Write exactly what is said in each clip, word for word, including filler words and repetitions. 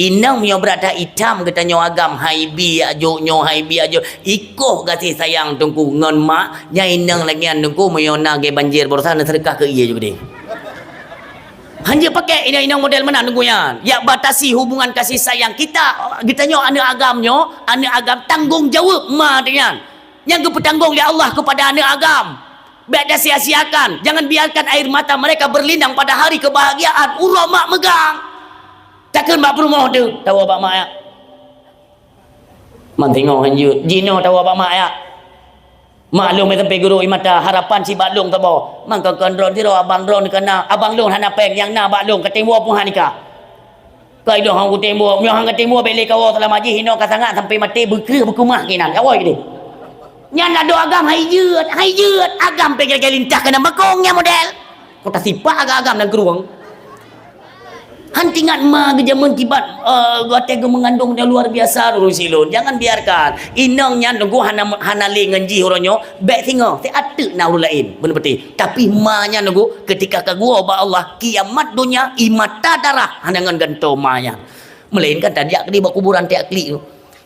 Inong meunyoe brat that itam geutanyoe agam, hai bi ajok nyoe, hai bi ajok. Ikoh gaséh sayang teungku ngon mak, nyan inong lagèe nyan teungku meunyoe na lagèe banjir barosa neuseudeukah keu ie ju geude. Hanjeuet pakèk inong-inong model meunan teungku nyan. Jak batasi hubungan kasih sayang kita, geutanyoe aneuk agam nyoe, aneuk agam tanggong jaweueb ma teuh nyan. Nyang geupeutanggong lé Allah keupada aneuk agam. Bèk tasia-siakan, jangan biarkan air mata mereka berlinang pada hari kebahagiaan, uroe mak meugang. Takheun bak peurumoh teuh, tawoe bak mak ya. Man singoh hanjeuet, jinoe tawoe bak mak ya. Mak lôn meusampé guru ie mata, harapan sibak lôn saboh. Man kon-kon droeneuh sidroe abang droeneuh ka na, abang lôn hana péng, nyang na bak lôn ka tém woe peuhah nikah. Kai lôn hana kutem buet, meunyoe hana kutem buet bèk lé kawoe seulama jih, inoe ka sangat sampai maté beukreueh beukeumah keunan. Kawoe keudeh. Nyan adoe agam hai jeuet, hai jeuet. Agam pih galak lintah keunan bakong nyan model. Kota sipak agam-agam dan kerueng. Han tingat ma geujameun kiban, eh, watèe geumeungandong nyang luar biasa ureueng silôn. Jangan biarkan. Inong nyan teungku hana, hana lé ngon jih uroe nyoe, bèk singoh, siat teuk na ureueng laén. Beuna beutôi. Tapi ma nyan teungku, ketika ka geuwoe bak Allah, kiamat donya, ie mata darah, hana ngon gantoe ma nyan. Melainkan tajak keudeh bak kuburan tajak klik tu.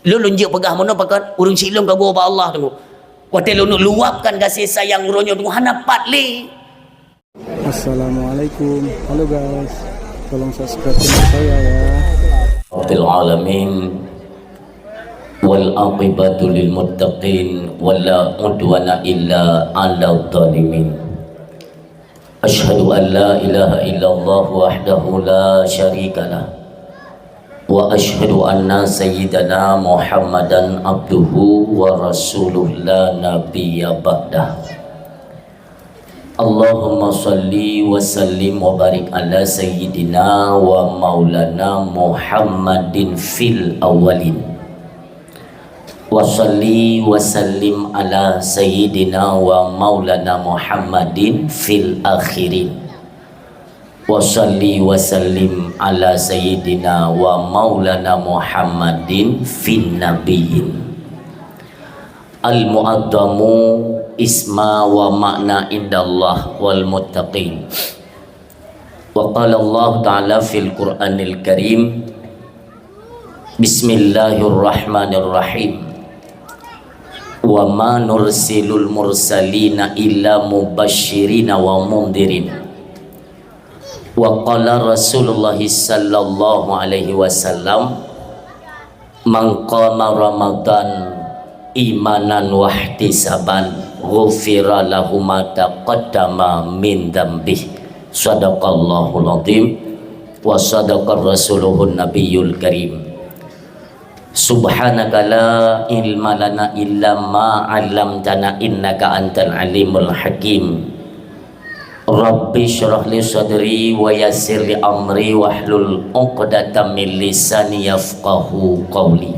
Lôn, lôn jeuet peugah meunoe pakon, ureueng syiek lôn ka geuwoe bak Allah teungku. Watèe lôn luapkan gaséh sayang uroe nyoe teungku hana pat lé. Assalamualaikum. Halo guys. Tolong subscribe channel saya ya. Rabbil alamin. Wal aqibatu lil muttaqin. Wa la udwana illa 'alal zalimin. Asyhadu an la ilaha illallah wahdahu la syarikalah. Wa asyhadu anna sayyidana Muhammadan abduhu wa rasuluh la nabiyya ba'dah. Allahumma shalli wa sallim wa barik ala sayyidina wa maulana Muhammadin fil awwalin. Wa shalli wa sallim ala sayyidina wa maulana Muhammadin fil akhirin. Wa shalli wa sallim ala sayyidina wa maulana Muhammadin fin nabiyyin. Al-mu'azzamu isma wa ma'na indallah wal muttaqin. Wa qala Allah Ta'ala fil Qur'anil Karim, Bismillahirrahmanirrahim. Wa ma nursilul mursalina illa mubasyirina wa mundirin. Wa qala Rasulullah sallallahu alaihi wasallam, "Man qama Ramadan imanan wahtisaban, ghufira lahu ma taqaddama min dzambih." Sadaqallahul azim wa sadaqa rasuluhun nabiyul karim. Subhanaka la ilma lana illa ma 'allamtana innaka antal alimul hakim. Rabbi shrah li sadri wa yassir li amri wahlul 'uqdatam min lisani yafqahu qawli.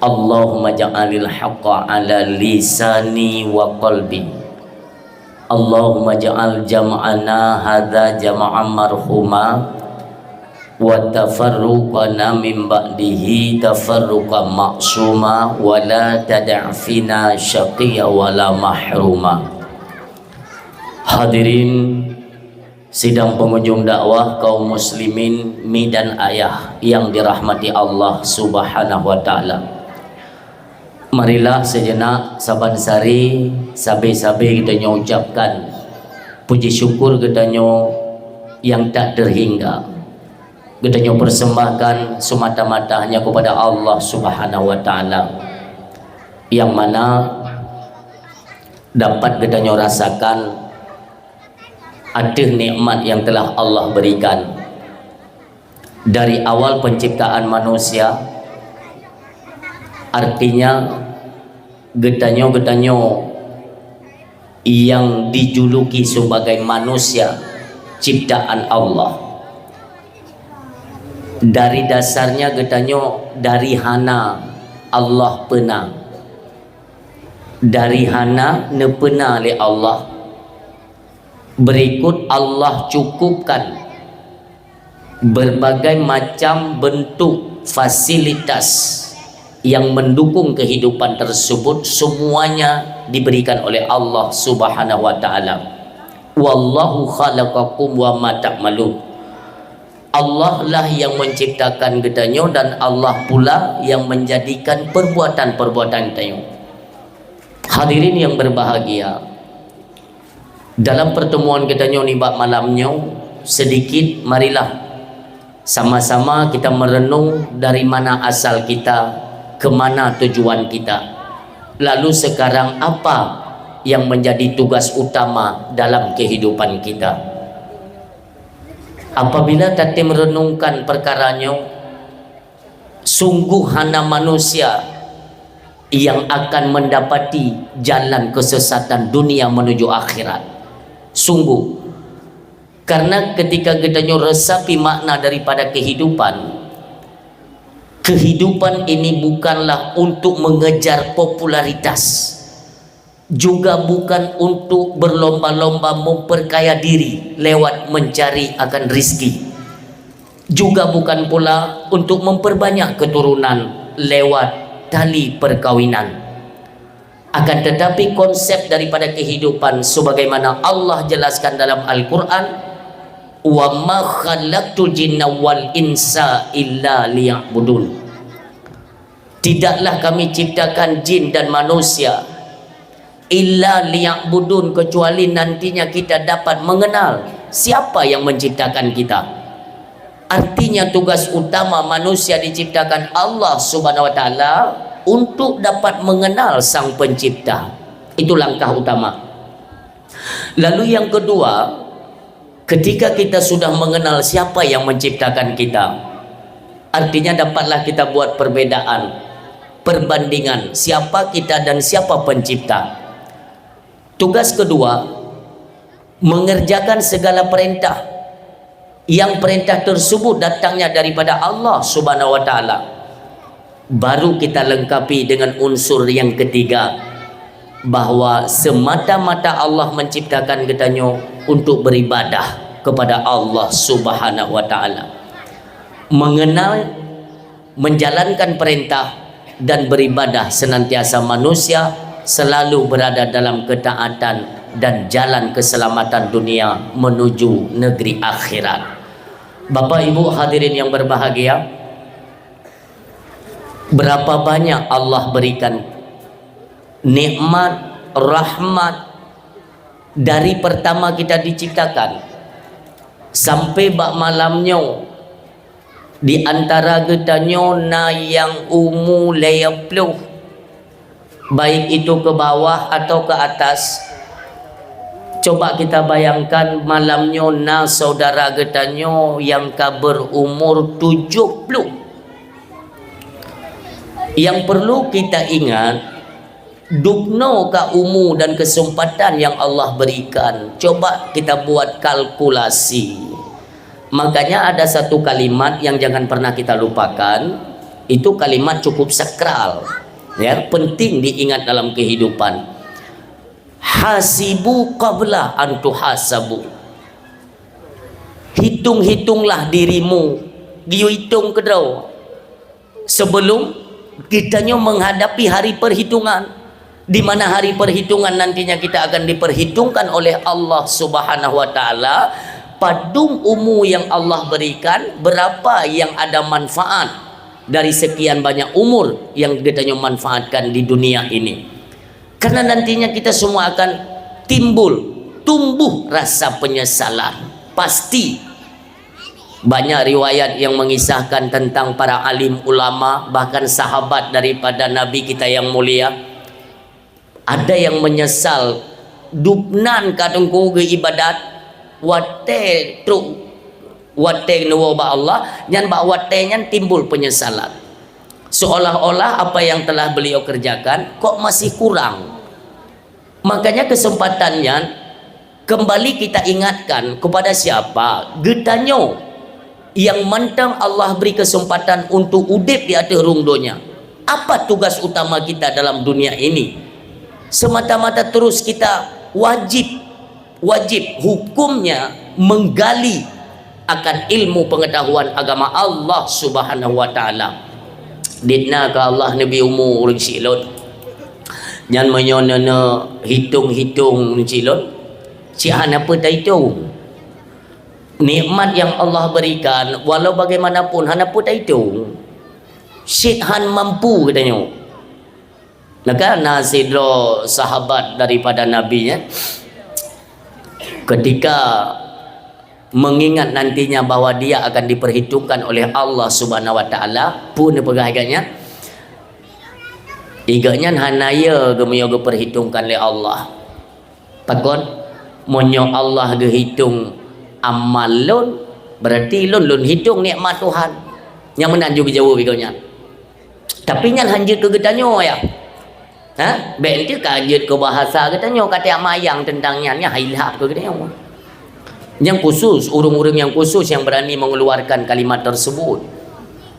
Allahumma ja'alil haqqa 'ala lisani wa qalbi. Allahumma ja'al jam'ana hadza jam'an marhuma wa tafarruqana min ba'dihi tafarruqan ma'suma wa la tada'fina syaqiyya wa la mahruma. Hadirin sidang pengunjung dakwah kaum muslimin mi dan ayah yang dirahmati Allah Subhanahu wa taala. Marilah sejenak saban sari sabe-sabe geutanyoe ucapkan puji syukur geutanyoe nyang tak terhingga. Geutanyoe persembahkan semata-mata hanya kepada Allah Subhanahu wa taala. Yang mana dapat geutanyoe rasakan ateueh nikmat yang telah Allah berikan. Dari awal penciptaan manusia, artinya geutanyoe-geutanyoe yang dijuluki sebagai manusia ciptaan Allah. Dari dasarnya geutanyoe dari hana Allah peuna. Dari hana neupeuna lé Allah. Berikut Allah cukupkan berbagai macam bentuk fasilitas yang mendukung kehidupan tersebut, semuanya diberikan oleh Allah Subhanahu wa taala. Wallahu khalaqakum wa ma ta'malun. Allah lah yang menciptakan geutanyoe dan Allah pula yang menjadikan perbuatan-perbuatan geutanyoe. Hadirin yang berbahagia, dalam pertemuan geutanyoe nibak malam nyoe, sedikit marilah sama-sama kita merenung dari mana asal kita, ke mana tujuan kita, lalu sekarang apa yang menjadi tugas utama dalam kehidupan kita. Apabila tatem renungkan perkara nyoe, sungguh hana manusia yang akan mendapati jalan kesesatan dunia menuju akhirat. Sungguh, karena ketika geutanyoe resapi makna daripada kehidupan, kehidupan ini bukanlah untuk mengejar popularitas, juga bukan untuk berlomba-lomba memperkaya diri lewat mencari akan rizki, juga bukan pula untuk memperbanyak keturunan lewat tali perkawinan. Akan tetapi, konsep daripada kehidupan sebagaimana Allah jelaskan dalam Al-Quran, "Wa ma khalaqtul jinna wal insa illa liya'budun." Tidaklah Kami ciptakan jin dan manusia illa liya'budun, kecuali nantinya kita dapat mengenal siapa yang menciptakan kita. Artinya, tugas utama manusia diciptakan Allah Subhanahu wa Taala untuk dapat mengenal Sang Pencipta. Itu langkah utama. Lalu yang kedua, ketika kita sudah mengenal siapa yang menciptakan kita, artinya dapatlah kita buat perbedaan, perbandingan siapa kita dan siapa pencipta. Tugas kedua, mengerjakan segala perintah, yang perintah tersebut datangnya daripada Allah Subhanahu wa Taala. Baru kita lengkapi dengan unsur yang ketiga, bahwa semata-mata Allah menciptakan geutanyoe untuk beribadah kepada Allah Subhanahu wa Taala. Mengenal, menjalankan perintah, dan beribadah senantiasa manusia selalu berada dalam ketaatan dan jalan keselamatan dunia menuju negeri akhirat. Bapak Ibu hadirin yang berbahagia, berapa banyak Allah berikan nikmat, rahmat dari pertama kita diciptakan sampai bak malam nyoe. Di antara geutanyoe na nyang umu lhèe ploh, baik itu ke bawah atau ke atas. Coba kita bayangkan, malam nyoe na saudara geutanyoe nyang ka berumur tujoh ploh. Yang perlu kita ingat, dubnoe ka umu dan kesempatan yang Allah berikan. Coba kita buat kalkulasi. Makanya ada satu kalimat yang jangan pernah kita lupakan, itu kalimat cukup sakral, ya, penting diingat dalam kehidupan. "Hasibu qabla an tuhasabu." Hitung-hitunglah dirimu, geuyue itong keudroe, sebelum geutanyoe menghadapi hari perhitungan, di mana hari perhitungan nantinya kita akan diperhitungkan oleh Allah Subhanahu wa Taala, padum umu yang Allah berikan, berapa yang ada manfaat dari sekian banyak umur yang geutanyoe manfaatkan di dunia ini. Karena nantinya kita semua akan timbul, tumbuh rasa penyesalan. Pasti. Banyak riwayat yang mengisahkan tentang para alim ulama, bahkan sahabat daripada Nabi kita yang mulia. Ada yang menyesal, dubnan ka teungku geuibadat, watèe trok, watèe neuwoe bak Allah, nyan bak watèe nyan timbul penyesalan. Seolah-olah apa yang telah beliau kerjakan kok masih kurang. Makanya kesempatan nyan kembali kita ingatkan kepada siapa? Geutanyoe nyang mantong Allah beri kesempatan untuk udép di ateueh rhueng donya. Apa tugas utama kita dalam dunia ini? Semata-mata terus kita wajib, wajib hukumnya menggali akan ilmu pengetahuan agama Allah Subhanahu wa Taala. Dit na keu Allah neubri umu ureueng syiek lôn. Nyan meunyoe neuneuk hitong-hitong ureueng syiek lôn, cit hana peue taitong. Nikmat yang Allah berikan, walau bagaimanapun, hana peue taitong. Cit han mampu geutanyoe. Maka na sidroe sahabat daripada Nabi, ya, ketika mengingat nantinya bahwa dia akan diperhitungkan oleh Allah Subhanahu wa Taala, peue neupeugah lagèe nyan? Lagèe nyan hana ye geumeunyoe geuperhitungkan lé Allah. Pakon? Meunyoe Allah geuhitong amal lôn, berarti lôn, lôn hitong nikmat Tuhan. Nyang meunan ju geujaweueb lagèe nyan. Tapi nyan han jeuet keu geutanyoe, ya. Ha? Bèk enti ka jeuet keu bahasa geutanyoe, ka tajak mayang teuntang nyan, nyan hai lhah keu geutanyoe. Nyang khusus, ureueng-ureueng nyang khusus yang berani mengeluarkan kalimat tersebut.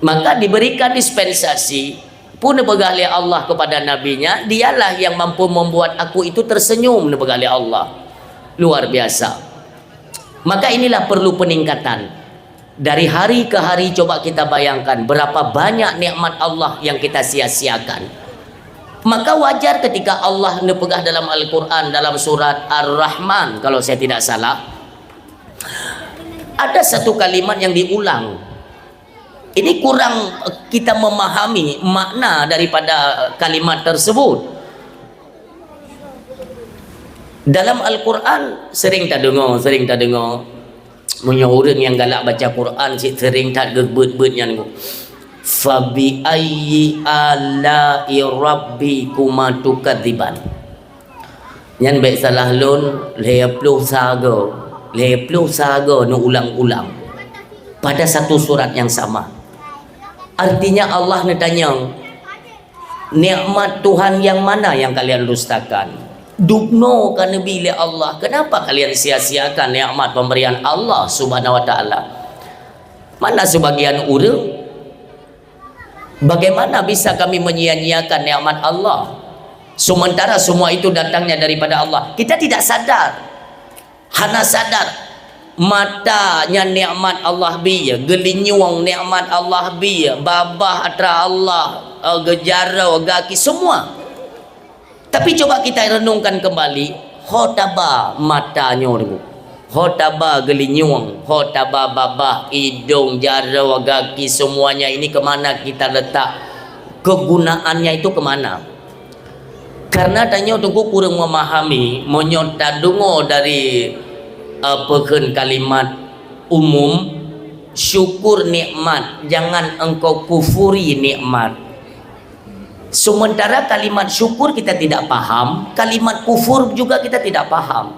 Maka diberikan dispensasi, peue neupeugah lé Allah kepada nabi-Nya, "Dialah yang mampu membuat aku itu tersenyum," neupeugah lé Allah. Luar biasa. Maka inilah perlu peningkatan. Dari hari ke hari, coba kita bayangkan berapa banyak nikmat Allah yang kita sia-siakan. Maka wajar ketika Allah neupeugah dalam Al-Quran, dalam surat Ar-Rahman, kalau saya tidak salah, ada satu kalimat yang diulang. Ini kurang, eh, kita memahami makna daripada kalimat tersebut. Dalam Al-Quran sering tadeungoe, sering tadeungoe. Meunyoe ureueng nyang galak baca Quran cit sering that geubeuet-beuet nyan, "Fabi ayyi ala'i rabbikuma tukadziban." Nyan bèk salah lôn, lhèe ploh sagoe, lhèe ploh sagoe neuulang-ulang pada satu surat yang sama. Artinya Allah neutanyong, "Nikmat Tuhan yang mana yang kalian dustakan? Dubnoe ka neubi lé Allah, kenapa kalian sia-siakan nikmat pemberian Allah Subhanahu wa Taala?" Mana sebagian ureueng, "Bagaimana bisa kami menyia-nyiakan nikmat Allah? Sementara semua itu datangnya daripada Allah." Kita tidak sadar. Hana sadar. Mata nyan nikmat Allah bi, geulinyueng nikmat Allah bi, babah atra Allah, eh, geujaroe, gaki, semua. Tapi coba kita renungkan kembali, ho taba mata nyoe, ho taba geulinyueng, ho taba babah, idong, jaroe, gaki, semuanya ini ke mana kita letak? Kegunaannya itu ke mana? Karena tanyoe Teungku kureueng memahami, meunyoe tadeungoe dari, eh, peukheun kalimat umum, syukur nikmat, jangan engkau kufuri nikmat. Sementara kalimat syukur kita tidak paham, kalimat kufur juga kita tidak paham.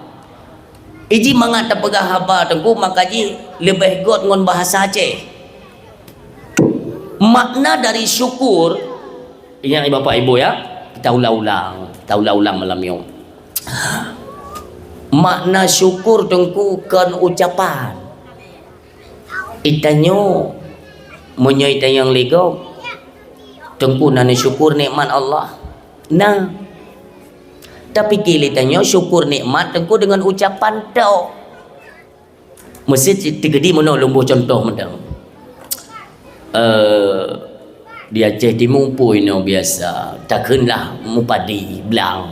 Iji mangat tapeugah haba Teungku, maka jih leubeh göt ngon bahasa Aceh. Makna dari syukur, ingat, Bapak Ibu, ya, kita ulang-ulang, kita ulang-ulang malam nyoe. Makna syukur Teungku kon ucapan. Itanyoe, meunyoe itanyong lé gob, Teungku na neusyukur nikmat Allah? Na. Tapi keu lé tanyoe syukur nikmat Teungku deungon ucapan tok. Meusti teukeudi meunoe lôn boh cuntoh mantong. Eh, di Aceh Timu peue inoe biasa, takheun lah mupadi blang,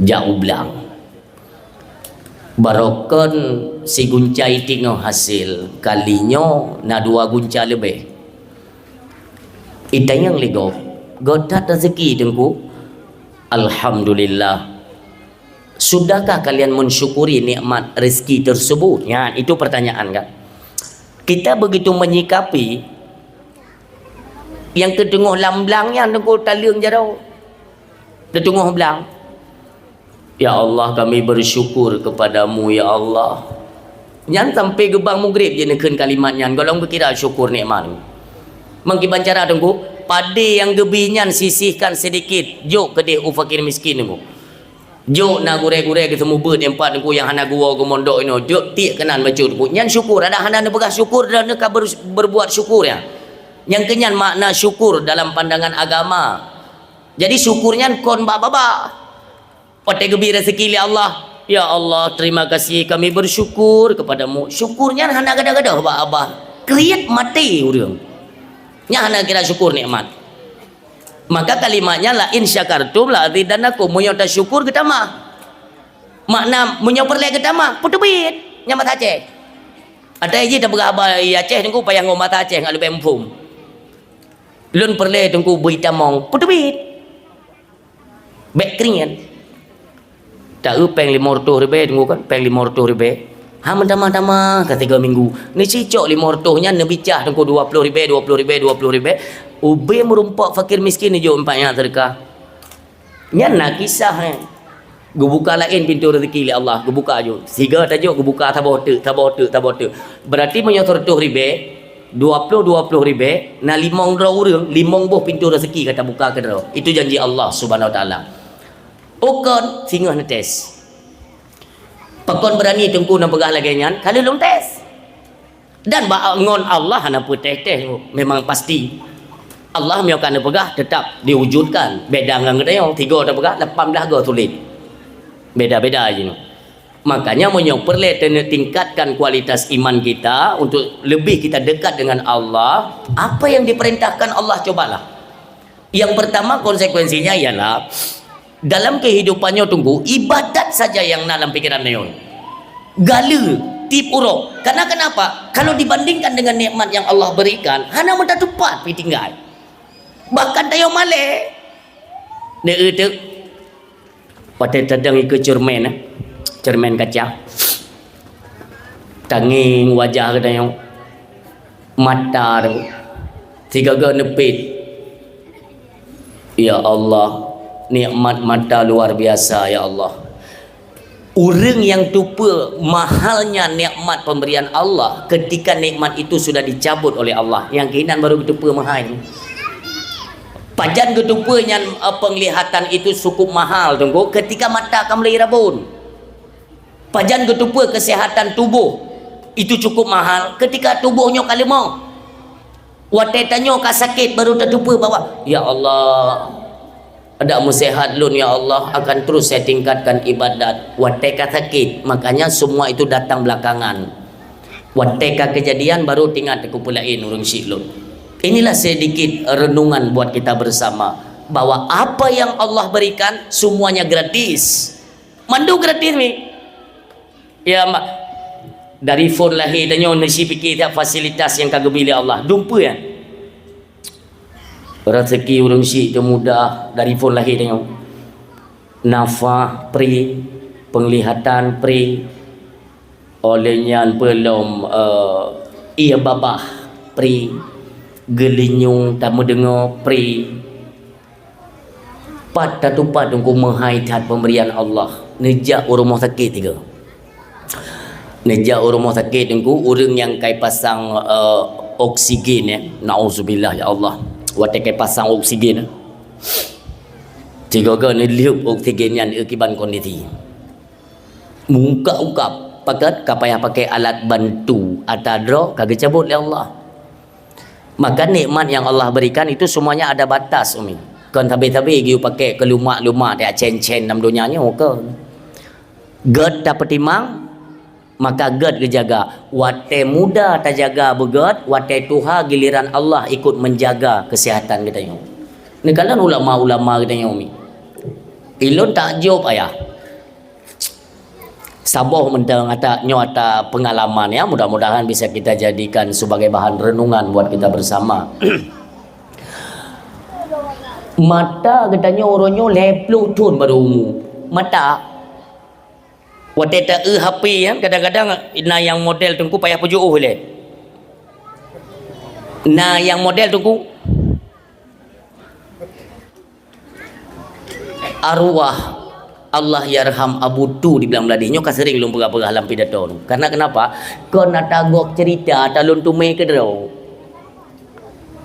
jak u blang. Barokon sigunca itik ngon hasé, kali nyoe na dua gunca leubeh. Itanyong lé gob, "Göt that raseuki Teungku?" "Alhamdulillah." "Sudahkah kalian mensyukuri nikmat rezeki tersebut?" Nyan, itu pertanyaan kan. Kita begitu menyikapi nyang keuteungoh lam blang nyan, Teungku, taleueng jaroe. Teuteungoh blang. "Ya Allah, kami bersyukur kepada-Mu, ya Allah." Nyan sampai geubang mugreb jih neukheun kalimat nyan, gohlom geukira syukur nikmat. Meukiban cara Teungku, padé nyang geubi nyan sisihkan sedikit, jok keudeh u fakir miskin Teungku. Jok na gurée-gurée geuseumeubeuet nyang pat Teungku nyang hana geuwoe geumondok inoe, jok tiek keunan bacut Teungku. Nyan syukur, adak hana neupeugah syukur dan neuka ber-, berbuat syukur nyan. Nyang keu nyan makna syukur dalam pandangan agama. Jadi syukur nyan kon bak babah. Watée geubi raseuki lé Allah, "Ya Allah, terima kasih, kami bersyukur kepada-Mu." Syukur nyan hana gadôh-gadôh bak babah. Kriet maté ureuëng. Nyan hana kira syukur nikmat. Maka kalimat nyan, "La in syakartum la azidannakum." Meunyoe tasyukur geutamah. Makna meunyoe peureulée geutamah, peuteubiet. Nyan bahasa Aceh. Atai jih tapeugah haba i Aceh Teungku payah ngon basa Aceh ngat leubeh muphom. Lôn peureulée Teungku bui tamong, peuteubiet. Bék kringat. Ta eu péng limong reutôh ribée Teungku kan, péng limong reutôh ribée. Ha meutamah-tamah ka tiga minggu. Neusicok limong reutôh nyan neubicah Teungku dua ploh ribée, dua ploh ribée, dua ploh ribée. Ubé meurumpok fakir miskin neujok empat nyan seudeukah. Nyan na kisah, eh. Geubuka laén pintoe rezeki lé Allah, geubuka jok. Siga tajok geubuka saboh teuk, saboh teuk, saboh teuk. Berarti meunyoe seureutôh ribée, dua ploh, dua ploh ribée, na limong droe ureuëng, limong boh pintoe rezeki ka tabuka keudroe. Itu janji Allah Subhanahu Wa Taala. Ukon singoh neutes. Pakon beurani Teungku na peugah lagée nyan, ka lheueh lôn tes. Dan bak ngon Allah hana peutéh-téh, memang pasti. Allah meunyoe ka neupeugah, teutap diwujudkan. Beda ngon geutanyoe, tiga tapeugah, lapan blah go sulet. Beda-beda jinoe. Makanya meunyoe peureulée teutingkatkan kualitas iman kita untuk lebih kita dekat dengan Allah, apa yang diperintahkan Allah, cobalah. Yang pertama konsekuensinya ialah dalam kehidupan nyoe Teungku, ibadat saja yang na lam pikiran nyoe. Gale, tiep uroe. Karena kenapa? Kalau dibandingkan dengan nikmat yang Allah berikan, hana meutateupat pi tinggai. Bahkan tayoe malée. Deuh teuk. Watée tadong ikeue cermin, eh. Cermin kaca. Tangeng wajah geutanyoe. Mata tu. Sigaga neupet. Ya Allah, nikmat mata luar biasa, ya Allah. Ureuëng nyang teupeue mahalnya nikmat pemberian Allah ketika nikmat itu sudah dicabut oleh Allah, nyang keunan baru geuteupeue meuhai. Pajan geuteupeue nyan, eh, penglihatan itu cukup mahal, Teungku, ketika mata ka mulai rabon. Pajan geuteupeue kesehatan tubuh itu cukup mahal ketika tubuh nyoe ka leumoh. Watée tanyoe ka sakét baru tateupeue bahwa, "Ya Allah, adak meusehat lôn, ya Allah, akan terus saya tingkatkan ibadat." Watée ka sakét, makanya semua itu datang belakangan. Watée ka kejadian baru teuingat, "Teungku, peue laén ureuëng syiek lôn." Inilah sedikit renungan buat kita bersama, bahwa apa yang Allah berikan semuanya gratis. Mandum gratis mi. Ya, ma-, dari phon lahé tanyoe neusi pike that fasilitas nyang ka geubri lé Allah. Dumpeue nyan. Rezeki ureuëng syiek teuh mudah dari phon lahé tanyoe. Nafah pri, penglihatan pri, oleh nyan peulom, eh, ie babah pri, geulinyueng tameudeungoe pri. Pat tatupat Teungku meuhai that pemberian Allah. Neujak u rumoh sakét tiga. Neujak u rumoh sakét Teungku, ureuëng nyang kai pasang, eh, oksigen, ya. Nauzubillah, ya Allah. Watée kai pasang oksigen, eh. Tiga-tiga neulheueb oksigen nyan kiban kondisi. Meuungkab-ungkab, pakat ka payah pakai alat bantu, ata droe ka geucabot lé Allah. Maka nikmat yang Allah berikan itu semuanya ada batas, Umi. Kon sabe-sabe geuyue pakai keu lumak-lumak, tiak cen-cen lam donya nyoe, kon. Gét tapeutimang, maka gét geujaga. Watée muda tajaga beugét, watée tuha giliran Allah ikut menjaga kesehatan geutanyoe. Neukalon ulama-ulama geutanyoe, Umi. Ilôn takjub, ayah. Saboh mantong ata, nyoe ata pengalaman, ya, mudah-mudahan bisa kita jadikan sebagai bahan renungan buat kita bersama. Mata geutanyoe uroe nyoe lhée ploh thon baru umu. Mata. Watée ta-eu H P, ya, kadang-kadang na nyang model Teungku payah peujuoh lé. Na nyang model Teungku. Arwah Allahyarham Abu Tu di Blang Bladih nyoe ka sering lôn peugah-peugah lam pidato. Karena kenapa? Kon ata gob cerita, ata lôn teumé keudroe.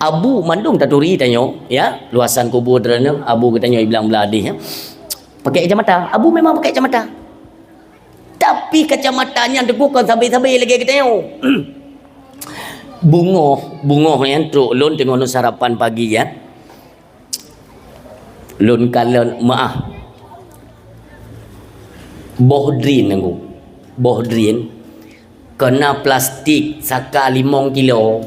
Abu mandum taturi tanyoe, ya, luasan kubu droeneuh, Abu geutanyoe di Blang Bladih, ya. Pakai kacamata. Abu memang pakai kacamata. Tapi kacamata nyan Teungku kon sabe-sabe lagée geutanyoe. Beungoh, beungoh nyan trok lôn teungoh lôn sarapan pagi, ya. Lôn kalon meuah. Boh drin Teungku. Boh drin. Keu na plastik saka limong kilo.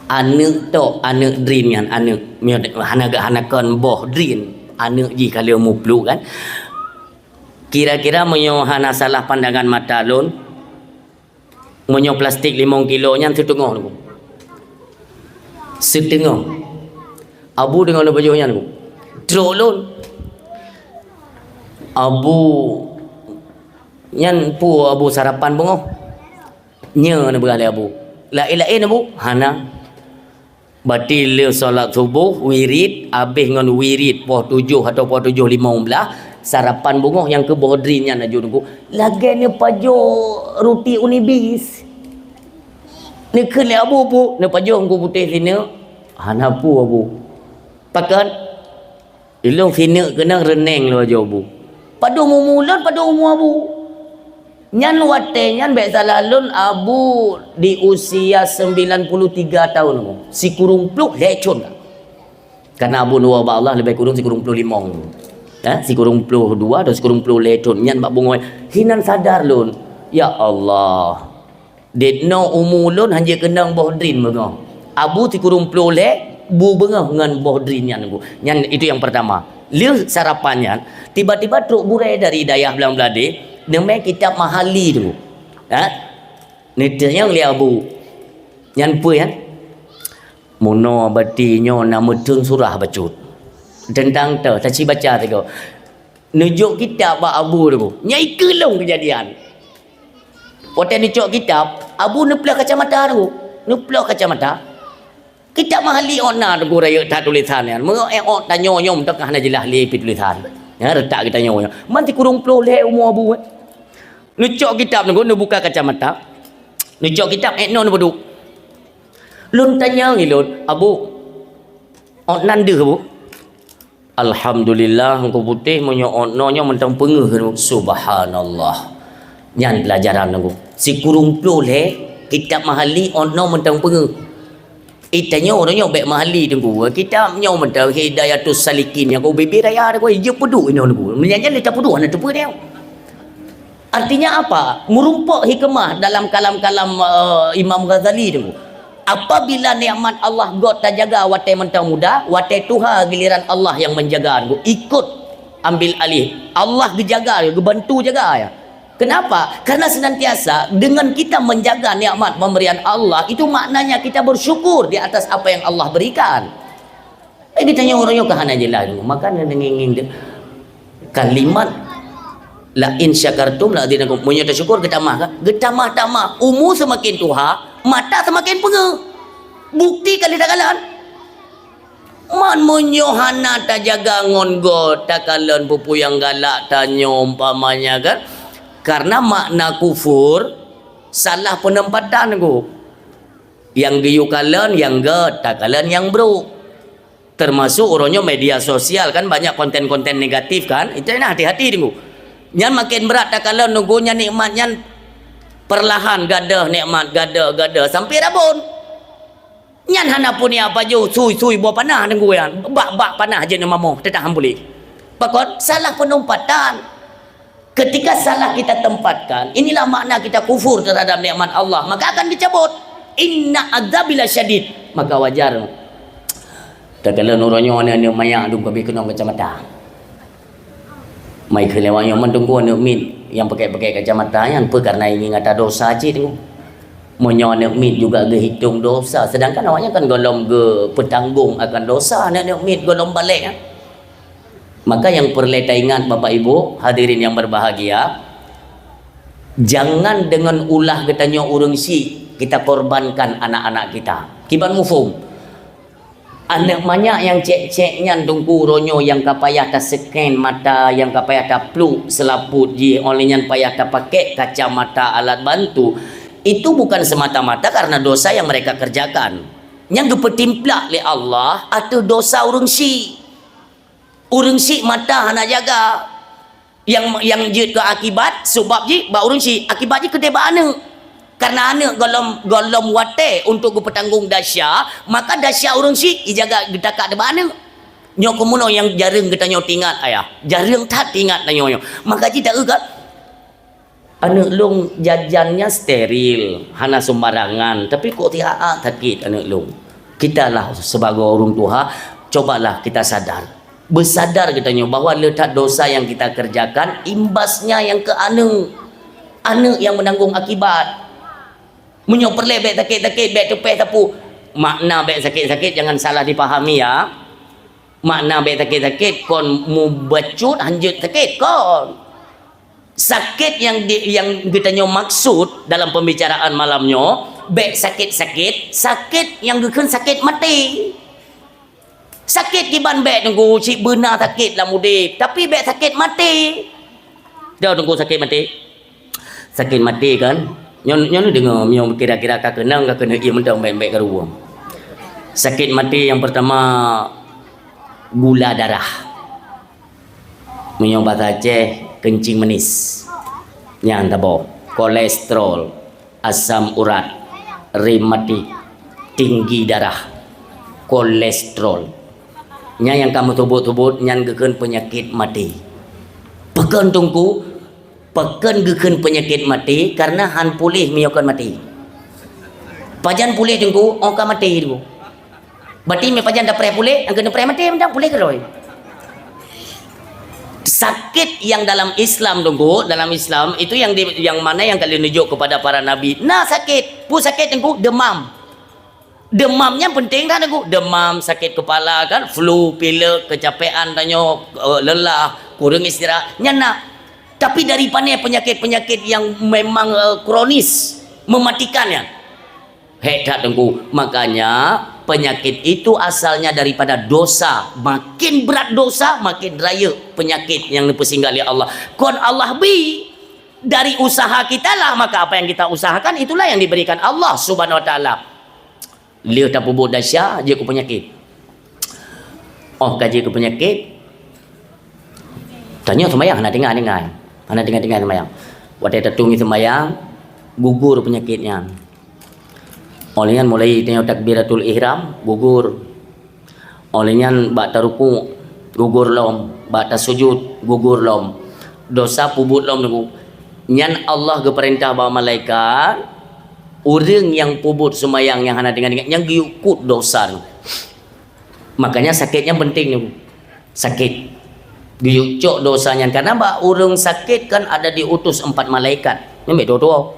Aneuëk tok, aneuëk drin nyan, aneuëk. Meunyoe hana, hana kon boh drin, aneuëk jih ka lheueh mupluk kan. Kira-kira meunyoe hana salah pandangan mata lôn, Meunyoe plastik limong kilo nyan siteungoh, Teungku. Siteungoh. Abu deungon neupajoh nyan, Teungku. Trok lôn. Abu nyan peue Abu sarapan beungoh? Nyoe neupeugah lé Abu. Laén-laén Abu? Hana. Berarti lheueh salat suboh, wirid, abéh ngon wirid poh tujoh atau poh tujoh limong blah, sarapan beungoh nyang keu boh drien nyan laju, Teungku. Lagèe neupajoh ruti Unibis. Neukheun lé Abu, Abu, neupajoh Teungku Putéh sineuk? Hana peue, Abu. Pakon? Ilôn sineuk keunong reuneng lôn ajoh Abu. Padub umu lôn, padub umu Abu. Nyan watèe nyan bèk salah lôn, Abu di usia sembilan puluh tiga tahun, Abu. Sikureueng plôh lhèe thôn ka. Karena Abu neuwoe bak Allah leubèh kureueng sikureueng plôh limong. Eh, sikureueng plôh dua atau sikureueng plôh lhèe thôn. Nyan bak beungoh. Hinan sadar lôn. Ya Allah. Dit noe umu lôn hanjeuet keunong boh drien beungoh. Abu sikureueng plôh lhèe bu beungoh ngon boh drien nyan, Teungku. Nyan itu yang pertama. Lheueh sarapan nyan, tiba-tiba trok gurèe dari dayah Blang Bladeh, neumè kitab Mahalli, Teungku. Ha? Neutanyong lé Abu. Nyan peue nyan? Meunoe bati nyoe na meuteun surah bacut. Teuntang toh, taci baca sigoe. Neujok kitab bak Abu, Teungku. Nyan ikeue lôn keujadian. Watèe neucok kitab, Abu neuplôh kacamata, Teungku. Neuplôh kacamata. Kitab Mahalli ôn na, Teungku, rayeuk that tulésan nyan. Meunyoe ôn tanyoe nyoe meuteukah na jeulaih lé pih tulésan. Ya, reutak geutanyoe nyoe. Man sikureueng plôh lhèe umu Abu, eh. Neucok kitab, Teungku, neubuka kacamata. Neucok kitab, eh, noe neupeuduek. Lôn tanyong ilôn, "Abu, ôn nan deuh, Abu?" Alhamdulillah, Teungku Putéh, meunyoe ôn noe nyoe mantong peungeuh. Subhanallah. Nyan peulajaran, Teungku. Sikureueng plôh lhèe kitab Mahalli ôn noe mantong peungeuh. Eh, tanyoe, tanyoe bèk Mahalli, Teungku. Kitab nyoe mantong Hidayatus Salikin nyang ka ubé-bé raya, Teungku. Ijeuet peuduek inoe, Teungku. Meunyan nyan lé tapeuduek hana teupeu nyoe. Artinya apa? Meurumpok hikmah dalam kalam-kalam, eh, Imam Ghazali, Teungku. Apabila nikmat Allah göt tajaga watèe mantong muda, watèe tuha giliran Allah yang menjaga, Teungku. Ikut ambil alih. Allah geujaga, geubantu jaga, ya. Kenapa? Karena senantiasa dengan kita menjaga nikmat pemberian Allah, itu maknanya kita bersyukur di atas apa yang Allah berikan. Eh, geutanyoe uroe nyoe ka hana jeulaih, maka na ngieng-ngieng deuh. Kalimat, "La in syakartum la azidannakum." Meunyoe tasyukur, geutamah ka? Geutamah-tamah. Umu seumaken tuha, mata seumaken peungeuh. Bukti ka lheueh takalon. Man meunyoe hana tajaga ngon göt, takalon peue-peue nyang galak tanyoe umpamanya kan. Karena makna kufur, salah peuneumpatan, Teungku. Nyang geuyue kalon nyang göt, takalon nyang brôk. Termasuk uroe nyoe media sosial kan banyak konten-konten negatif kan. Itu na hati-hati, Teungku. Nyan maken brat takalon, Teungku, nyan nikmat nyan perlahan gadoh nikmat, gadoh, gadoh sampai rabon. Nyan hana pun ya pajoh sui-sui boh panah, Teungku, nyan. Bak-bak panah jeuet neumamoh, teutab han puléh. Pakon? Salah penumpatan. Ketika salah kita tempatkan, inilah makna kita kufur terhadap nikmat Allah, maka akan dicabut. "Inna adzabi lasyadid." Maka wajar. Takalon uroe nyoe aneuk-aneuk manyak dum ka bri keunong kacamata. Mai keu lewat nyoe man, Teungku, aneuk miet nyang pakai-pakai kacamata nyan peue karena ingat dosa cit, Teungku. Meunyoe aneuk miet juga geuhitong dosa, sedangkan awaknyan kan gohlom geupeutanggung akan dosa aneuk-aneuk miet gohlom balek nyan. Maka nyang peureulée taingat, Bapak Ibu, hadirin yang berbahagia, jangan dengan ulah geutanyoe ureuëng syik kita korbankan anak-anak kita. Kiban muphom? Aneuk manyak nyang cék-cék nyan, Teungku, uroe nyoe nyang ka payah taseuken mata, nyang ka payah tapluek seulaput jih, óh lheueh nyan payah tapakék kacamata alat bantu, itu bukan semata-mata karena dosa yang mereka kerjakan. Nyang geupeutimplak lé Allah ateueh dosa ureuëng syik. Ureuëng syik mata hana jaga. Nyang, nyang jeuet keu akibat, seubab jih bak ureuëng syik, akibat jih keudeh bak aneuk. Karena aneuk gohlom, gohlom watée untuk geupeutanggong dahsya, maka dahsya ureuëng syik ijaga geutakak dibak aneuk. Nyoe keuh meunoe nyang jareueng geutanyoe tingat, ayah. Jareueng that tingat tanyoe nyoe. Maka jih taeu ka, aneuk lôn jajan nyan steril, hana sembarangan, tapi kok tiha-a sakét aneuk lôn. Kita lah sebagai ureuëng tuha, cobalah kita sadar. Beusadar geutanyoe bahwa le that dosa nyang kita kerjakan, imbasnya nyang keu aneuk. Aneuk nyang meunanggung akibat. Meunyoe peureulée bék sakét-sakét, bék teupéh sapeue. Makna bék sakét-sakét jangan salah dipahami, ya. Makna bék sakét-sakét kon mubacut hanjeuet sakét, kon. Sakét nyang di, nyang geutanyoe maksud dalam pembicaraan malam nyoe, bék sakét-sakét, sakét nyang geukheun sakét maté. Sakét kiban bék, Teungku, cit beuna sakét lam udeb, tapi bék sakét maté. Dah, Teungku, sakét maté? Sakét maté kan? Nyoe, nyoe neudeungoe, meunyoe kira-kira ka keunong, ka keuneuk ié mantong bék-bék karu. Sakét maté nyang pertama, gula darah. Meunyoe basa Aceh, keuncing manis. Nyan saboh, kolesterol, asam urat, rematik, tinggi darah, kolesterol. Nyan nyang ka meuseubut-seubut, nyan geukheun peunyakét maté. Pakon, Teungku? Pakon geukheun peunyakét maté? Karena han puléh meunyoe kon maté. Pajan puléh, Teungku? Oh ka maté, Teungku. Berarti meunyoe pajan tapreh puléh, nyang keuneuk preh maté mantong, puléh keudroe. Sakét yang dalam Islam, Teungku, dalam Islam itu yang di, yang mana yang ka lheueh neujok kepada para nabi. Na sakét, peue sakét, Teungku? Demam. Demam nyan penting that, Teungku. Demam, sakét kepala kan, flu, pilek, kecapean tanyoe, eh, lelah, kurang istirahat. Nyan na. Tapi dari pane penyakit-penyakit yang memang, eh, kronis, mematikan nyan? Hék that, Teungku. Makanya, penyakit itu asalnya daripada dosa. Makin berat dosa, makin rayeuk penyakit nyang neupeusinggah lé Allah. Kon Allah bi, dari usaha kita lah, maka apa yang kita usahakan, itulah yang diberikan Allah Subhanahu Wa Taala. Lheueh tapeubuet desya, jeuet keu peunyakét. Oh ka jeuet keu peunyakét, tanyoe seumayang hana tinggai-tinggai. Hana tinggai-tinggai seumayang. Watée tatueng seumayang, gugur peunyakét nyan. Óh lheueh nyan mulai tanyoe takbiratul ihram, gugur. Óh lheueh nyan bak taruku, gugur lom. Bak tasujud, gugur lom. Dosa peubuet lom, Teungku. Nyan Allah geupeurintah bak malaikat, ureuëng nyang peubuet seumayang nyang hana tinggai-tinggai, nyan geuyue kut dosa nyoe. Makanya sakét nyan penting, Teungku. Sakét. Geuyue cok dosa nyan. Karena bak ureuëng sakét kan ada diutus empat malaikat. Nyan bèk tuwoe-tuwoe.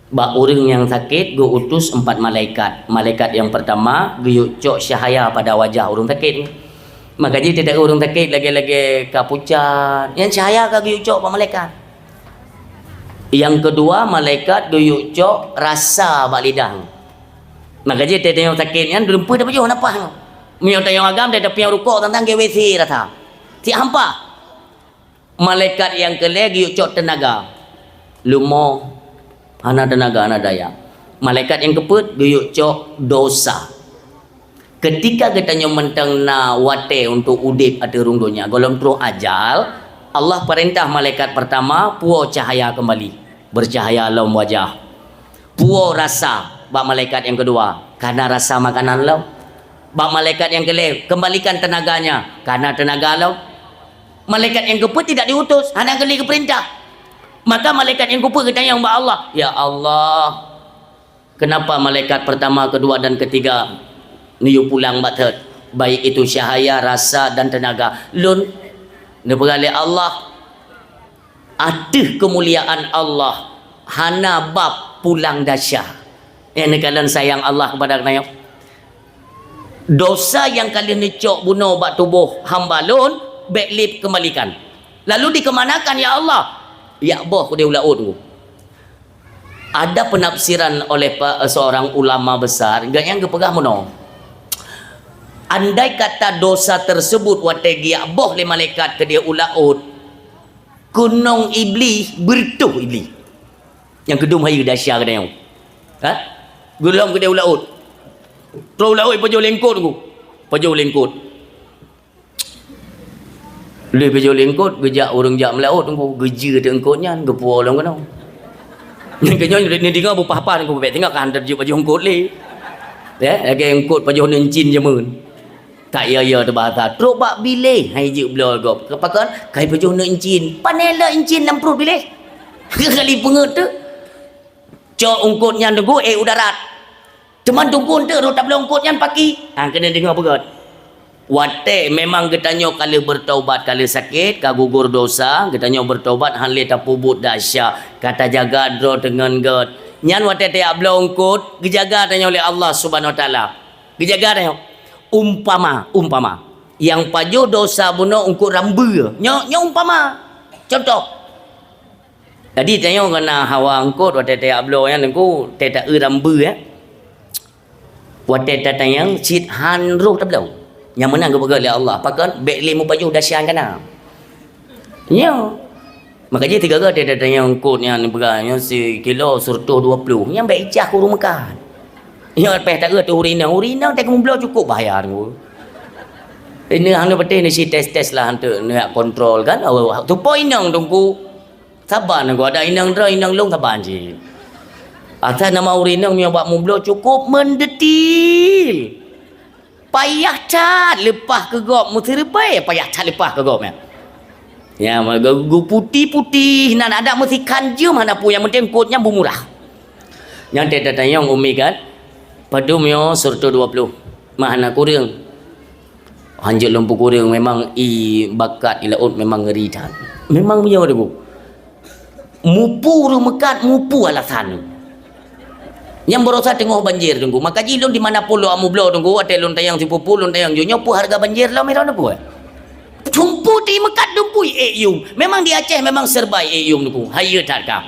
Bak ureuëng nyang sakét geu-utus empat malaikat. Malaikat nyang pertama geuyue cok cahya pada wajah ureuëng sakét. Maka jih teudeue ureuëng sakét lagée-lagée ka pucat, nyan cahya ka geuyue cok bak malaikat. Nyang keudua, malaikat geuyue cok rasa bak lidah. Maka jih teudeue sakét nyan, geureumpeuh tapajoh nafah nyoe. Meunyoe tanyoe agam, tapiôh rukok tantang G W C rasa. Cit hampa. Malaikat nyang keulhèe geuyue cok teunaga. Leumoh, hana teunaga, hana daya. Malaikat nyang keupeuet geuyue cok dosa. Keutika geutanyoe mantong na watée untuk udeb ateueh rhueng donya, gohlom troh ajal, Allah peurintah malaikat peurtama puwoe cahya keumbali, beucahya lom wajah. Puwoe rasa bak malaikat nyang keudua, kana rasa makanan lom. Bak malaikat nyang keulhèe, keumbalikan teunaganya, kana teunaga lom. Malaikat nyang keupeuet tidak diutus, hana geuli geupeurintah. Maka malaikat nyang keupeuet geutanyong bak Allah, "Ya Allah, kenapa malaikat pertama, kedua, dan ketiga neuyue pulang bak thot, baik itu cahaya, rasa, dan tenaga? Lôn neupeugah lé Allah, ateueh keumuliaan Allah hana bab pulang desya." Nyang neukalon sayang Allah kepada geutanyoe. Dosa nyang ka lheueh neucok bunoe bak tuboh hamba lôn, bék lé keumbalikan. Lalu dikeumanakan, ya Allah? Jak boh keudéh u laôt. Ada penafsiran oleh pa-, seorang ulama besar, gobnyan geupeugah meunoe, andai kata dosa tersebut watée geujak boh lé malaikat keudéh u laôt, keunong Iblih, beureutoh Iblih. Nyang keudum hai desya geutanyoe. Ha? Geulom keudéh u laôt. Troh u laôt pajoh lé eungkôt, Teungku. Pajoh lé eungkôt. Lheueh pajoh lé eungkôt, geujak ureuëng jak meulaôt, Teungku. Geujeuet eungkôt nyan, geupuwoe lom keunoe. Nyan keuh nyoe neudeungoe beupah-pah, Teungku, bék teuingat ka han teujeuet pajoh eungkôt lé. Ya, lagée eungkôt pajoh neuncin jameun. Ka iya-iya teubahasa, trok bak biléh, hai jeuet bloe gob. Pakon? Ka ipajoh neuncin. Pané lé incin lam pruet biléh? Kali peungeuet teuh. Cok eungkôt nyan Teungku, éh u darat. Teuma Teungku eunteuk rhot tabloe eungkôt nyan paki. Ha, keuneuk deungoe beugét. Watée memang geutanyoe ka lheueh beutaubat, ka lheueh sakét, ka gugur dosa, geutanyoe beutaubat, han lé tapeubuet desya, ka tajaga droe deungon gét. Nyan watée tajak bloe eungkôt, geujaga tanyoe lé Allah Subhanahu Wa Taala. Geujaga tanyoe. Umpama, umpama. Nyang pajoh dosa bunoe eungkôt rambeue. Nyoe, nyoe umpama. Contoh. Jadi tanyoe keunan hawa eungkôt watée tajak bloe nyan Teungku, watée taeu rambeue, eh. Watée tatanyong cit han roh tabloe. Nyang meunan geupeugah lé Allah, pakon bék lé mupajoh dasyan kana. Nyoe. Maka jih tiga-tiga tatanyong eungkôt nyan peugah nyoe sikilo seureutôh dua ploh. Nyang bék icah keu ureuëng meukat. Nyoe pih taeu tu ureuëng inong. Ureuëng inong teuka mubloe cukup bahaya tu. Ini hana patéh ni si tes-tes lah untuk nak kontrol kan. Awak tu po inong Teungku. Saban Teungku, ada inong droe, inong lôn saban cit. Asai nama ureuëng inong nyoe bak mubloe cukup mendetil. Payah that leupah keu gob meusireubée, payah that leupah keu gob nyan. Ya, geu-, geu-, putih-putih, nan adak meusikan jeuem hana peue, nyang penting eungkôt nyan beumurah. Nyan teutatanyong umi kan, padum nyoe seureutôh dua ploh, mah hana kureueng. Hanjeuet lôn peukureueng, memang i bakat i laôt memang ngeri that. Memang meunyoe Teungku. Mupu ureuëng meukat, mupu alasan. Nyang barosa teungoh banjir Teungku. Maka jih lôn di mana pun lôn mubloe Teungku, watée lôn tanyong sipupu, lôn tanyong jih nyoe peue hareuga banjir lom, iron peue. Sumpu di meukat dumpu ék yum. Memang di Aceh memang serba ék yum Teungku. Hayeue that ka.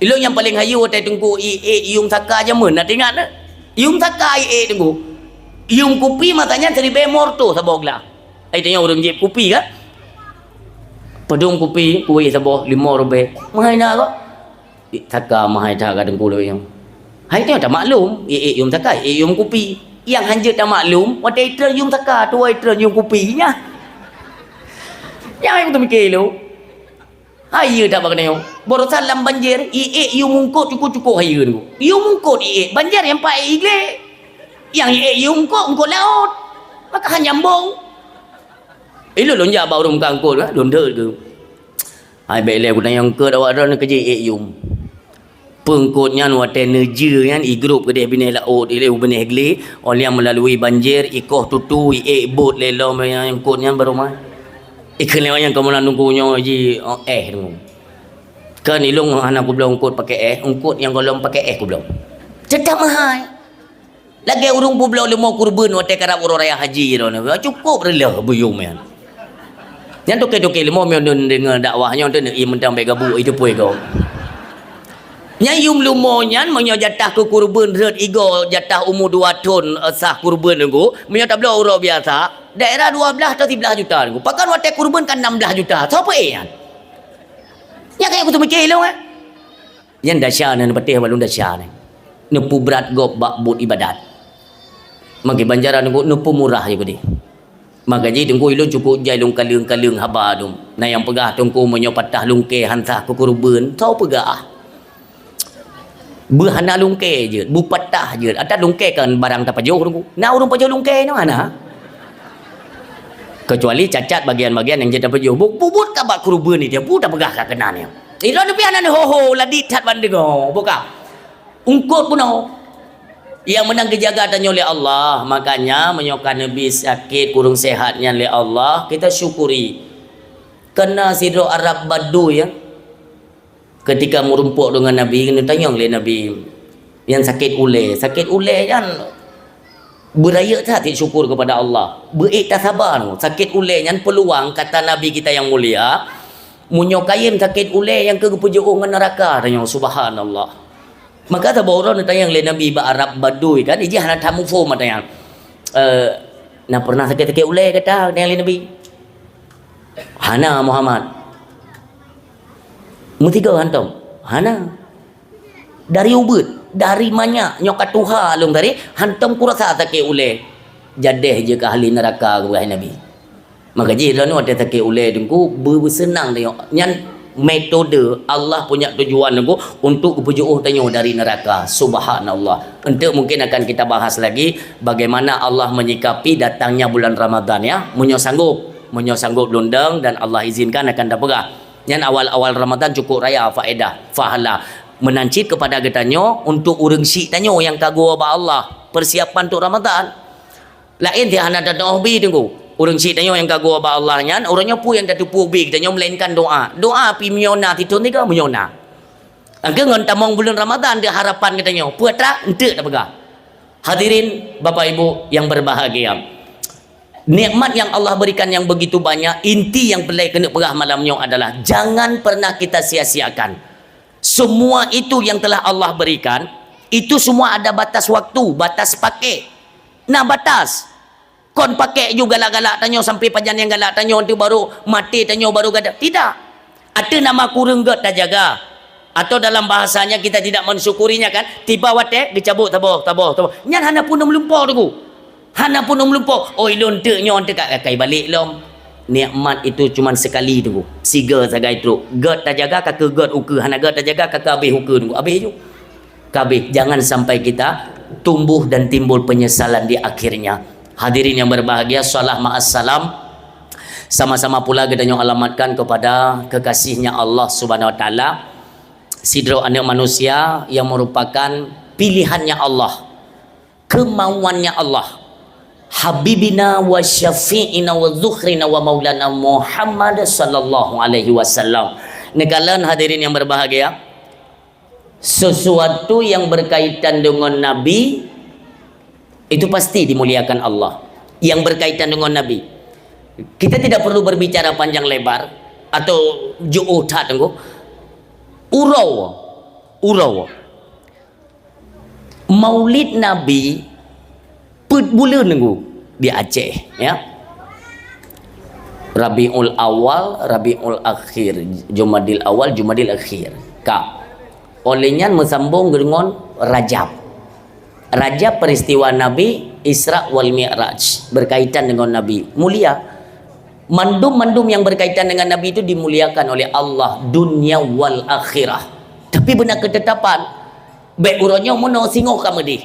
Ilôn nyang paleng hayeue watée Teungku i ék yum saka jameun, na teuingat na? Yum saka i ék Teungku. Yum kupi masa nyan siribée morto saboh glah. Ai tanyong ureuëng jieb kupi kan? Padum kupi, kueh saboh limong rubée. Meuhai na kok? Saka meuhai that ka Teungku lôn nyang. Hai nyoe tamaklum, i ék yum saka, i ék yum kupi. Nyang hanjeuet tamaklum, watée itreun yum saka, tuwoe itreun yum kupi nyan. Nyang ai beuteumiké lôn. Hayeue that bak geutanyoe. Barosa lam banjir, i ék yum eungkôt cukup-cukup hayeue Teungku. Yum eungkôt i ék, banjir nyang pat ék iglé. Nyang i ék yum eungkôt, eungkôt laôt. Maka han nyambong. Ilôn lôn jak bak ureuëng meukat eungkôt, lôn deuet keu. Hai bék lé kutanyong eungkôt awak droeneuh keujeuet ék yum. Peue eungkôt nyan watée neujeuet nyan i grôp keudeh binéh laôt, ilée u binéh glé, óh lheueh meulalui banjir, ikoh tutu, i ék bot lé lom eungkôt nyan barô mai. Ikheun lé awak nyan kamoe na Teungku nyoe ji, oh, éh Teungku. Kan ilôn hana kubloe eungkôt pakai éh, eungkôt nyang gohlom pakai éh kubloe. Teutap meuhai. Lagée ureuëng peubloe leumo kureubeuen watée karab uroe raya haji droeneuh, cukup reuloh beuyum nyan. Nyan toke-toke leumo meunyoe deungoe dakwah nyoe teuneuk ie meuntang bék gabuk, iteupeue gob. Nyan yum leumo nyan meunyoe jatah keu kureubeuen rhot igoe jatah umu dua thon, eh, sah kureubeuen Teungku, meunyoe tabloe uroe biasa, daerah dua blaih atau siblaih juta Teungku. Pakon watée kureubeuen kan nam blaih juta. Soe peu ék nyan? Nyan ka nyang kuteumeucé lôn, eh. Nyan dasya nyan patéh bak lôn dasya nyan. Neupeubrat gob bak buet ibadat. Maka banjaran Teungku neupeumurah jih keudeh. Maka jih Teungku ilôn cukup jai lôn kaleueng-kaleueng haba dum. Na nyang peugah Teungku meunyoe patah lungkée han sah keu kureubeuen, soe peugah. Beuhana lungkée jeuet, beupatah jeuet. Ata lungkée kan barang tapajoh Teungku. Na ureuëng pajoh lungkée nyoe hana. Kecuali cacat bagian-bagian nyang jeuet tapajoh. Bu-, bubuet ka bak kureubeuen itu, peue tapeugah ka keunan nyoe. Ilôn pih hana neuho-ho, ladit that ban deungoe, buka. Eungkôt bunoe. Nyang meunan geujaga tanyoe lé Allah. Makanya, meunyoe ka neubi sakét, kureueng sehat nyan lé Allah, kita syukuri. Kana sidroe Arab Badui, ya. Ketika meurumpok deungon Nabi, geutanyong lé Nabi, nyang sakét ulée. Sakét ulée nyan beurayeuk that syukur kepada Allah. Beuék tasaba nyoe. Sakét ulée nyan peuluang, kata Nabi kita yang mulia, meunyoe kayém sakét ulée nyang keu geupeujiôh ngon neuraka, tanyoe, subhanallah. Maka saboh uroe neutanyong lé Nabi bak Arab Badui kan, ijih hana that muphom mata nyan. Eh, na pernah sakét-sakét ulée gata, neutanyong lé Nabi? Hana, Muhammad. Meusigoe hantom? Hana. Dari ubeut, dari manyak nyoe ka tuha lôn tadi, hantom kurasa sakét ulée. Jadeh jeuet keu ahli neuraka, geupeugah Nabi. Maka jih droeneuh watée sakét ulée Teungku, beu-, beuseunang tanyoe. Nyan metode Allah punya tujuan Teungku untuk geupeujiôh tanyoe dari neuraka. Subhanallah. Enteuk mungkin akan kita bahas lagi bagaimana Allah menyikapi datangnya bulan Ramadan, ya. Meunyoe sanggup, meunyoe sanggup lôn dong dan Allah izinkan akan tapeugah. Nyan awal-awal Ramadan cukup raya faedah, pahala. Meunan cit kepada geutanyoe untuk ureuëng syik tanyoe nyang ka geuwoe bak Allah, persiapan untuk Ramadan. Laén teuh hana tatu'oh bi Teungku. Ureuëng syik tanyoe nyang ka geuwoe bak Allah nyan, uroe nyoe peue nyang tateupeue bi geutanyoe melainkan doa. Doa pih meunyoe na sithon tiga meunyoe na. Angka ngon tamong bulan Ramadan di harapan geutanyoe. Peue atra? Enteuk tapeugah. Hadirin, Bapak Ibu yang berbahagia. Nikmat yang Allah berikan yang begitu banyak, inti yang perlu keuneuk peugah malam nyoe adalah jangan pernah kita sia-siakan. Semua itu yang telah Allah berikan, itu semua ada batas waktu, batas pakai. Nah, batas. Kon pakai ju galak-galak tanyoe sampai pajan nyang galak tanyoe tu baru maté tanyoe baru gada. Tidak. Ateueh nama kureueng gét tajaga. Atau dalam bahasanya kita tidak mensyukurinya kan, tiba watée geucabut taboh, taboh, taboh. Nyan hana pun meulumpo tu. Hana pun meulumpo. Oh, ilôn teuk nyoe teuka akai balek lom. Nikmat itu cuman sekali tu. Siga sagai trok. Gét tajaga ka keu gét ukeue, hana gét tajaga ka keu habéh ukeue tu. Habéh ju. Kabeh, jangan sampai kita tumbuh dan timbul penyesalan di akhirnya. Hadirin yang berbahagia, salam ma'as salam. Sama-sama pula kita nyoe alamatkan kepada kekasihnya Allah Subhanahu Wa Taala. Sidroe aneuk manusia yang merupakan pilihannya Allah, kemauannya Allah. Habibina wa syafi'ina wa zuhrina wa maulana Muhammad sallallahu alaihi wasallam. Neukalon hadirin yang berbahagia, sesuatu yang berkaitan dengan Nabi, itu pasti dimuliakan Allah. Yang berkaitan dengan Nabi. Kita tidak perlu berbicara panjang lebar atau jauh that, Teungku. Uroe, uroe. Maulid Nabi peuet buleuen, Teungku, di Aceh, ya. Rabiul Awal, Rabiul Akhir, Jumadil Awal, Jumadil Akhir. Ka. Oleh nyan meusambong deungon Rajab. Rajab peristiwa Nabi Isra wal Mi'raj, berkaitan dengan Nabi. Mulia. Mandum-mandum yang berkaitan dengan Nabi itu dimuliakan oleh Allah dunia wal akhirah. Tapi beuna ketetapan, bék uroe nyoe meunoe singoh ka meudeh.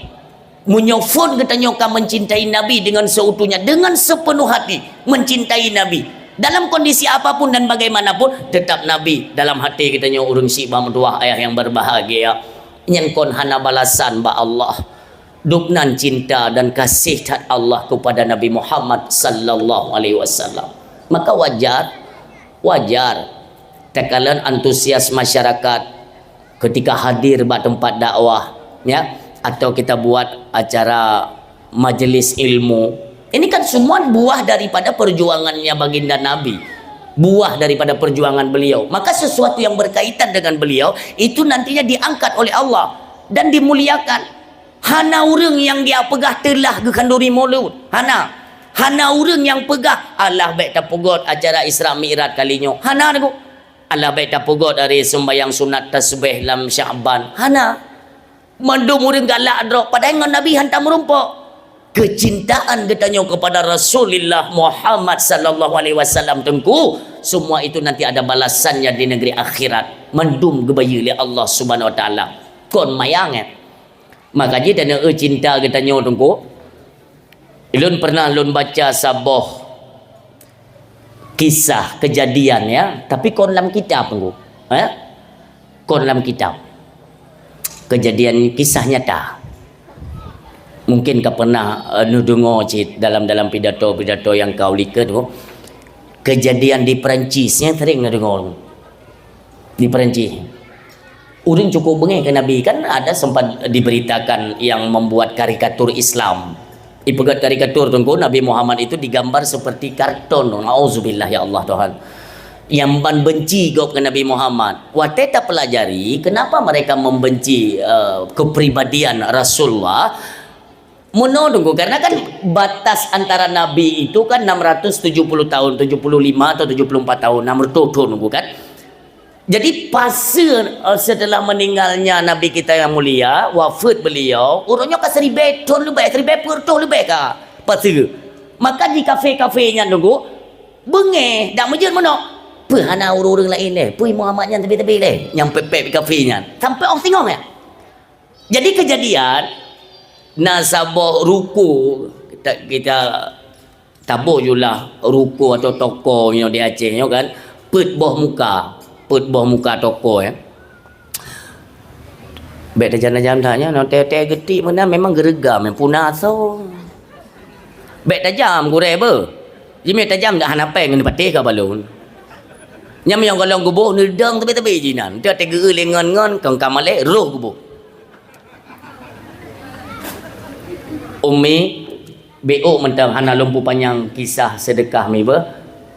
Meunyoe phon geutanyoe ka mencintai Nabi dengan seutuhnya, dengan sepenuh hati mencintai Nabi, dalam kondisi apapun dan bagaimanapun, tetap Nabi dalam hati geutanyoe, ureueng syiek bak meutuwah, ayah yang berbahagia. Nyan kon hana balasan bak Allah. Dubnan cinta dan kasih that Allah kepada Nabi Muhammad sallallahu alaihi wasallam. Maka wajar, wajar takalon antusias masyarakat ketika hadir bak tempat dakwah, ya, atau kita buat acara majelis ilmu. Ini kan semua buah daripada perjuangannya baginda Nabi. Buah daripada perjuangan beliau. Maka sesuatu yang berkaitan dengan beliau, itu nantinya diangkat oleh Allah dan dimuliakan. Hana ureueng nyang jipeugah teulah geukhanduri mulod. Hana. Hana ureueng nyang peugah, "Alah bék tapeugot acara Isra Mi'raj kali nyoe." Hana, Teungku. "Alah bék tapeugot ari seumbahyang sunat tasbih lam Sya'ban." Hana. Mandum ureueng galak droe, padahai ngon Nabi hantom meurumpok. Kecintaan geutanyoe kepada Rasulullah Muhammad sallallahu alaihi wasallam, Teungku, semua itu nanti ada balasannya di negeri akhirat. Mandum geubayeue lé Allah Subhanahu wa Taala. Kon mayang, eh. Maka jih dan eu cinta geutanyoe, Teungku. Ulôn pernah lôn baca saboh kisah kejadian, ya, tapi kon lam kitab, Teungku. Ya? Kon lam kitab. Kejadian kisah nyata. Mungkin ka pernah, eh, neudeungoe cit dalam, dalam pidato-pidato nyang ka ulikot, Teungku. Kejadian di Perancis, nyan sering neudeungoe, Teungku. Di Perancis. Ureueng cukup beungéh keu Nabi, kan ada sempat diberitakan yang membuat karikatur Islam. Ipeugét karikatur, Teungku, Nabi Muhammad itu digambar seperti karton. Nauzubillah, ya Allah Tuhan. Nyang ban benci gob keu Nabi Muhammad. Watée tapelajari kenapa mereka membenci, eh, kepribadian Rasulullah, meunoe, Teungku, karena kan batas antara Nabi itu kan enam ratus tujuh puluh tahun, tujuh puluh lima atau tujuh puluh empat tahun, enam ratus tahun, Teungku, kan. Jadi, fase, eh, setelah meninggalnya Nabi kita yang mulia, wafat beliau, uroe nyoe ka siribée thon leubeh, siribée peuet reutôh leubeh ka fase. Maka di kafé-kafé nyan, Teungku, beungéh, dak meujeuet meunoe. Peue hana ureueng-ureueng laén lé? Peue Muhammad nyan teubiet-teubiet lé? Nyang pép-pép kafé nyan. Sampai óh singoh nyan. Jadi kejadian, na saboh ruku, kita, kita taboh julah ruku atau toko nyoe di Aceh nyoe kan, peuet boh muka, peuet boh muka toko, ya. Bék tajam-tajam that nyoe, nyoe tée-tée geutik meunan memang geureugam, ya, puna asoe. Bék tajam gurée beuh. Jimé tajam dak hana péng ngon patéh ka balon. Nyan meunyoe golom geuboh, neudong teubi-teubi jinan. Teuka teugeu lé ngon-ngon, kong ka malée, roh geuboh. Umi, bék mantong hana lôn peupanyang kisah seudeukah mi beuh.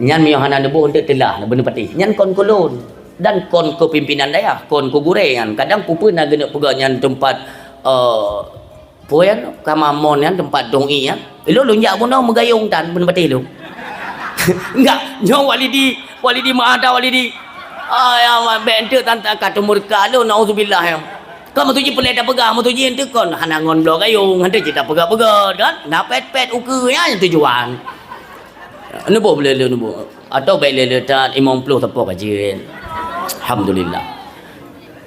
Nyan meunyoe hana neuboh, eunteuk teulah, beuneupatéh. Nyan kon keu lôn. Dan kon keu pimpinan dayah, kon keu gurée nyan. Kadang peue-peue na geuneuk peugah nyan teumpat, eh, Peue nyan, ka mamon nyan teumpat dong ié nyan. Ilôn lôn jak bunoe meugayong tan, beuneupatéh lôn. Enggak, nyoe Walidi, Walidi meuada Walidi. Ai, amat bèk eunteuk tan ka teumeureuka lôn, naudzubillah nyan. Ka meutuji peureulèe tapeugah, meutuji eunteuk kon hana ngon bloe gayong, eunteuk cit tapeugah-peugah kan. Na pèt-pèt ukeue nyan tujuan. Neuboh lé lôn neuboh. Atau bèk lé lôn tan limong ploh teupok ka jeuet. Alhamdulillah.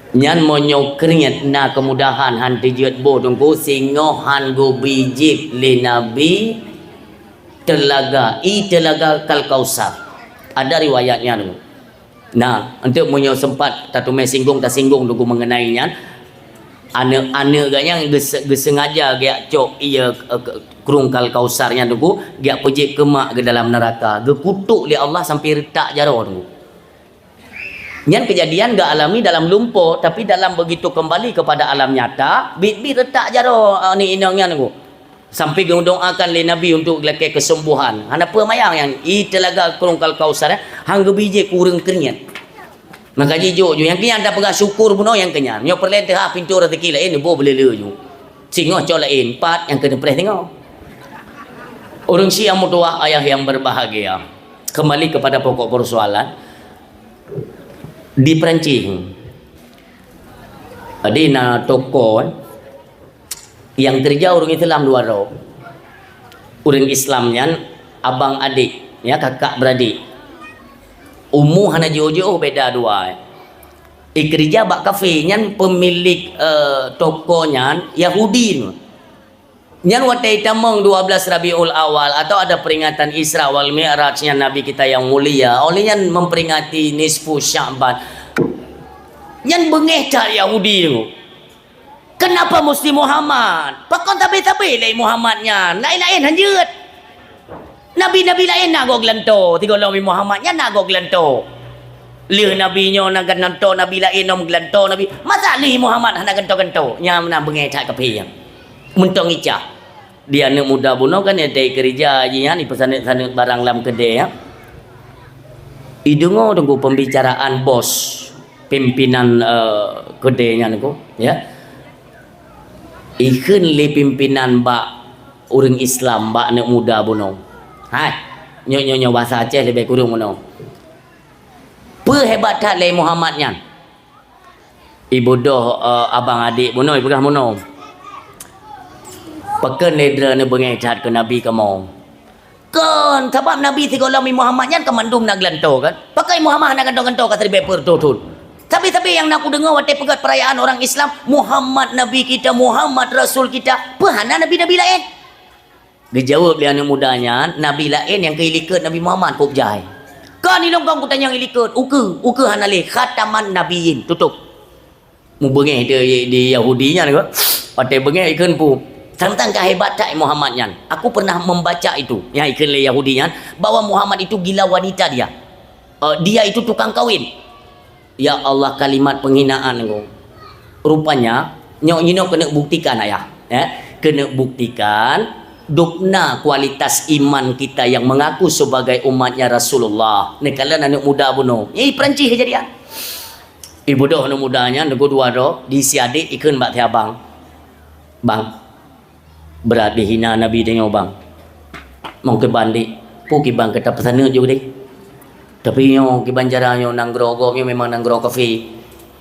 Nyan meunyoe kriet na keumudahan han teujeuet boh teungku, singoh han geubi jieb lé Nabi teulaga, i teulaga Kal-Kausar. Ada riwayat nyan. Nah, eunteuk meunyoe seumpat tateumé singgong, tasinggung teungku mengenai nyan, aneuk-aneuk geuh nyan geuse-, geuseungaja geujak cok ié, eh, ke-, krueng Kal-Kausar nyan teungku, geujak peujieb keu mak geuh dalam neuraka. Geukutok lé Allah sampai reutak jaroe teungku. Nyan keujadian geualami dalam lumpoe, tapi dalam begitu kembali kepada alam nyata, biet-biet reutak jaroe, eh, aneuk inong nyan teungku. Sampai geudoakan lé Nabi untuk lakèe keuseumbôhan. Hana peue mayang nyan, i teulaga krueng Kal-Kausar, eh, han geubi jieb keu ureueng kriet. Maka jijok ju, nyang keu nyan tapeugah syukur bunoe nyang keu nyan. Nyoe peureulèe teuhah pintoe raseuki laén, neuboh beuleu-leu ju. Singoh cok laén, pat nyang keu neupreh singoh. Ureueng Syiah meutuwah ayah yang berbahagia. Kembali kepada pokok persoalan. Di Perancis, jadi na toko, eh, nyang keureuja ureueng Islam dua droe. Ureueng Islam nyan abang adék, ya, kakak beradik. Umu hana jiôh-jiôh, beda dua, eh. Ikeureuja bak kafé, nyan peumilék, eh, toko nyan Yahudi. Nyan watèe tamong dua belas Rabiul Awal atau ada peringatan Isra wal Mi'raj nyan Nabi kita yang mulia, oleh nyan memperingati nisfu Sya'ban. Nyan beungéh that Yahudi tu. Kenapa mesti Muhammad? Pakon sabe-sabe lé Muhammad nyan? Laén-laén han jeuet. Nabi-nabi laén na goe geulantoe, sigohlom Muhammad nyan na goe geulantoe. Lheueh nabi nyoe na geulantoe nabi laén, nyoe geulantoe nabi. Masa lheueh Muhammad hana gantoe-gantoe? Nyan na beungéh that kafé nyan. Meuntong icah. Di aneuk muda bunoe kan nyang keureuja jih nyan, ipeusaneut-saneut barang lam keudè, ya. Ideungoe teungku pembicaraan bos, pimpinan, eh, keudè nyan teungku, ya. Ikheun lé pimpinan bak ureueng Islam, bak aneuk muda bunoe. Hai, nyoe, nyoe, nyoe bahasa Aceh leubeh kureueng bunoe. Peue hebat that lé Muhammad nyan? Ibodoh, eh, abang adék bunoe, ipeugah bunoe. Pakon lé droeneuh beungéh that keu Nabi kamoe? Kon, sabab Nabi sigohlom Muhammad nyan ka mandum na geulantoe kan? Pakon Muhammad hana gantoe-gantoe ka siribèe peuet reutôh thôn? Sabe-sabe nyang na kudeungoe watèe peugöt peurayaan orang Islam, "Muhammad Nabi kita, Muhammad Rasul kita." Peue hana nabi-nabi laén? Geujaweueb lé aneuk muda nyan, nabi laén nyang keu ilikot Nabi Muhammad kôb jai. Kon ilôn kong kutanyong ilikot, ukeue, ukeue hana lé, khataman nabiyyin, tutôp. Mubeungéh di, di Yahudi nyan, watèe beungéh ikheun peue. Tang-tang ka hebat that Muhammad nyan. Aku pernah membaca itu, nyang ikheun lé Yahudi nyan, bahwa Muhammad itu gila wanita dia. Eh, dia itu tukang kawin. Ya Allah, kalimat penghinaan nyoe. Rupanya, nyoe, nyoe keuneuk buktikan, ayah. Eh, keuneuk buktikan, dubna kualitas iman kita yang mengaku sebagai umatnya Rasulullah. Neukalon aneuk muda bunoe. Nyan i Perancis keujadian. Ibodoh aneuk muda nyan, teungku dua droe, di si adék ikheun bak si abang. Bang, brat dihina Nabi tanyoe, bang. Mong kiban dek, peue kiban keu tapeusaneut ju deh. Tapi nyoe kiban cara nyoe nanggroe gob nyoe memang nanggroe kafé.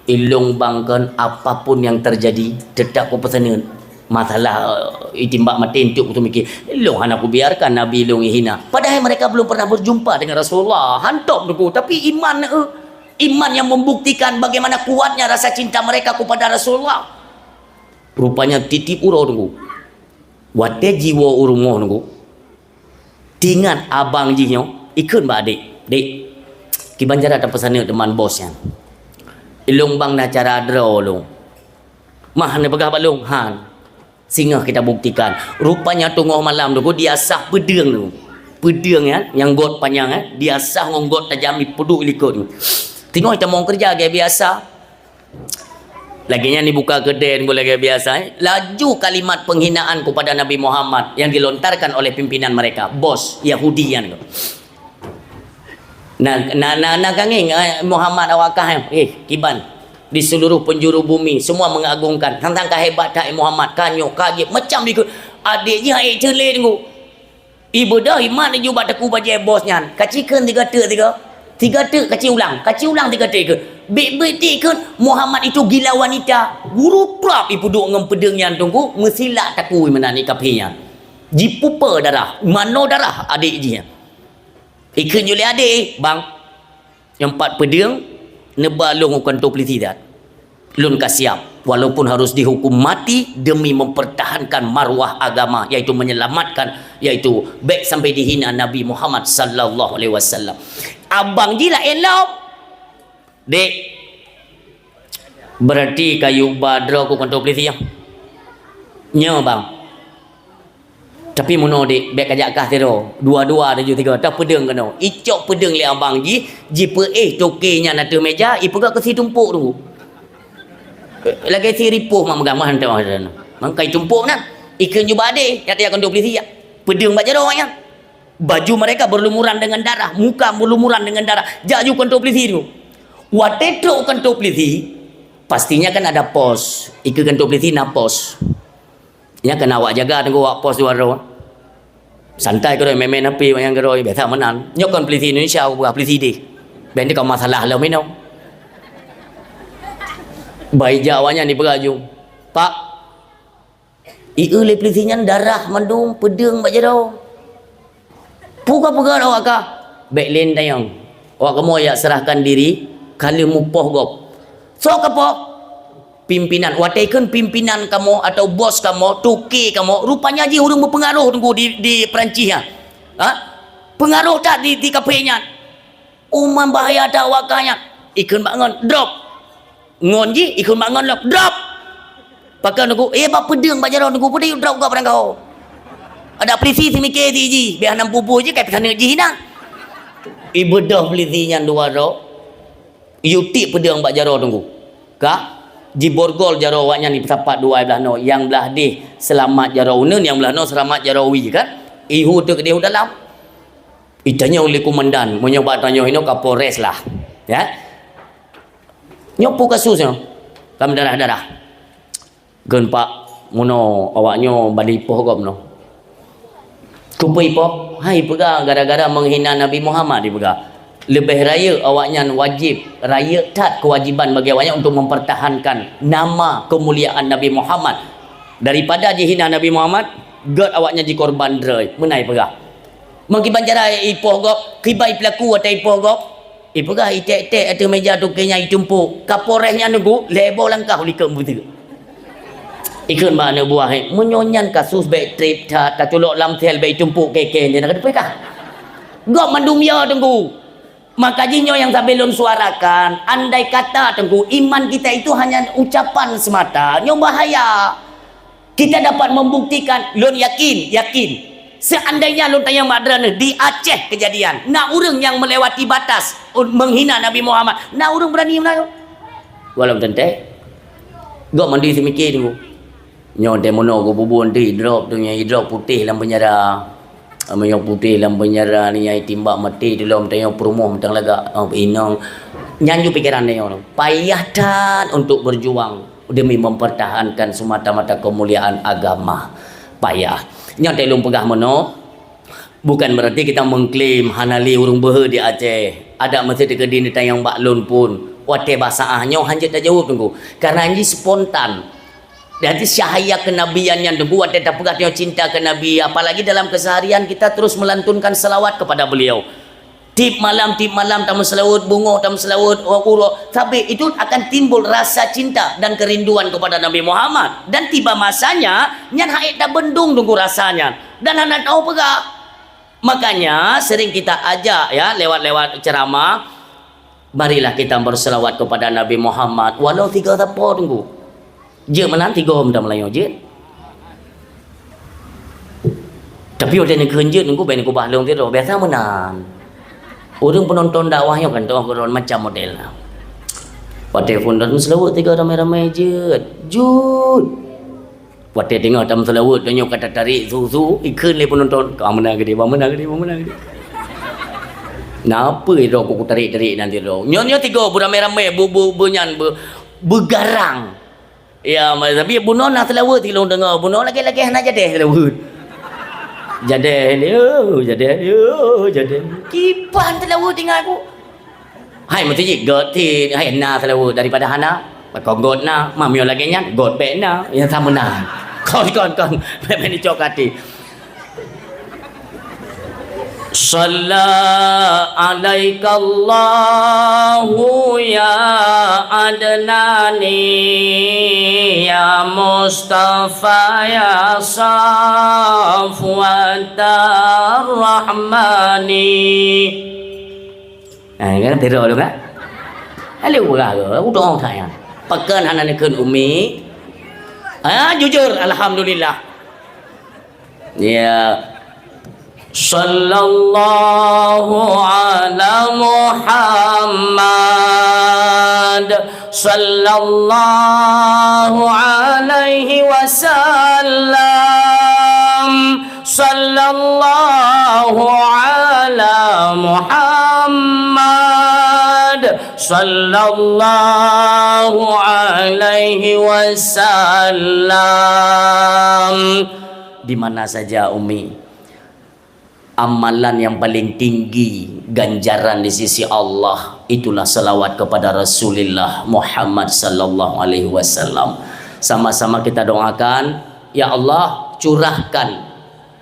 Ilôn bang kon apapun yang terjadi, tetap kupeusaneut. Masalah, eh, itimbak maté entuk kutu mikir. Ilôn hana kubiarkan Nabi ilôn ihina. Padahal mereka belum pernah berjumpa dengan Rasulullah. Hantom teungku, tapi iman, eh, iman yang membuktikan bagaimana kuatnya rasa cinta mereka kepada Rasulullah. Rupanya tiep-tiep uroe teungku. Watèe jiwoe u rumoh teungku, teuingat abang jih nyoe, ikheun bak adék, "Dék, kiban cara tapeusaneut teuma bos nyan. Ilôn bang na cara droe lôn. Mah neupeugah bak lôn, han. Singoh kita buktikan." Rupanya teungoh malam teungku, dia sah peudeueng teungku. Peudeueng nyan, nyang göt panyang, eh, biasa ngon göt tajam ipeuduek likot. Teungoh tamong keureuja lagèe biasa. Lagèe nyan ibuka keudè ngon lagèe biasa, eh. Laju kalimat penghinaan kepada Nabi Muhammad yang dilontarkan oleh pimpinan mereka, bos Yahudi nyan. Na, na, na, na kangeng, eh, Muhammad awak kah, eh, kiban di seluruh penjuru bumi, semua mengagungkan. Tantang ka hebat that, eh, Muhammad, ka nyoe, ka jeuet, macam dikeue. Adék jih, eh, ceulet ngon. Ibeudôh imat laju bak teuk bajèe bos nyan. Kaci kheun tiga teuk tiga. Tiga teuk kaci ulang. Kaci ulang tiga teuk kheun. Bèk-bèk teuk kheun Muhammad itu gila wanita. Guru prap ipeuduek ngon peudeueng nyan teungku. Meusilak takue meunan i kaphé nyan. Jipupe darah. Manoe darah adék jih nyan. Ikheun jih lé adék, "Bang, nyoe pat peudeueng, neuba lôn u kantô pulisi that. Lôn ka siap, walaupun harus dihukum mati demi mempertahankan marwah agama, yaitu menyelamatkan, yaitu bèk sampai dihina Nabi Muhammad sallallahu alaihi wasallam." Abang jih laén lom. "Dek, berarti kayue ba droe u kantô pulisi, ya?" "Nyoe, Bang." "Tapi meunoe, Dek, bèk kajak kah sidroe. Dua-dua taju sigoe, ta peudeueng keunoe." Icok peudeueng lé abang jih, jipeuéh toke nyan ateueh mèja, ipeugah keu si tumpôk tu. Lagèe si ripoh mak meugamah hantom. Mangkai tumpôk nyan, ikheun jubah adék, nyang tajak kantô pulisi, ya. Peudeueng bak jaroe nyan. Baju mereka berlumuran dengan darah, muka berlumuran dengan darah. Jak ju kantô pulisi tu. Watèe trok kantô pulisi, pastinya kan ada pos. Ikheun kantô pulisi na pos. Nyan keuh na awak jaga teungku awak pos dua droe. Santai keudroe, main-main H P nyang keudroe, biasa meunan. Nyoe kon pulisi Indonesia, bukan pulisi deh. Bèk ka masalah lom inoe. Bah ijak awak nyan ipeugah ju, "Pak, ieu lé pulisi nyan darah mandum, peudeueng bak jaroe." "Peue ka peugah awak kah?" "Bèk lé tanyong. Awak kamoe jak serahkan diri, ka lheueh mupoh gob." "Soe ka poh?" "Pimpinan." "Watèe kheun pimpinan kamoe atau bos kamoe, toke kamoe, rupanya jih ureueng beupeungaroh teungku di, di Perancis nyan. Ha? Peungaroh that di, di kaphé nyan. Uman bahaya that awak kah nyan." Ikheun bak ngon, "Drop." Ngon jih, ikheun bak ngon lom, "Drop!" Pakon teungku, eh, bah peudeueng bak jaroe teungku, peudeueng drop gob barang kah. Ada pulisi seumiké di jih, bèk hana pupu jih, ka peusaneuk jih na. Ibeudôh pulisi nyan dua droe, iyue tiek peudeueng bak jaroe teungku. Ka, jiborgol jaroe awak nyan, ipeusapat dua blah noe, nyang blah deh seulamat jaroe uneuen, nyang blah noe seulamat jaroe wie kan. Ihu teuk deh u dalam. Itanyong lé komandan, meunyoe bak tanyoe inoe Kapolres lah. Ya. "Nyoe peue kasus nyoe?" "Lam darah-darah." "Kheun Pak, meunoe awak nyoe bali poh gob noe." "Keupeue ipoh?" "Hai, ipeugah gara-gara menghina Nabi Muhammad," ipeugah. "Leubeh rayeuk awak nyan wajéb, rayeuk that keuwajiban bagi awak nyan untuk mempertahankan nama keumuliaan Nabi Muhammad. Daripada jihina Nabi Muhammad, gèt awak nyan jikorban droe," meunan ipeugah. Meukiban cara ipoh gob, kiban peulaku watèe ipoh gob. Ipeugah iték-ték ateueh mèja toke nyan itumpôk. Kapolres nyan teungku, lhèe boh langkah u likot beutôi. Ikheun bak aneuk buah, "Hei, meunyoe nyan kasus bèk trép that, taculok lam sel bèk itumpôk kèe-kèe nyan, ka teupeu kah?" Gob mandum ya teungku. Maka jih nyoe nyang sabe lôn suarakan, andai kata teungku, iman kita itu hanya ucapan semata, nyoe bahaya. Kita dapat membuktikan, lôn yakin, yakin. Seandainya lôn tanyong bak droeneuh di Aceh kejadian, na ureueng nyang melewati batas un-, menghina Nabi Muhammad, na ureueng berani meunan? Walau teuntèe, gob mandum seumiké teungku. Nyoe teuh meunoe geububun teuh idrop tu, nyoe idrop putéh lam peunjara. Meunyoe putéh lam peunjara ni nyai timbak maté tulom tanyoe peurumoh mantong lagak, oh, inong. Nyan ju pikeran tanyoe. Payah that untuk berjuang demi mempertahankan semata-mata kemuliaan agama. Payah. Nyoe teuh lôn peugah meunoe, bukan berarti kita mengklaim hana lé ureueng beuhe di Aceh. Adak meuseuteukeudi neutanyong bak lôn pun. Watèe basa ah nyoe hanjeuet tajaweueb teungku. Karena jih spontan. Jadi cahaya kenabian nyan teungku watèe tapeugah tanyoe cinta keu Nabi, apalagi dalam keseharian kita terus melantunkan selawat kepada beliau. Tiep malam, tiep malam tameuseulaweuet, beungoh tameuseulaweuet, uroe, uroe, sabé itu akan timbul rasa cinta dan kerinduan kepada Nabi Muhammad. Dan tiba masanya, nyan han ék tabendong teungku rasa nyan. Dan hana tao peugah. Makanya sering kita ajak ya lewat-lewat ceramah, marilah kita berselawat kepada Nabi Muhammad walau tiga sapo teungku. Jeuet meunan tiga meunan Meulayu jeuet. Tapi watèe neukheun jeuet, nunggu bèk neukubah lôn sidroe, biasa meunan. Ureueng peunonton dakwah nyoe kan teuh keudroe macam model na. Watèe phôn dat meuseulaweuet tiga ramé-ramé jeuet, jeuet. Watèe teungoh tameuseulaweuet, tanyoe ka tatarék su-su, ikheun lé peunonton, "Ka meunan keudéh, ba meunan keudéh, ba meunan keudéh." Na peue droe ku kutarék-tarék nan sidroe. Nyoe, nyoe tiga beuramé-ramé, beu, beu, beu nyan, beu, beugarang. Ya, ma-, tapi bunoe na seulaweuet silôn deungoe, bunoe lagèe-lagèe hana jadèh seulaweuet. Jadèh, oh, jadèh, oh, jadèh. Kiban seulaweuet ingat ku. Hai meuseujid göt cit, hai na seulaweuet daripada hana. Pakon göt na, ma meunyoe lagèe nyan, göt bèk na. Nyang sama na. Kon, kon, kon. Bèk, bèk nicok até. Shalla alaikallahu ya Adnani, ya Mustafa, ya Safwatar Rahmani. Eh, kan, tiro tu kan? Lalu peugah ke, udong saya. Pakon hana neukheun umi? Ah, jujur, alhamdulillah. Ya. Sallallahu ala Muhammad. Sallallahu alaihi wasallam. Sallallahu ala Muhammad. Sallallahu alaihi wasallam. Di mana saja, Umi, amalan yang paling tinggi ganjaran di sisi Allah, itulah salawat kepada Rasulullah Muhammad sallallahu alaihi wasallam. Sama-sama kita doakan, ya Allah, curahkan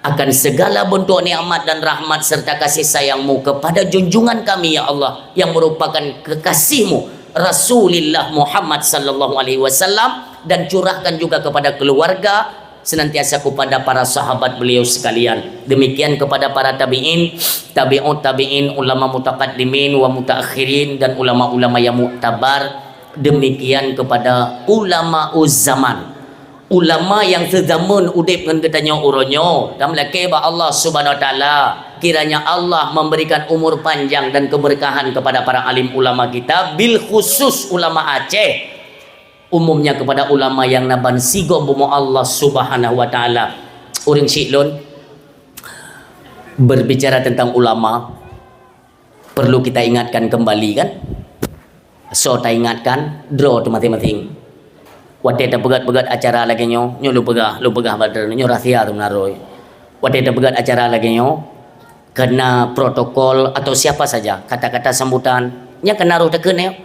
akan segala bentuk nikmat dan rahmat serta kasih sayang-Mu kepada junjungan kami, ya Allah, yang merupakan kekasih-Mu, Rasulullah Muhammad sallallahu alaihi wasallam, dan curahkan juga kepada keluarga, senantiasa kepada para sahabat beliau sekalian. Demikian kepada para tabi'in, tabi'ut tabi'in, ulama mutaqaddimin wa mutaakhirin, dan ulama-ulama yang muktabar. Demikian kepada ulama zaman. Ulama nyang seuzameun udeb ngon geutanyoe uroe nyoe, dan meulakée bak Allah Subhanahu wa Taala, kiranya Allah memberikan umur panjang dan keberkahan kepada para alim ulama kita, bil khusus ulama Aceh, umumnya kepada ulama nyang na ban sigom bumoe Allah Subhanahu wa Taala. Ureueng syiek lôn, berbicara tentang ulama, perlu kita ingatkan kembali, kan? Soe taingatkan, droe teuh maséng-maséng. Watée tapeugét-peugét acara lagée nyoe, nyoe lôn peugah, lôn peugah bak droeneuh, nyoe rahsia teuh meunan. Watée tapeugét acara lagée nyoe, keu na protokol atau siapa saja, kata-kata sambutan, nyang keu na roh takheun nyoe.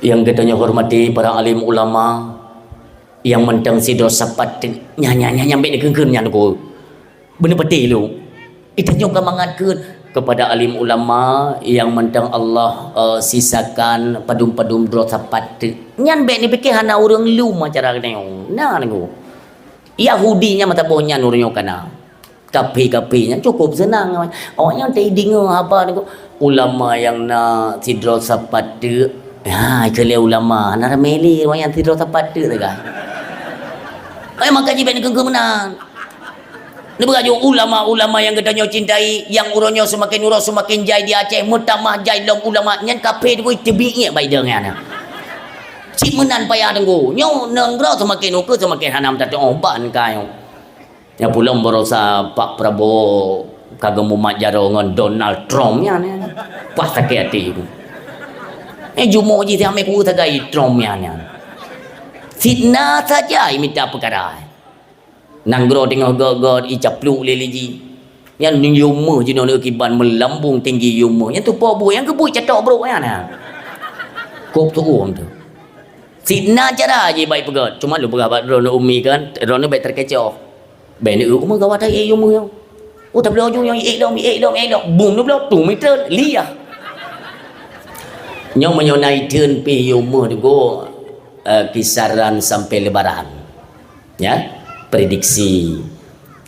Nyang geutanyoe hormati para alim ulama, nyang mantong sidroe sapat teuk, nyan, nyan, nyan, nyan bèk neukheun-kheun nyan, Teungku. Beuneupatéh lôn. Geutanyoe ka mangat kheun kepada alim ulama nyang mantong Allah, eh, sisakan padum-padum droe sapat teuk. Nyan bèk neupike hana ureueng lom acara geutanyoe. Na, Teungku. Yahudi nyan meusaboh nyan ureueng nyoe ka na. Kafé-kafé nyan cukôp seunang. Awaknyan teudeungoe haba nyoe, ulama nyang na sidroe sapat teuk. Ha, keu lé ulama, hana ramé lé awaknyan sidroe sapat teuk sagai. Eh, maka jih bèk neukheun-kheun meunan. Neupeugah jih ulama-ulama nyang geutanyoe cintai, nyang uroe nyoe seumaken uroe seumaken jai di Aceh, meutamah jai lom ulama nyan kafé teuh teubiet bak idong nyan. Cit meunan payah Teungku. Nyoe nanggroe seumaken ukeue seumaken hana meutateuoh ban ka nyoe. Nyan pulom barosa Pak Prabowo ka geumumat jaroe ngon Donald Trump nyan, nyan. Pas sakét até. Eh, jumoe jih siamé kueu sagai Trump nyan, nyan. Fitnah saja imita peukara. Nanggroe teungoh gét-gét icaplok lé liji. Nyan yue meuh jinoe kiban meulambong tinggi yue meuh. Nyan tupok buet nyang keubuet catok brok nyan, nyan. Kop tuom tu. Fitnah cara jih bak ipeugét. Cuma lôn peugah bak droeneuh Umi kan, droeneuh bèk teukecoh. Bèk neueu umeue gawat hai yue meuh nyoe. Oh, tabloe ujong nyoe, ék lom, ék lom, ék lom. Bum neubloe, tu meuteun, liah. Nyoe meunyoe na itheun pih yue meuh Teungku, eh, kisaran sampai Lebaran. Ya, prediksi.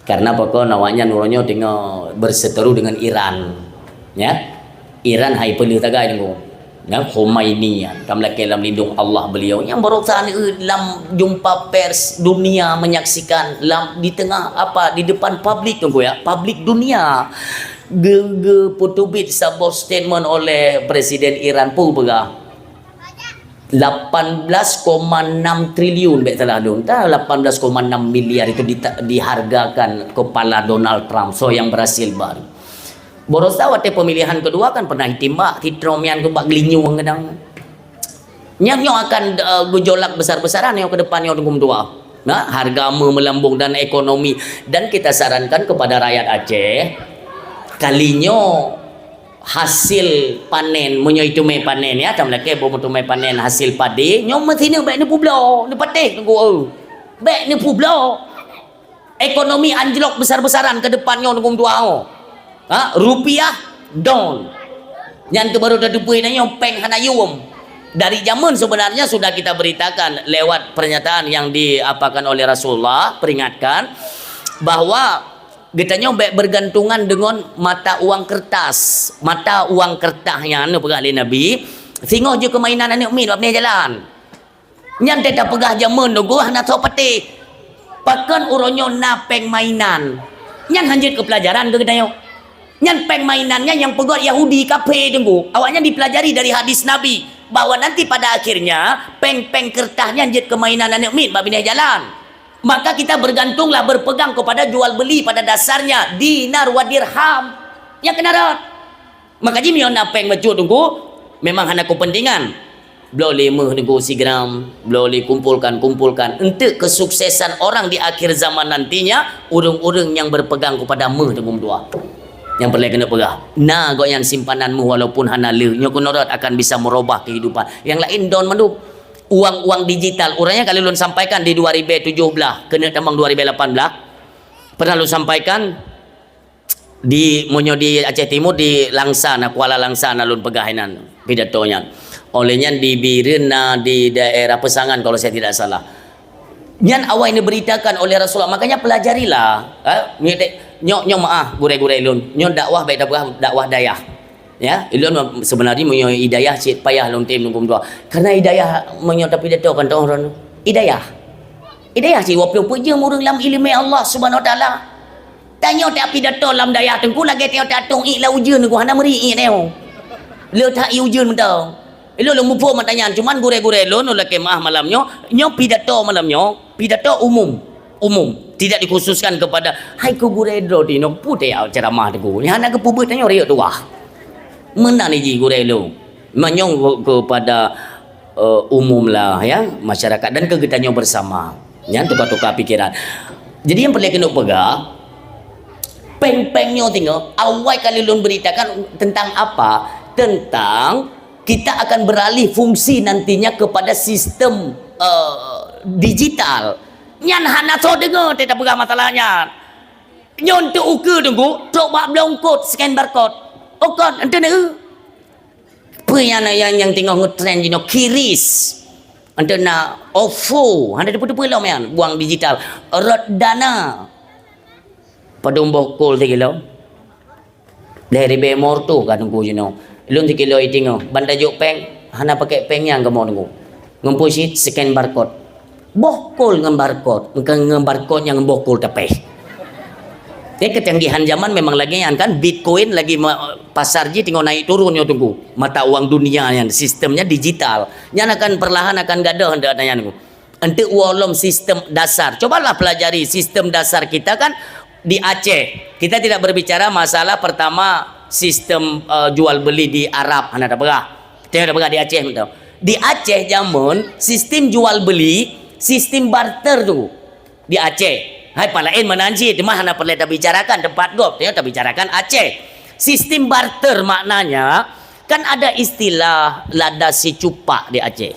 Karena pakon awaknyan uroe nyoe teungoh berseteru dengan Iran. Ya. Iran hai peuleueh sagai Teungku. Nyan Khomeini nyan, ka meulakée lam lindong Allah beliau. Nyang baroesa nyoe lam jumpa pers dunia menyaksikan lam, di tengah apa, di depan publik tu ya, publik dunia. Ge-, geupeuteubiet saboh statement oleh Presiden Iran peue peugah. Lapan belas koma enam triliun, bék salah lôn, ta, lapan belas koma enam miliar itu dita-, dihargakan kepala Donald Trump, soe nyang berhasil baru. Baroesa watée pemilihan kedua kan pernah itimbak, si Trump nyan keuh bak geulinyueng keudang. Nyan nyoe akan, eh, gejolak besar-besaran nyoe ke depan nyoe Teungku meutuah. Nah, harga meuh meulambong dan ekonomi. Dan kita sarankan kepada rakyat Aceh, kali nyoe hasil panen, meunyoe iteumé panen, ya, tam lakée boh meuteumé panen hasil padi, nyoe meusineuk bék neupubloe, neupatéh Teungku, eu. Bék neupubloe. Ekonomi anjlok besar-besaran ke depan nyoe Teungku meutuah. Ha, rupiah down. Nyan tu baru tateupeue nyoe péng hana yuem. Dari zaman sebenarnya sudah kita beritakan lewat pernyataan yang diapakan oleh Rasulullah, peringatkan bahwa geutanyoe bék bergantungan dengan mata uang kertas. Mata uang kertas nyan neupeugah lé Nabi, singoh jeuet keu mainan aneuk miet bak binéh jalan. Nyan teuka peugah jameun Teungku hana soe patéh. Pakon uroe nyoe na péng mainan. Nyan hanjeuet keu pelajaran keu geutanyoe. Nyan péng mainan nyan nyang peugét Yahudi kafé Teungku. Awaknyan dipelajari dari hadis Nabi bahwa nanti pada akhirnya péng-péng kertas nyan jeuet keu mainan aneuk miet bak binéh jalan. Maka kita bergantunglah berpegang kepada jual beli pada dasarnya dinar wa dirham. Nyang keunan rot. Maka jih meunyoe na péng bacut Teungku, memang hana kepentingan. Bloe lé meuh Teungku sigram, bloe lé kumpulkan, kumpulkan. Untuk kesuksesan orang di akhir zaman nantinya, ureuëng-ureuëng nyang berpegang kepada meuh Teungku meutuah. Nyang peureulée keuneuk peugah, na gobnyan simpanan meuh walaupun hana le, nyoe keunan rot akan bisa merubah kehidupan. Nyang laén don mandum. Uang-uang digital, ureuëng nyang kali lôn sampaikan di dua ribu tujuh belas, keuneuk tamong dua ribu lapan belas, pernah lôn sampaikan, di, meunyoe di Aceh Timur, di Langsa na, Kuala Langsa na lôn peugah inan pidato nyan. Oleh nyan di Bireuen na, di daerah Peusangan kalau saya tidak salah. Nyan awai neubeuritakan oleh Rasulullah. Makanya pelajarilah. Ha? Nyoe, nyoe, nyoe meuah gurée-gurée lôn. Nyoe dakwah bék tapeugah dakwah dayah. Ya, ilôn sebenarnya meunyoe hidayah cit payah lôn tem Teungku meutuah. Karena hidayah meunyoe tapidato kan teuh ron. Hidayah. Hidayah cit wapeueng peujeuem ureuëng lam ileumé Allah Subhanahu Wa Taala. Tanyoe tapidato lam dayah Teungku lagée tanyoe tatong ié lam ujeuen Teungku hana meuri ié nyoe. Le that ié ujeuen mantong. Ilôn lôn muphom mata nyan, cuman gurée-gurée lôn, lôn lakée meuah malam nyoe, nyoe pidato malam nyoe, pidato umum. Umum. Tidak dikhususkan kepada, hai keu gurée droe tinoe, peue teuh ceramah Teungku. Nyang hana geupeubuet tanyoe riyeuk tuah. Meunan jih gurée lôn. Manyong kepada, eh, umum lah, ya, masyarakat dan keu geutanyoe bersama. Nyan tukar-tukar pikiran. Jadi nyang peureulée keuneuk peugah, péng-péng nyoe tinoe, awai kali lôn beuritakan tentang apa? Tentang kita akan beralih fungsi nantinya kepada sistem, eh, digital. Nyan hana soe deungoe teuh tapeugah masalah nyan. Nyoe untuk ukeue Teungku, trok bak bloe eungkôt, scan barcode. Oh kon, enteuk na eu. Peue nyang, nyang, nyang teungoh ngetren jinoe, kiris. Enteuk na OVO, hana teupeue-teupeue lom nyan, buang digital. Rot dana. Padum boh kol sikilo. Lhée ribée morto ka Teungku jinoe. Lôn sikilo itingoh, ban tajok péng, hana pakai péng nyang kamoe Teungku. Ngon peue cit scan barcode. Boh kol ngon barcode, ngon barcode nyang boh kol tapéh. Jadi kecanggihan zaman memang lagée nyan kan, Bitcoin lagi ma-, pasar jih teungoh naik turun nyoe Teungku. Mata uang dunia nyan, sistemnya digital. Nyan akan perlahan akan gadôh ndak tanya Teungku. Enteuk woe lom sistem dasar. Cobalah pelajari sistem dasar kita kan di Aceh. Kita tidak berbicara masalah pertama sistem, eh, jual beli di Arab, hana tapeugah. Teuh tapeugah di Aceh beutôi. Di Aceh jameun sistem jual beli, sistem barter tu. Di Aceh. Hai, pat laén meunan cit, teuma hana peureulée tabicarakan teumpat gob, teuh tabicarakan Aceh. Sistem barter maknanya kan ada istilah lada sicupak di Aceh.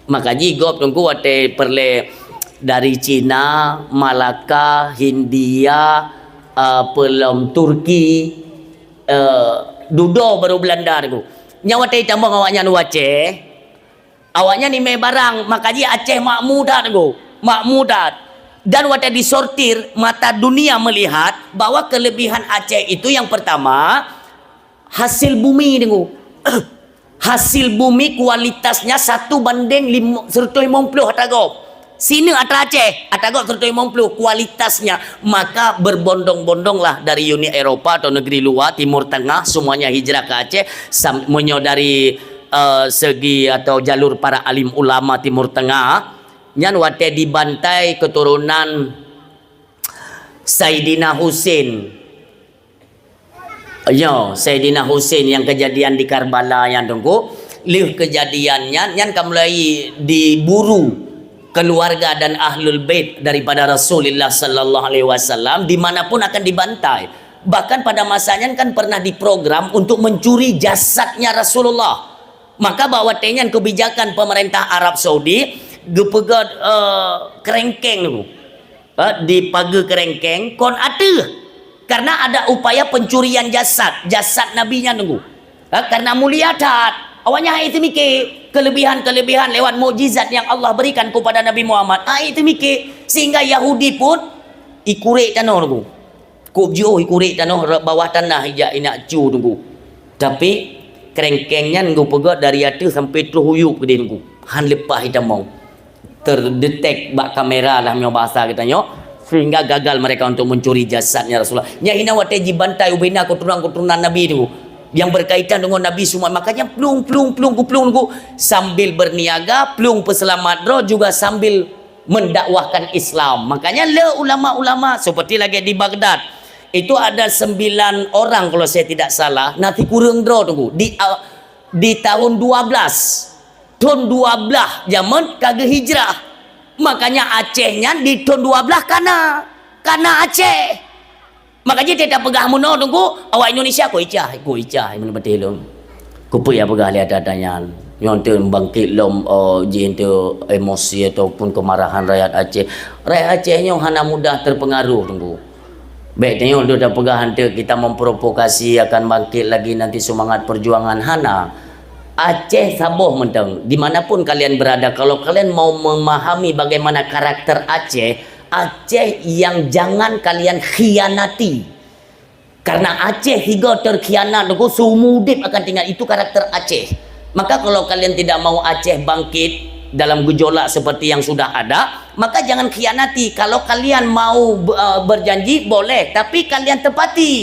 Maka jih gob Teungku watée peureulée dari Cina, Malaka, Hindia, eh, peulom Turki, eh, dudoe baru Belanda Teungku. Nyan watée tamong awaknyan u Aceh, awaknyan imé barang, maka jih Aceh makmu that Teungku. Makmu that. Dan watée disortir, mata dunia melihat bahwa kelebihan Aceh itu yang pertama, hasil bumi Teungku. Hasil bumi kualitasnya satu banding lima, seratus lima puluh ata gob. Sini ata Aceh, ata gob seratus lima puluh kualitasnya. Maka berbondong-bondonglah dari Uni Eropa atau negeri luar, Timur Tengah, semuanya hijrah ke Aceh. Sam-, meunyoe dari, eh, segi atau jalur para alim ulama Timur Tengah, nyan watée dibantai keturunan Saidina Husin. Nyoe, Saidina Husin nyang kejadian di Karbala nyan, Teungku. Lheueh kejadian nyan, nyan ka mulai diburu keluarga dan ahlul bait daripada Rasulullah sallallahu alaihi wasallam, di mana pun akan dibantai. Bahkan pada masa nyan kan pernah diprogram untuk mencuri jasadnya Rasulullah. Maka bak watée nyan kebijakan pemerintah Arab Saudi geupeugét, eh, kerengkeng tu. Ha, di pageue kerengkeng kon ateueh. Karena ada upaya pencurian jasad, jasad Nabi nyan, Teungku. Ha, karena mulia that. Awaknyan hana teumike kelebihan-kelebihan lewat mukjizat yang Allah berikan kepada Nabi Muhammad. Hana teumike, sehingga Yahudi pun ikurek tanoh, Teungku. Kok jiôh ikurek tanoh bawah tanah ijak inak cu, Teungku. Tapi kerengkeng nyan geupeugét dari ateueh sampai troh u yup keudeh, Teungku. Han leupah itamong. Terdetek bak kamera lah meunyoe bahasa geutanyoe, sehingga gagal mereka untuk mencuri jasadnya Rasulullah. Nyan hina watée jibantai ubena keturunan-keturunan Nabi tu yang berkaitan dengan Nabi semua. Makanya plueng, plueng, plueng, ku plueng, ku sambil berniaga, plueng peuselamat droe juga sambil mendakwahkan Islam. Makanya le ulama-ulama seperti lagi di Baghdad, itu ada sembilan orang kalau saya tidak salah, na sikureueng droe, Teungku, di, di tahun dua belas. Thon dua blaih jameun ka geuhijrah. Makanya Aceh nyan di thon dua blaih ka na, ka na Aceh. Makanya teuka peugah meunoe, Teungku, awak Indonesia kok icah, kok icah, meunurot lôn. Keupeue nyang peugah lé ata-ata nyan? Nyoe teuh bangkit lom, eh, jih teuh emosi ataupun kemarahan rakyat Aceh. Rakyat Aceh nyoe hana mudah terpengaruh, Teungku. Bék tanyoe lôn tapeugah hanteuk kita memprovokasi akan bangkit lagi nanti semangat perjuangan, hana. Aceh saboh mantong, di mana pun kalian berada, kalau kalian mau memahami bagaimana karakter Aceh, Aceh yang jangan kalian khianati. Karena Aceh sigoe terkhianat, Teungku, seumur udeb akan teuingat, itu karakter Aceh. Maka kalau kalian tidak mau Aceh bangkit dalam gejolak seperti yang sudah ada, maka jangan khianati. Kalau kalian mau, eh, berjanji, boleh, tapi kalian tepati.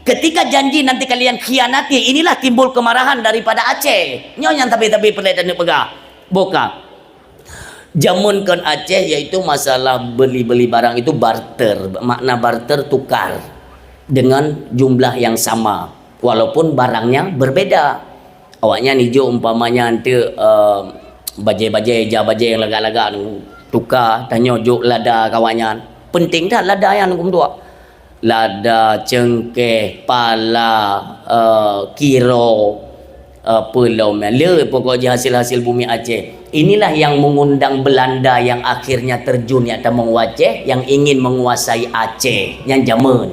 Ketika janji nanti kalian khianati, inilah timbul kemarahan daripada Aceh. Nyoe nyang tapi-tapi peureulée taneuk peugah. Boh ka. Jameun kon Aceh, yaitu masalah beli-beli barang itu barter. Makna barter, tukar dengan jumlah yang sama, walaupun barangnya berbeda. Awaknyan ijok umpamanya anteuk, eh, bajée-bajée, ija bajée nyang lagak-lagak, tukar, tanyoe jok lada keu awaknyan. Penting that lada nyan, Teungku, meutuah. Lada, cengkeh, pala, eh, kiro, eh, peulom, le pokok jih hasil-hasil bumi Aceh. Inilah yang mengundang Belanda yang akhirnya terjun, nyang tamong u Aceh, yang ingin menguasai Aceh, nyang jameun.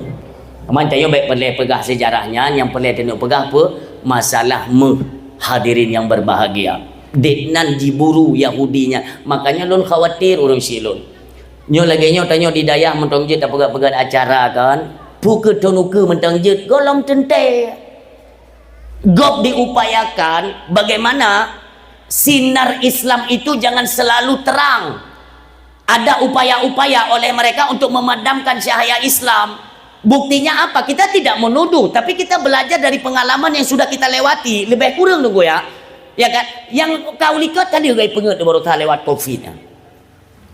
Cuman tanyoe bék peureulée peugah sejarah nyan, nyang peureulée taneuk peugah peue? Masalah méuh, hadirin yang berbahagia. Dek nan jiburu Yahudi nyan. Makanya lôn khawatir ureuëng syiek lôn. Nyoe lagée nyoe tanyoe di dayah mantong jeuet tapeugah-peugah acara kan. Peue keuh thon ukeue mantong jeuet, gohlom teuntée. Gob diupayakan bagaimana sinar Islam itu jangan selalu terang. Ada upaya-upaya oleh mereka untuk memadamkan cahaya Islam. Buktinya apa? Kita tidak menuduh, tapi kita belajar dari pengalaman yang sudah kita lewati. Lebih kurang, Teungku, ya. Ya kan? Nyang ka u likot ka lheueh geupeungeut baroesa lewat covid nyan.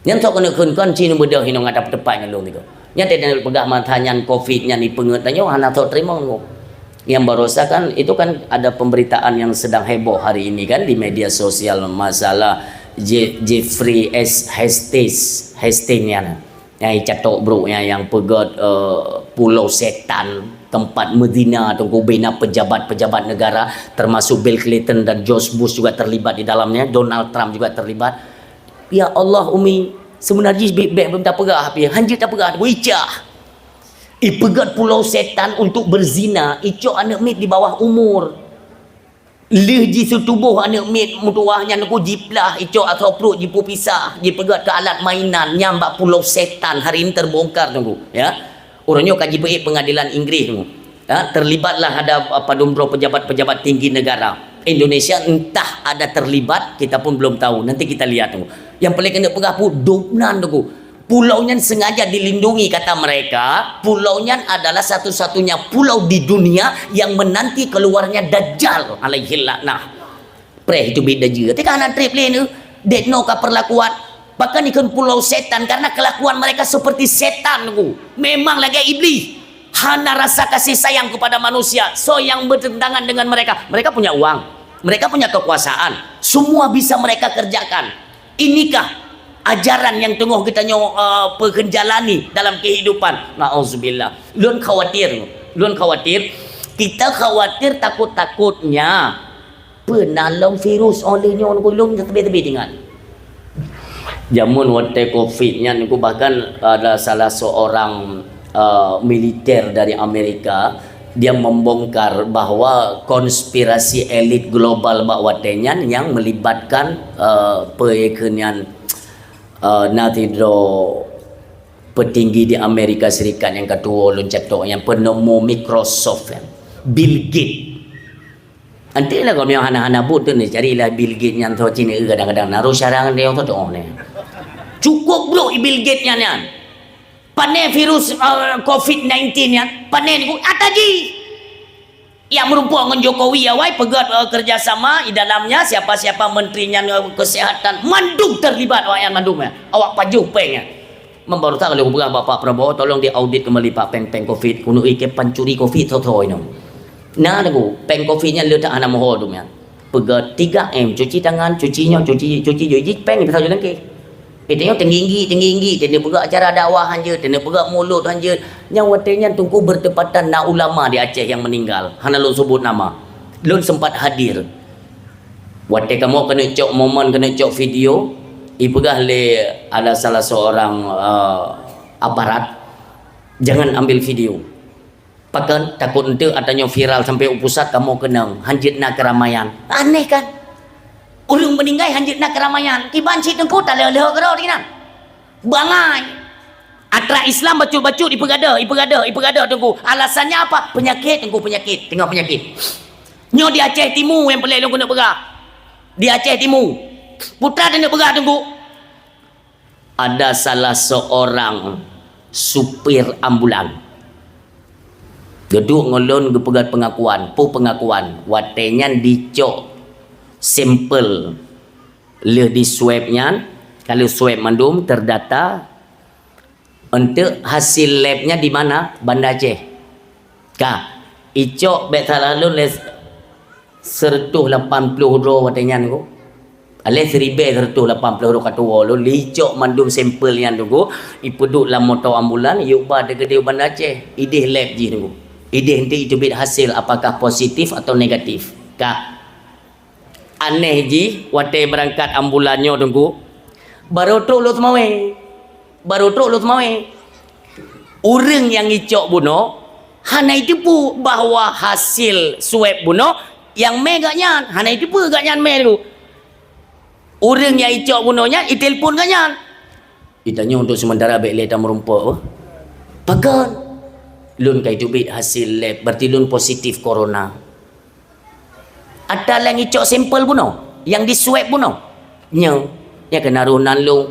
Nyan sok keuneuk kheun kon cit neubeudôh inong ata peuteupat ngon lôn nyoe. Nyan teuh peugah masa nyan covid nyan ipeungeut tanyoe hana sok teurimong, Teungku. Nyang baroesa kan, itu kan ada pemberitaan yang sedang heboh hari ini kan di media sosial, masalah Je-, Jeffrey S. Hastings, Hastings nyan. Nyang icatok brok nyan, nyang peugét, eh, Pulau Setan, tempat mezina, Teungku, bina pejabat-pejabat negara, termasuk Bill Clinton dan George Bush juga terlibat di dalamnya, Donald Trump juga terlibat. Ya Allah, Umi, seubeuna jih bék, bék, bék tapeugah pih, hanjeuet tapeugah, Teungku, icah. Ipeugét Pulau Setan untuk berzina, icok aneuk miet di bawah umur. Lheueh jiseutuboh aneuk miet meutuwah nyan, Teungku, jiplah, icok asoe pruet, jipeupisah, jipeugét keu alat mainan, nyan bak Pulau Setan, hari ini terbongkar, Teungku, ya. Uroe nyoe ka jipeuék peungadilan Inggris, Teungku. Ya, terlibatlah ada, uh, padum droe pejabat-pejabat tinggi negara. Indonesia entah ada terlibat, kita pun belum tahu. Nanti kita lihat tu. Yang paling kena peugah pu dubnan tu. Pulau nyan sengaja dilindungi, kata mereka. Pulau nyan adalah satu-satunya pulau di dunia yang menanti keluarnya Dajjal alaihi laknah. Preh itu beda je. Teuka hana treb lé ni. Dek no ka perlakuan. Bahkan ikon pulau setan karena kelakuan mereka seperti setan tu. Memang lagi iblis. Hana rasa kasih sayang kepada manusia. So yang bertentangan dengan mereka. Mereka punya uang. Mereka punya kekuasaan. Semua bisa mereka kerjakan. Inikah ajaran yang teungoh geutanyoe, eh, peukeunjalani dalam kehidupan? Nauzubillah. Lôn khawatir. Lôn khawatir. Kita khawatir takut-takutnya peue na lom virus oleh nyoe nunggu lôn teubi-teubi ingat. Jameun watèe covid nyan nunggu bahkan ada salah seorang, eh, militer dari Amerika, dia membongkar bahwa konspirasi elit global bak watèe nyan yang melibatkan, eh, peue keu nyan, eh, na sidroe petinggi di Amerika Serikat nyang ka tuwo lôn catok nyan penemu Microsoft nyan, Bill Gates. Anti lah kau nyang hana-hana buet tu ni, carilah Bill Gates nyan tho Cina kadang-kadang naruh syarang dia tu doh ni. Cukup brok Bill Gates nyan nyan. Pane virus, eh, covid nineteen nyan, pane ni ata ji. Yang meureumpok ngon Jokowi awai peugöt, eh, kerjasama di dalamnya siapa-siapa menteri nyan, eh, kesehatan mandum terlibat awak nyan mandum ya. Awak pajoh peng ya. Membaru tak kalau peugah Bapak Prabowo tolong diaudit kembali Pak peng-peng covid. Kunu ike pancuri covid tho-tho inoe. Nah, tunggu, peng covid nyan le tak hana moho dum ya. Peugah tiga M, cuci tangan, cuci nyoe, cuci, cuci jui, jih peng bisa jalan ke. Kita nyoe tinggi-tinggi, tinggi-tinggi, teuneuk peugah acara dakwah hanjeuet, teuneuk peugah mulod hanjeuet. Nyang watèe nyan teungku bertepatan na ulama di Aceh yang meninggal. Hana lôn sebut nama. Lôn sempat hadir. Watèe kamoe keuneuk cok momen, keuneuk cok video, ipeugah lé ada salah seorang, eh, aparat, jangan ambil video. Pakon takot eunteuk ata nyoe viral sampai u pusat kamoe keunong, hanjeuet na keramaian. Aneh kan? Ureueng meuninggai hanjeuet na keramaian. Kiban cit teungku taleuh-leuh keudroe di nan. Bangai. Atra Islam bacut-bacut ipeugadeuh, ipeugadeuh, ipeugadeuh teungku. Alasannya apa? Penyakit teungku, penyakit. Teungoh penyakit. Nyoe di Aceh Timu nyang peureulèe lôn keuneuk peugah. Di Aceh Timu. Peue teuma keuneuk peugah teungku. Ada salah seorang supir ambulan. Geuduek ngon lôn geupeugah pengakuan, peue pengakuan, watèe nyan dicok sampel lheueh di swab nyan, ka lheueh swab mandum terdata, eunteuk hasil lab nyan di mana? Banda Aceh. Ka, icok bèk salah lôn lé seureutôh lapan ploh droe watèe nyan ko. Alèh siribèe seureutôh lapan ploh droe ka tuwo lôn, icok mandum sampel nyan tu ko, ipeuduek lam moto ambulan, iyuek ba teukeudi u Banda Aceh, idéh lab jih tu ko. Idéh eunteuk iteubiet hasil apakah positif atau negatif. Ka. Aneh jih, watèe beurangkat ambulan nyoe teungku, barô trok lôn seumawé. Barô trok lôn seumawé. Ureueng nyang icok bunoe hana iteupeue bahwa hasil swab bunoe nyang mè geuh nyan, hana iteupeue geuh nyan mè tu. Ureueng nyang icok bunoe nyan itelepon geuh nyan. Itanyong untuk sementara bèk lé tameurumpok. Pakon? Lôn ka iteubiet hasil lab, berarti lôn positif corona. Ata lôn icok sampel bunoe, nyang di swab bunoe. Nyoe, nyang keunan roh nan lôn.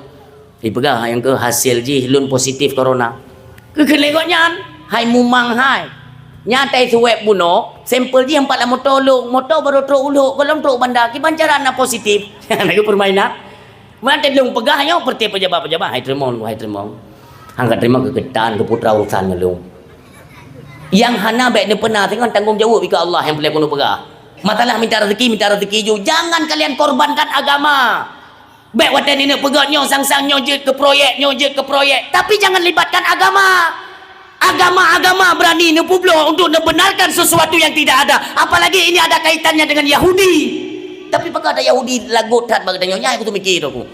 Ipeugah nyang keu hasil jih lôn positif corona. Keu keuneuk gobnyan, hai mumang hai. Nyan tai swab bunoe, sampel jih empat lam moto lôn, moto barô trok u Lhok, gohlom trok u Banda, kiban cara na positif. Lagèe permainan. Meunan teuh lôn peugah nyoe, peureuté pejabat-pejabat, hai teurimong, hai teurimong. Hana teurimong keu geutanyoe, keu putra urusan ngon lôn. Nyang hana bèk neupeuna, singoh tanggông jaweueb ikeue Allah nyang peureulèe keuneuk peugah. Masalah minta rezeki, minta rezeki ju. Jangan kalian korbankan agama. Bèk watèe neuneuk peugah nyoe sang-sang, nyoe jeuet keu proyek, nyoe jeuet keu proyek. Tapi jangan libatkan agama. Agama-agama berani neupubloe untuk neubenarkan sesuatu yang tidak ada. Apalagi ini ada kaitannya dengan Yahudi. Tapi pakon ada Yahudi lagot that bak geutanyoe, nyan keuneuk miké tu.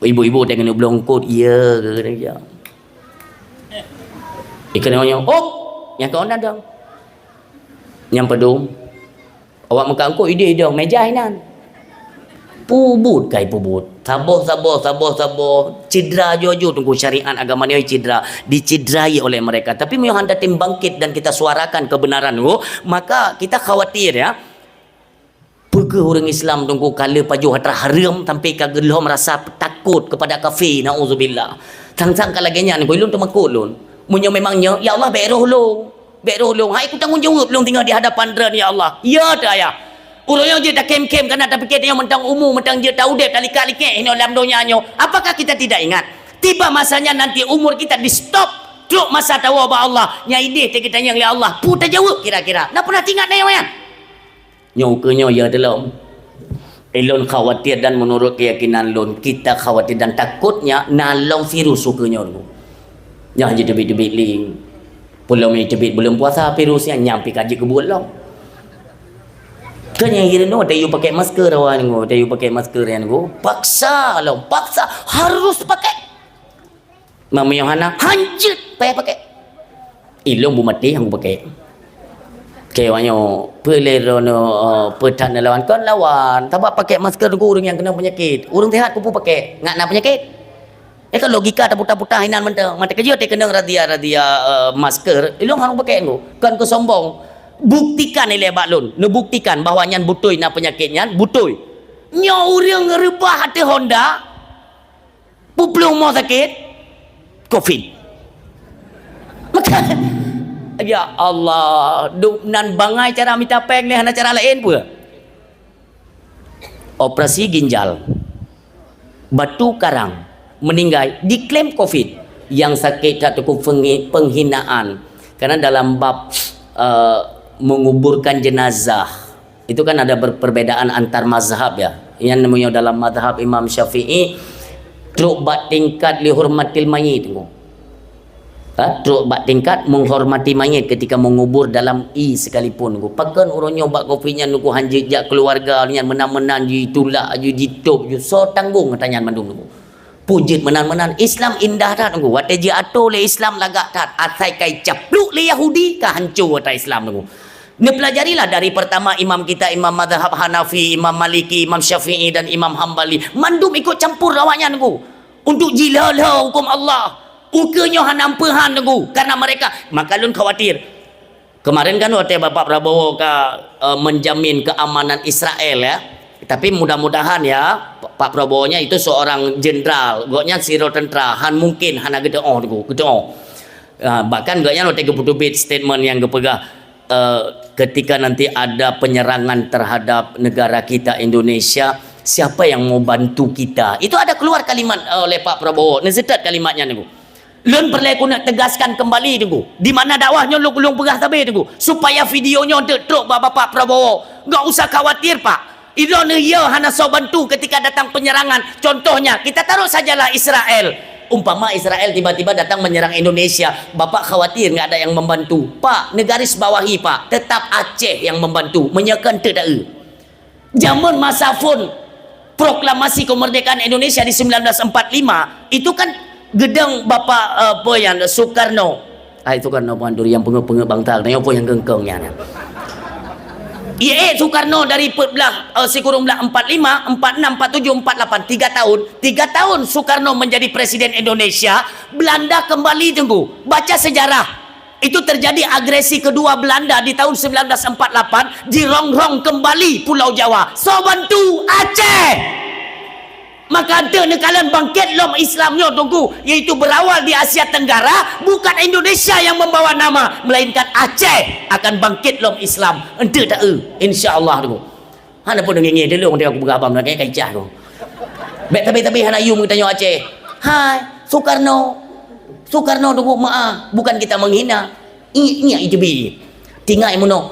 Ibu-ibu tengah neubloe eungkôt, iya ke kata dia. Ikan nyoe, "Oh, nyang kau nak dong." Nyang peudong. Awak meuka eungkôt idéh dong, meja inan. Pubut kai pubut. Saboh, saboh, saboh, saboh. Cedera ju-ju teungku syariat agama ni cedera. Dicederai oleh mereka. Tapi meunyoe hana tem bangkit dan kita suarakan kebenaran tu, maka kita khawatir ya. Keu ureuëng Islam Teungku, ka le pajoh atra hareuem sampai ka geulhom rasa takot kepada kafé, naudzubillah. Sang-sang ka lagée nyan, Teungku, ulôn teumakot lôn. Meunyoe memang nyoe, ya Allah, bék roh lôn. Bék roh lôn. Hai, kutanggong jaweueb lôn tinggai di hadapan Droeneuh, ya Allah. Ya, teuh Ayah. Uroe nyoe jeuet takhém-khém, kana tapike tanyoe mantong umu, mantong jeuet taudeb, talikat-likek inoe lam donya nyoe. Apakah kita tidak ingat? Tiba masanya nanti umur kita di-stop. Trok masa tawoe bak Allah. Nyang ideh teuh geutanyong lé Allah. Peue tajaweueb kira-kira? Na pernah teuingat na nyang nyan? Nyoe ukeue nyoe ya teulom. Ilôn khawatir dan menurut keyakinan lôn, kita khawatir dan takutnya na lom virus ukeue nyoe. Nyan jiteubiet-teubiet lé. Peulom jiteubiet buleuen puasa virus nyan, nyan pih ka jeuet keubuet lom. Keu nyang hireuen nyoe, tayue pakai masker awak nyoe, tayue pakai masker nyan nyoe. Paksa lom, paksa harus pakai. Meunyoe hana, hanjeuet payah pakai. Ilôn beumaté nyang kupakai. Keu awak nyoe, peue lé droeneuh, eh, peue that neulawan? Kon lawan, sabab pakai masker nunggu ureuëng nyang keunong peunyakit. Ureuëng sehat keupeue pakai? Ngat na peunyakit. Eh, kan logika taputa-puta inan mantong. Mata keujeuet teukeunong razia-razia, eh, masker, ilôn hana pakai nunggu. Kon keu sombong. Buktikan ilée bak lôn. Neubuktikan bahwa nyan beutôi na peunyakit nyan, beutôi. Nyoe ureuëng reubah ateueh Honda, Peuplueng mo sakét covid. Maka, ya Allah, dup nan bangai cara mita péng lé hana cara laén peue? Operasi ginjal, batu karang, meninggai, diklaim covid. Yang sakét that teungku penghi-, penghinaan. Karena dalam bab, eh, menguburkan jenazah, itu kan ada ber-, perbedaan antar mazhab ya. Yang namanya dalam mazhab Imam Syafi'i, trok bak tingkat lihurmatil mayit, Teungku. Ha, trok bak tingkat menghormati mayit ketika mengubur dalam ie sekalipun, Teungku. Pakon uroe nyoe bak covid nyan, Teungku, hanjeuet jak keluarga nyan meunan-meunan, jitulak, ju jitôb, ju soe tanggong ata nyan mandum, Teungku. Peue jeuet meunan-meunan. Islam indah that, Teungku. Watée jiato lé Islam lagak that. Asai kai caplok lé Yahudi, ka hanco ata Islam, Teungku. Neupeulajarilah dari pertama imam kita, imam mazhab Hanafi, imam Maliki, imam Syafi'i, dan imam Hambali. Mandum ikut campur awaknyan, Teungku. Untuk jilha-lha hukum Allah. Ukeue nyoe hana peue han, Teungku. Karena mereka, maka lôn khawatir. Kemarin kan watée Bapak Prabowo ka, eh, menjamin keamanan Israel ya. Tapi mudah-mudahan ya, Pak Prabowo nya itu seorang jenderal, gobnyan sidroe tentara, han mungkin hana geuteuoh, Teungku, geuteuoh. Ah, bahkan gobnyan watée geupeuteubiet statement nyang geupeugah, eh, ketika nanti ada penyerangan terhadap negara kita Indonesia, siapa yang mau bantu kita? Itu ada keluar kalimat, eh, oleh Pak Prabowo, neuseutôt kalimat nyan, Teungku. Lôn peureulée keuneuk tegaskan kembali, Teungku. Di mana dakwah nyoe lôn, lôn peugah sabe, Teungku, supaya video nyoe deuek trok bak Bapak Prabowo. Enggak usah khawatir, Pak. Ilôn ya hana soe bantu ketika datang penyerangan. Contohnya, kita taruh sajalah Israel. Umpama Israel tiba-tiba datang menyerang Indonesia, Bapak khawatir nggak ada yang membantu. Pak, neugaris bawahi, Pak. Tetap Aceh yang membantu. Meunyoe kon teu taeu. Jameun masa phon proklamasi kemerdekaan Indonesia di sembilan belas empat lima, itu kan geudong Bapak, eh, apa nyan, Soekarno. Hai Soekarno, bukan duri nyang peungeuet-peungeuet bangsa, nyoe peue nyang keungkeung nyan. Iya, eh, Soekarno dari empat belas, eh, sikureueng blaih empat lima, empat enam, empat tujuh, empat lapan, tiga tahun. Tiga tahun Soekarno menjadi presiden Indonesia, Belanda kembali, Teungku. Baca sejarah. Itu terjadi agresi kedua Belanda di tahun sembilan belas empat lapan, jirongrong kembali Pulau Jawa. Soe bantu? Aceh. Maka deuh neukalon bangkét lom Islam nyoe, Teungku, yaitu berawal di Asia Tenggara, bukan Indonesia yang membawa nama, melainkan Aceh akan bangkét lom Islam. Enteuk taeu, insya Allah, Teungku. Hana pun ngengeh dulu, dia aku peugah abang, kayak kacah tu. Bek tabi-tabi hana yum kita nyoe Aceh. Hai, Soekarno. Soekarno, Teungku, maaf, bukan kita menghina. Ingat, ingat itu bi. Tinggal muno.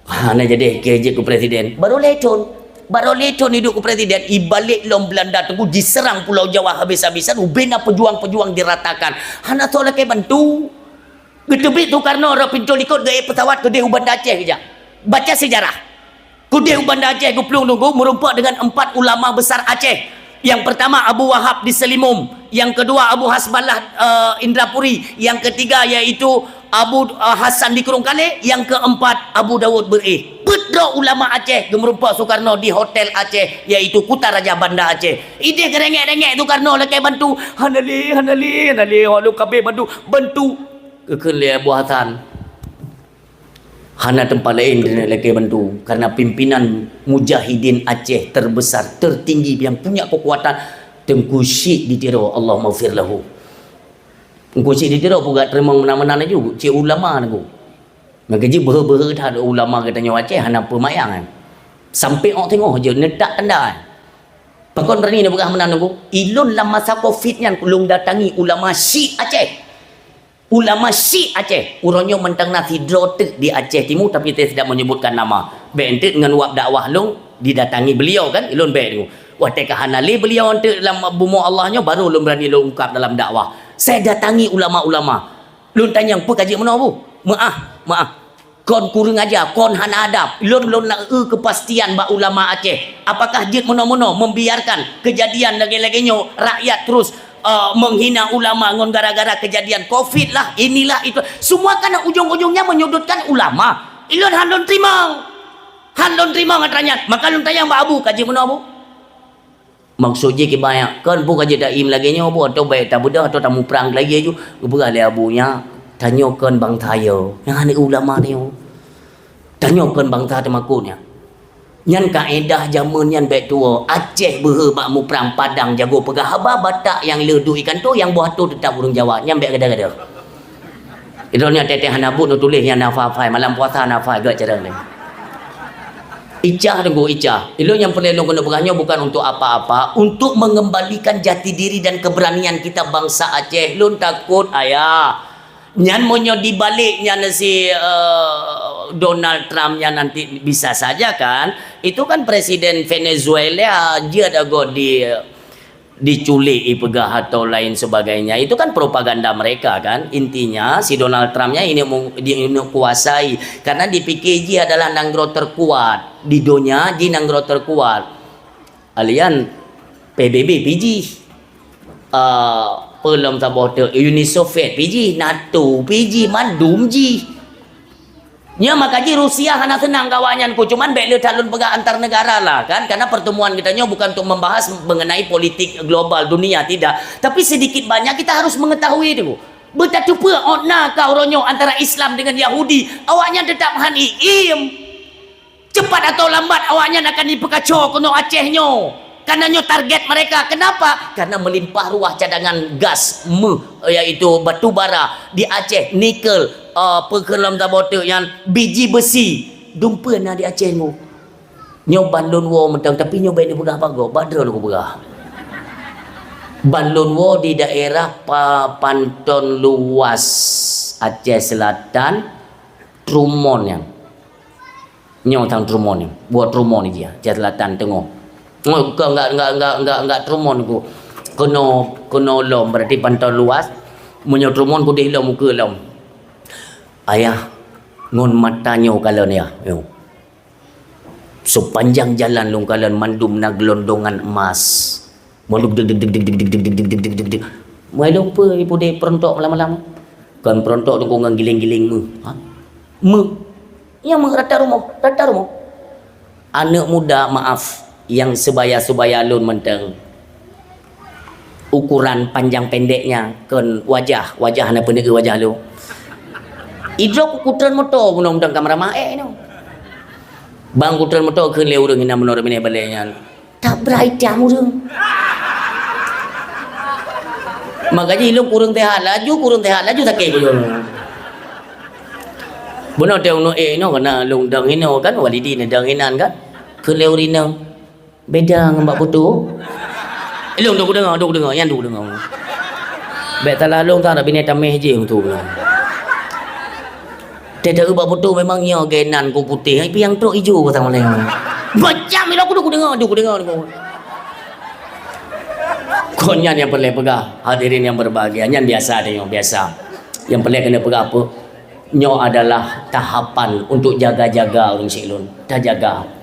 Ha, na jadi ke je ku presiden. Baru leh thon. Baru leh thon hidup ku presiden. Ibalik lom Belanda, Teungku, jiserang Pulau Jawa habis-habisan. Ubena pejuang-pejuang diratakan. Hana soe lakée bantu. Geuteubiet Soekarno rot pintoe likot geuék pesawat keudeh u Banda Aceh keujak. Baca sejarah. Keudeh u Banda Aceh geuplueng Teungku meureumpok dengan empat ulama besar Aceh. Yang pertama Abu Wahab di Selimum, yang kedua Abu Hasballah, eh, Indrapuri, yang ketiga yaitu Abu, eh, Hasan di Krueng Kalé, yang keempat Abu Daud Beureueh. Peuet droe ulama Aceh geumeurumpok Soekarno di Hotel Aceh, yaitu Kuta Raja Banda Aceh. Ideh geurengek-rengek Soekarno lakée bantu, "Hana lé, hana lé, hana lé, hana lé, bantu, bantu." Geukheun lé Abu Hasan. Hana teumpat laén keuneuk lakée bantu, karena pimpinan mujahidin Aceh terbesar, tertinggi, yang punya kekuatan, Teungku Syik di Tiro, Allahummaghfir lahu. Teungku Syik di Tiro peugah teurimong meunan-meunan laju, cit ulama Teungku. Maka jih beuhe-beuhe that ulama geutanyoe Aceh hana peumayang. Sampai ôk teungoh jeuet neutak tanda. Pakon beurani neupeugah meunan Teungku? Ilôn lam masa covid nyan lôn datangi ulama Syik Aceh. Ulama Syik Aceh, uroe nyoe mantong na sidroe teuk di Aceh Timu, tapi saya tidak menyebutkan nama. Bék enteuk ngon wab dakwah lôn didatangi beliau kan, ilôn bék deungoe. Watée ka hana lé beliau enteuk lam bumoe Allah nyoe, baru lôn beurani lôn ungkab dalam dakwah. Saya datangi ulama-ulama. Lôn tanyong, "Peue ka jeuet meunoe, Bu?" "Meu'ah, meu'ah." Kon kureueng aja, kon hana adab. Lôn, lôn na eu keupastian bak ulama Aceh. Apakah jeuet meunoe-meunoe membiarkan kejadian lagée-lagée nyoe, rakyat terus, eh, menghina ulama ngon gara-gara kejadian covid lah, inilah itu. Semua kan ujung-ujungnya menyudutkan ulama. Ilôn han lôn teurimong. Han lôn teurimong atra nyan. Maka lôn tanyong bak Abu, "Ka jeuet meunoe, Bu?" Maksud jih kiban nyan, kon peue ka jeuet taim lagée nyoe, Bu, atau bék tabeudôh atau tamuprang lagée ju. Geupeugah lé Abu nyan, tanyoe kon bansa yo, nyang hana ulama tanyoe. Tanyoe kon bansa teumakot nyan. Nyan kaedah jameun nyan bék tuwoe. Aceh beuhe bak muprang, Padang jago peugah haba, Batak nyang le duek ikan to, nyang boh to teutap ureuëng Jawa. Nyan bék gada-gada. Droeneuh teuh hana buet, neutuléh nyan hafai-hafai, malam puasa hana hafai, gét carông lé. Icah Teungku, icah. Ilôn nyang peureulée lôn keuneuk peugah nyoe bukan untuk apa-apa, untuk mengembalikan jati diri dan keberanian kita bangsa Aceh. Lôn takot, ayah. Nyan meunyoe dibalik nyan si, eh, Donald Trump nyan nanti bisa saja kan, itu kan Presiden Venezuela jeuet agoe di diculik, ipeugah atau lain sebagainya. Itu kan propaganda mereka kan. Intinya si Donald Trump nyan ini mu-, di, ini kuasai. Karena dipikir jih adalah nanggroe terkuat. Di donya jih nanggroe terkuat. Alian P B B pih jih. Ah, peue lom saboh teuk, Uni Soviet pih jih, NATO pih jih, mandum jih. Nyan maka jih Rusia hana seunang ngon awaknyan ku, cuman bék le that lôn peugah antar negara lah kan, karena pertemuan geutanyoe bukan untuk membahas mengenai politik global dunia, tidak. Tapi sedikit banyak kita harus mengetahui tu. Beutateupeue ôt na ka uroe nyoe antara Islam dengan Yahudi, awaknyan tetap han iém. Cepat atau lambat awaknyan akan jipeukaco keunoe Aceh nyoe. Karena nyoe target mereka. Kenapa? Karena melimpah ruah cadangan gas, méuh, yaitu batu bara di Aceh, nikel, eh, peue kheun lom saboh teuk nyan, biji besi. Dumpeue na di Aceh nyoe. Nyoe ban lôn woe mantong, tapi nyoe bék neupeugah bak gob, bak droeneuh kupeugah. Ban lôn woe di daerah Pa-, Panton Luwas, Aceh Selatan, Trumon nyan. Nyoe tang Trumon ni. Buet Trumon ni jih, Aceh Selatan teungoh. Nyoe ka enggak, enggak, enggak, enggak, enggak Trumon ku. Keunoe, keunoe lom, berarti Panton Luwas. Meunyoe Trumon kudeh lom, ukeue lom. Ayah, ngon mata nyoe kalon ya. Nyoe. Sepanjang jalan lôn kalon mandum na gelondongan emas. Mandum deg, deg, deg. Meulom peue ipudeh peurontok malam-malam? Kon peurontok Teungku ngon giléng-giléng méuh. Ha? Méuh. Nyang méuh rata rumoh, rata rumoh. Aneuk muda, maaf, nyang sebaya-sebaya lôn mantong. Ukuran panjang pendeknya kon wajah, wajah hana peuneuk wajah lôn. Idroe kutreun moto bunoe mantong ka meuramah ék nyoe. Bang kutreun moto kheun lé ureuëng inan meunoe binéh balée nyan. Tabra itam ureuëng. Maka jih lôn kureueng sehat laju, kureueng sehat laju sakét kuyong. Bunoe teuh uneuk ék inoe keuneuk lôn dong inoe kan, Walidi neudong inan kan. Kheun lé ureuëng inong, "Beda ngon bak foto." Ilôn dok kudeungoe, dok kudeungoe, nyan dok kudeungoe. Bék salah lôn, ka na binéh tameh jih tu. Teuh bak foto memang nyoe geunan ku putéh, tapi nyang trok ijo ka sama laén. Macam ilôn kudu kudeungoe, dok kudeungoe, dok. Kon nyan nyang peureulée peugah, hadirin yang berbahagia, nyan biasa teuh nyoe, biasa. Nyang peureulée keuneuk peugah apa? Nyoe adalah tahapan untuk jaga-jaga ureuëng syik lôn. Tajaga.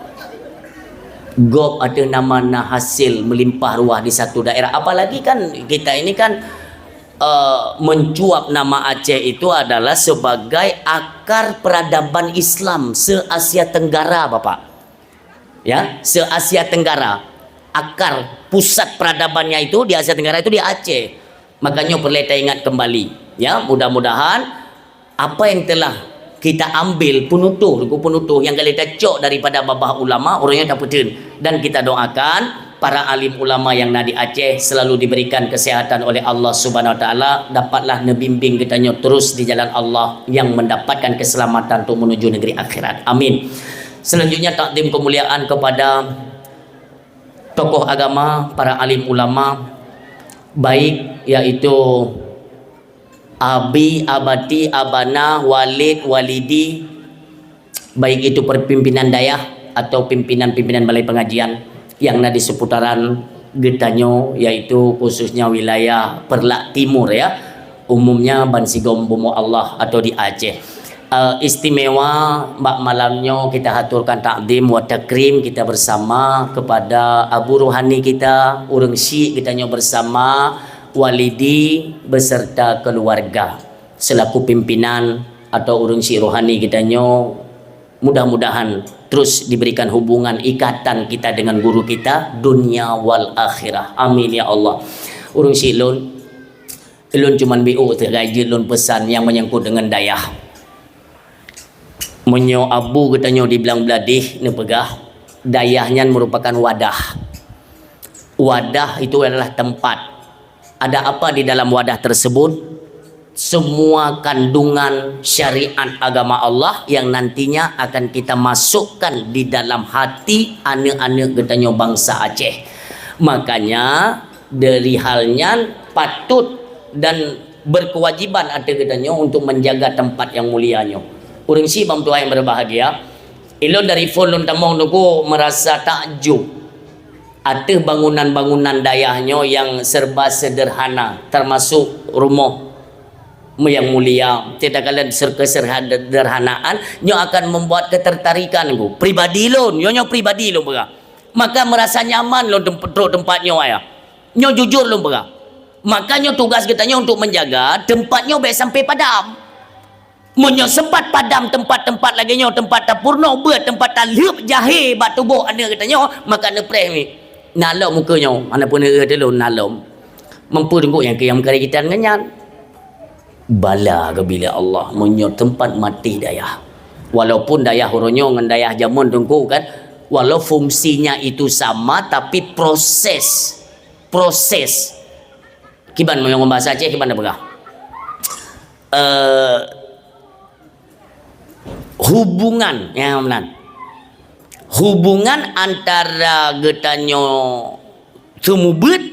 Gob ateueh nama na hasil meulimpah ruah di satu daerah. Apalagi kan kita ini kan, eh, mencuap nama Aceh itu adalah sebagai akar peradaban Islam se-Asia Tenggara, Bapak. Ya, se-Asia Tenggara. Akar pusat peradabannya itu di Asia Tenggara itu di Aceh. Makanya perlu taingat kembali. Ya, mudah-mudahan apa yang telah Kita ambil penutuh, buku penutuh nyang ka lheueh tacok daripada babah ulama, ureuëng nyan tapeutheun. Dan kita doakan para alim ulama yang na di Aceh selalu diberikan kesehatan oleh Allah Subhanahu Wa Taala, dapatlah neubimbing geutanyoe terus di jalan Allah yang mendapatkan keselamatan untuk menuju negeri akhirat. Amin. Selanjutnya, takdim kemuliaan kepada tokoh agama, para alim ulama, baik yaitu abi, abati, abana, walid, walidi, baik itu pimpinan dayah atau pimpinan-pimpinan balai pengajian yang na di seputaran geutanyoe, yaitu khususnya wilayah Perlak Timur, ya, umumnya bansigom bumoe Allah atau di Aceh. Eh, istimewa bak malam nyoe kita haturkan takdim wa takrim kita bersama kepada abu rohani kita, ureuëng syik geutanyoe bersama, walidi beserta keluarga selaku pimpinan atau ureuëng syik rohani geutanyoe. Mudah-mudahan terus diberikan hubungan ikatan kita dengan guru kita dunia wal akhirah. Amin ya Allah. Ureuëng syik lôn, lôn cuman biôk teuh gaji lôn pesan yang menyangkut dengan dayah. Meunyoe abu geutanyoe di Blang Bladih neupeugah, dayah nyan merupakan wadah. Wadah itu adalah tempat. Ada apa di dalam wadah tersebut? Semua kandungan syariat agama Allah yang nantinya akan kita masukkan di dalam hati aneuk-aneuk geutanyoe bangsa Aceh. Makanya, dari hal nyan patut dan berkewajiban ateueh geutanyoe untuk menjaga tempat yang mulia nyoe. Ureuëng syik bang tuan yang berbahagia, ilôn dari phon lôn tamong teungku merasa takjub ateueh bangunan-bangunan dayah nyoe yang serba sederhana, termasuk rumoh yang mulia, tidak kalian kesederhanaan nyoe akan membuat ketertarikan teungku. Pribadi lôn, nyoe nyoe pribadi lôn peugah. Maka merasa nyaman lôn tem- trok tempat nyoe ayah. Nyoe jujur lôn peugah. Maka nyoe tugas geutanyoe untuk menjaga tempat nyoe bèk sampai padam. Meunyoe sempat padam tempat-tempat lagèe nyoe, tempat tapurnoe beuet, tempat talheueb jahé bak tuboh aneuk geutanyoe, maka neupreh mi. Na lom muka nyoe, hana peuneuk teuh lôn na lom. Mampu teungku nyang keu nyang meukarya kita ngon nyan. Bala keubilék Allah meunyoe teumpat maté dayah. Walaupun dayah uroe nyoe ngon dayah jameun teungku kan, walau fungsinya itu sama tapi proses, proses. Kiban meunyoe bahasa Aceh kiban peugah. Eh, hubungan, ya meunan. Hubungan antara geutanyoe seumeubeuet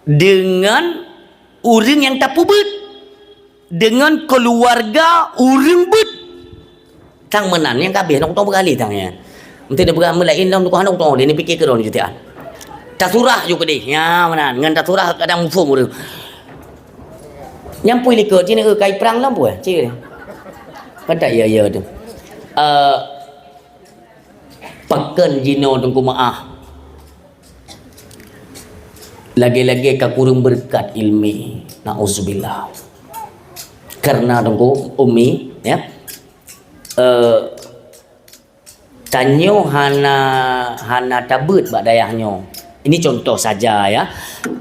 dengan ureuëng nyang tapeubuet, dengan keluarga ureuëng buet. Tang meunan nyang ka abéh, nak kutong peugah lé tang nyan. Meusti neupeugah meulaén lom tukoh aneuk kutong lé, neupike keudroe neujutian. Tasurah ju keudeh, nya meunan. Ngon tasurah kadang muphom ureuëng. Nyampui likot, cina kai prang lom puih, cik. Kata iya-iya tu. Eh, Pakon jinoe teungku meu'ah. Lagèe-lagèe ka kureueng beureukat ileumèe. Nauzubillah. Karena teungku, Umi, ya. Eh, tanyoe hana, hana tabeuet bak dayah nyoe. Ini contoh saja, ya.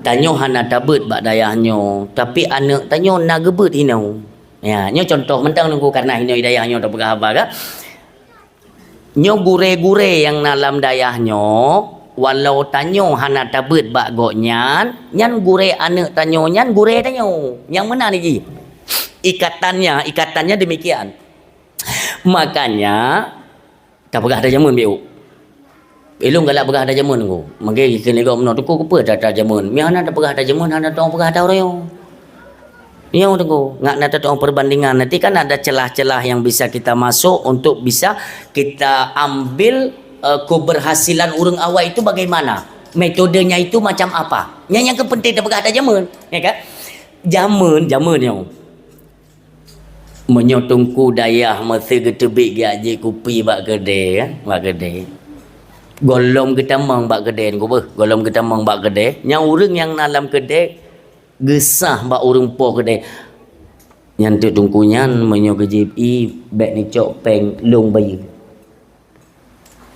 Tanyoe hana tabeuet bak dayah nyoe, tapi aneuk tanyoe na geubeuet inoe. Ya, nyoe contoh mantong teungku karena inoe dayah nyoe tapeugah haba ka. Nyoe gurèe-gurèe nyang na lam dayah nyoe, walau tanyoe hana tabeuet bak gobnyan, nyan gurèe aneuk tanyoe, nyan gurèe tanyoe. Nyang meunan jih. Ikatannya, ikatannya demikian. Makanya, tapeugah ata jameun biôk. Ilôn galak peugah ata jameun teungku. Mungkin keu lé gobnyan teungku keupeue ata jameun. Meunyo hana tapeugah ata jameun, hana tatu'oh peugah ata uroe nyoe. Nyoe teungku, ngat na tatu'oh perbandingan. Nanti kan ada celah-celah yang bisa kita masuk untuk bisa kita ambil, eh, keberhasilan ureuëng awai itu bagaimana? Metodenya itu macam apa? Nyan nyang keu penting tapeugah ata jameun, ya kan? Jameun, jameun nyoe. Meunyoe teungku dayah meusé geuteubiet geujak jép kupi bak keudè, kan? Bak keudè. Gohlom geutamong bak keudè teungku beuh, gohlom geutamong bak keudè. Nyang ureuëng nyang na lam keudè geusah bak ureuëng po keudè. Nyan teuk teungku nyan meunyoe geujép ié bèk neucok péng lôn bayeue.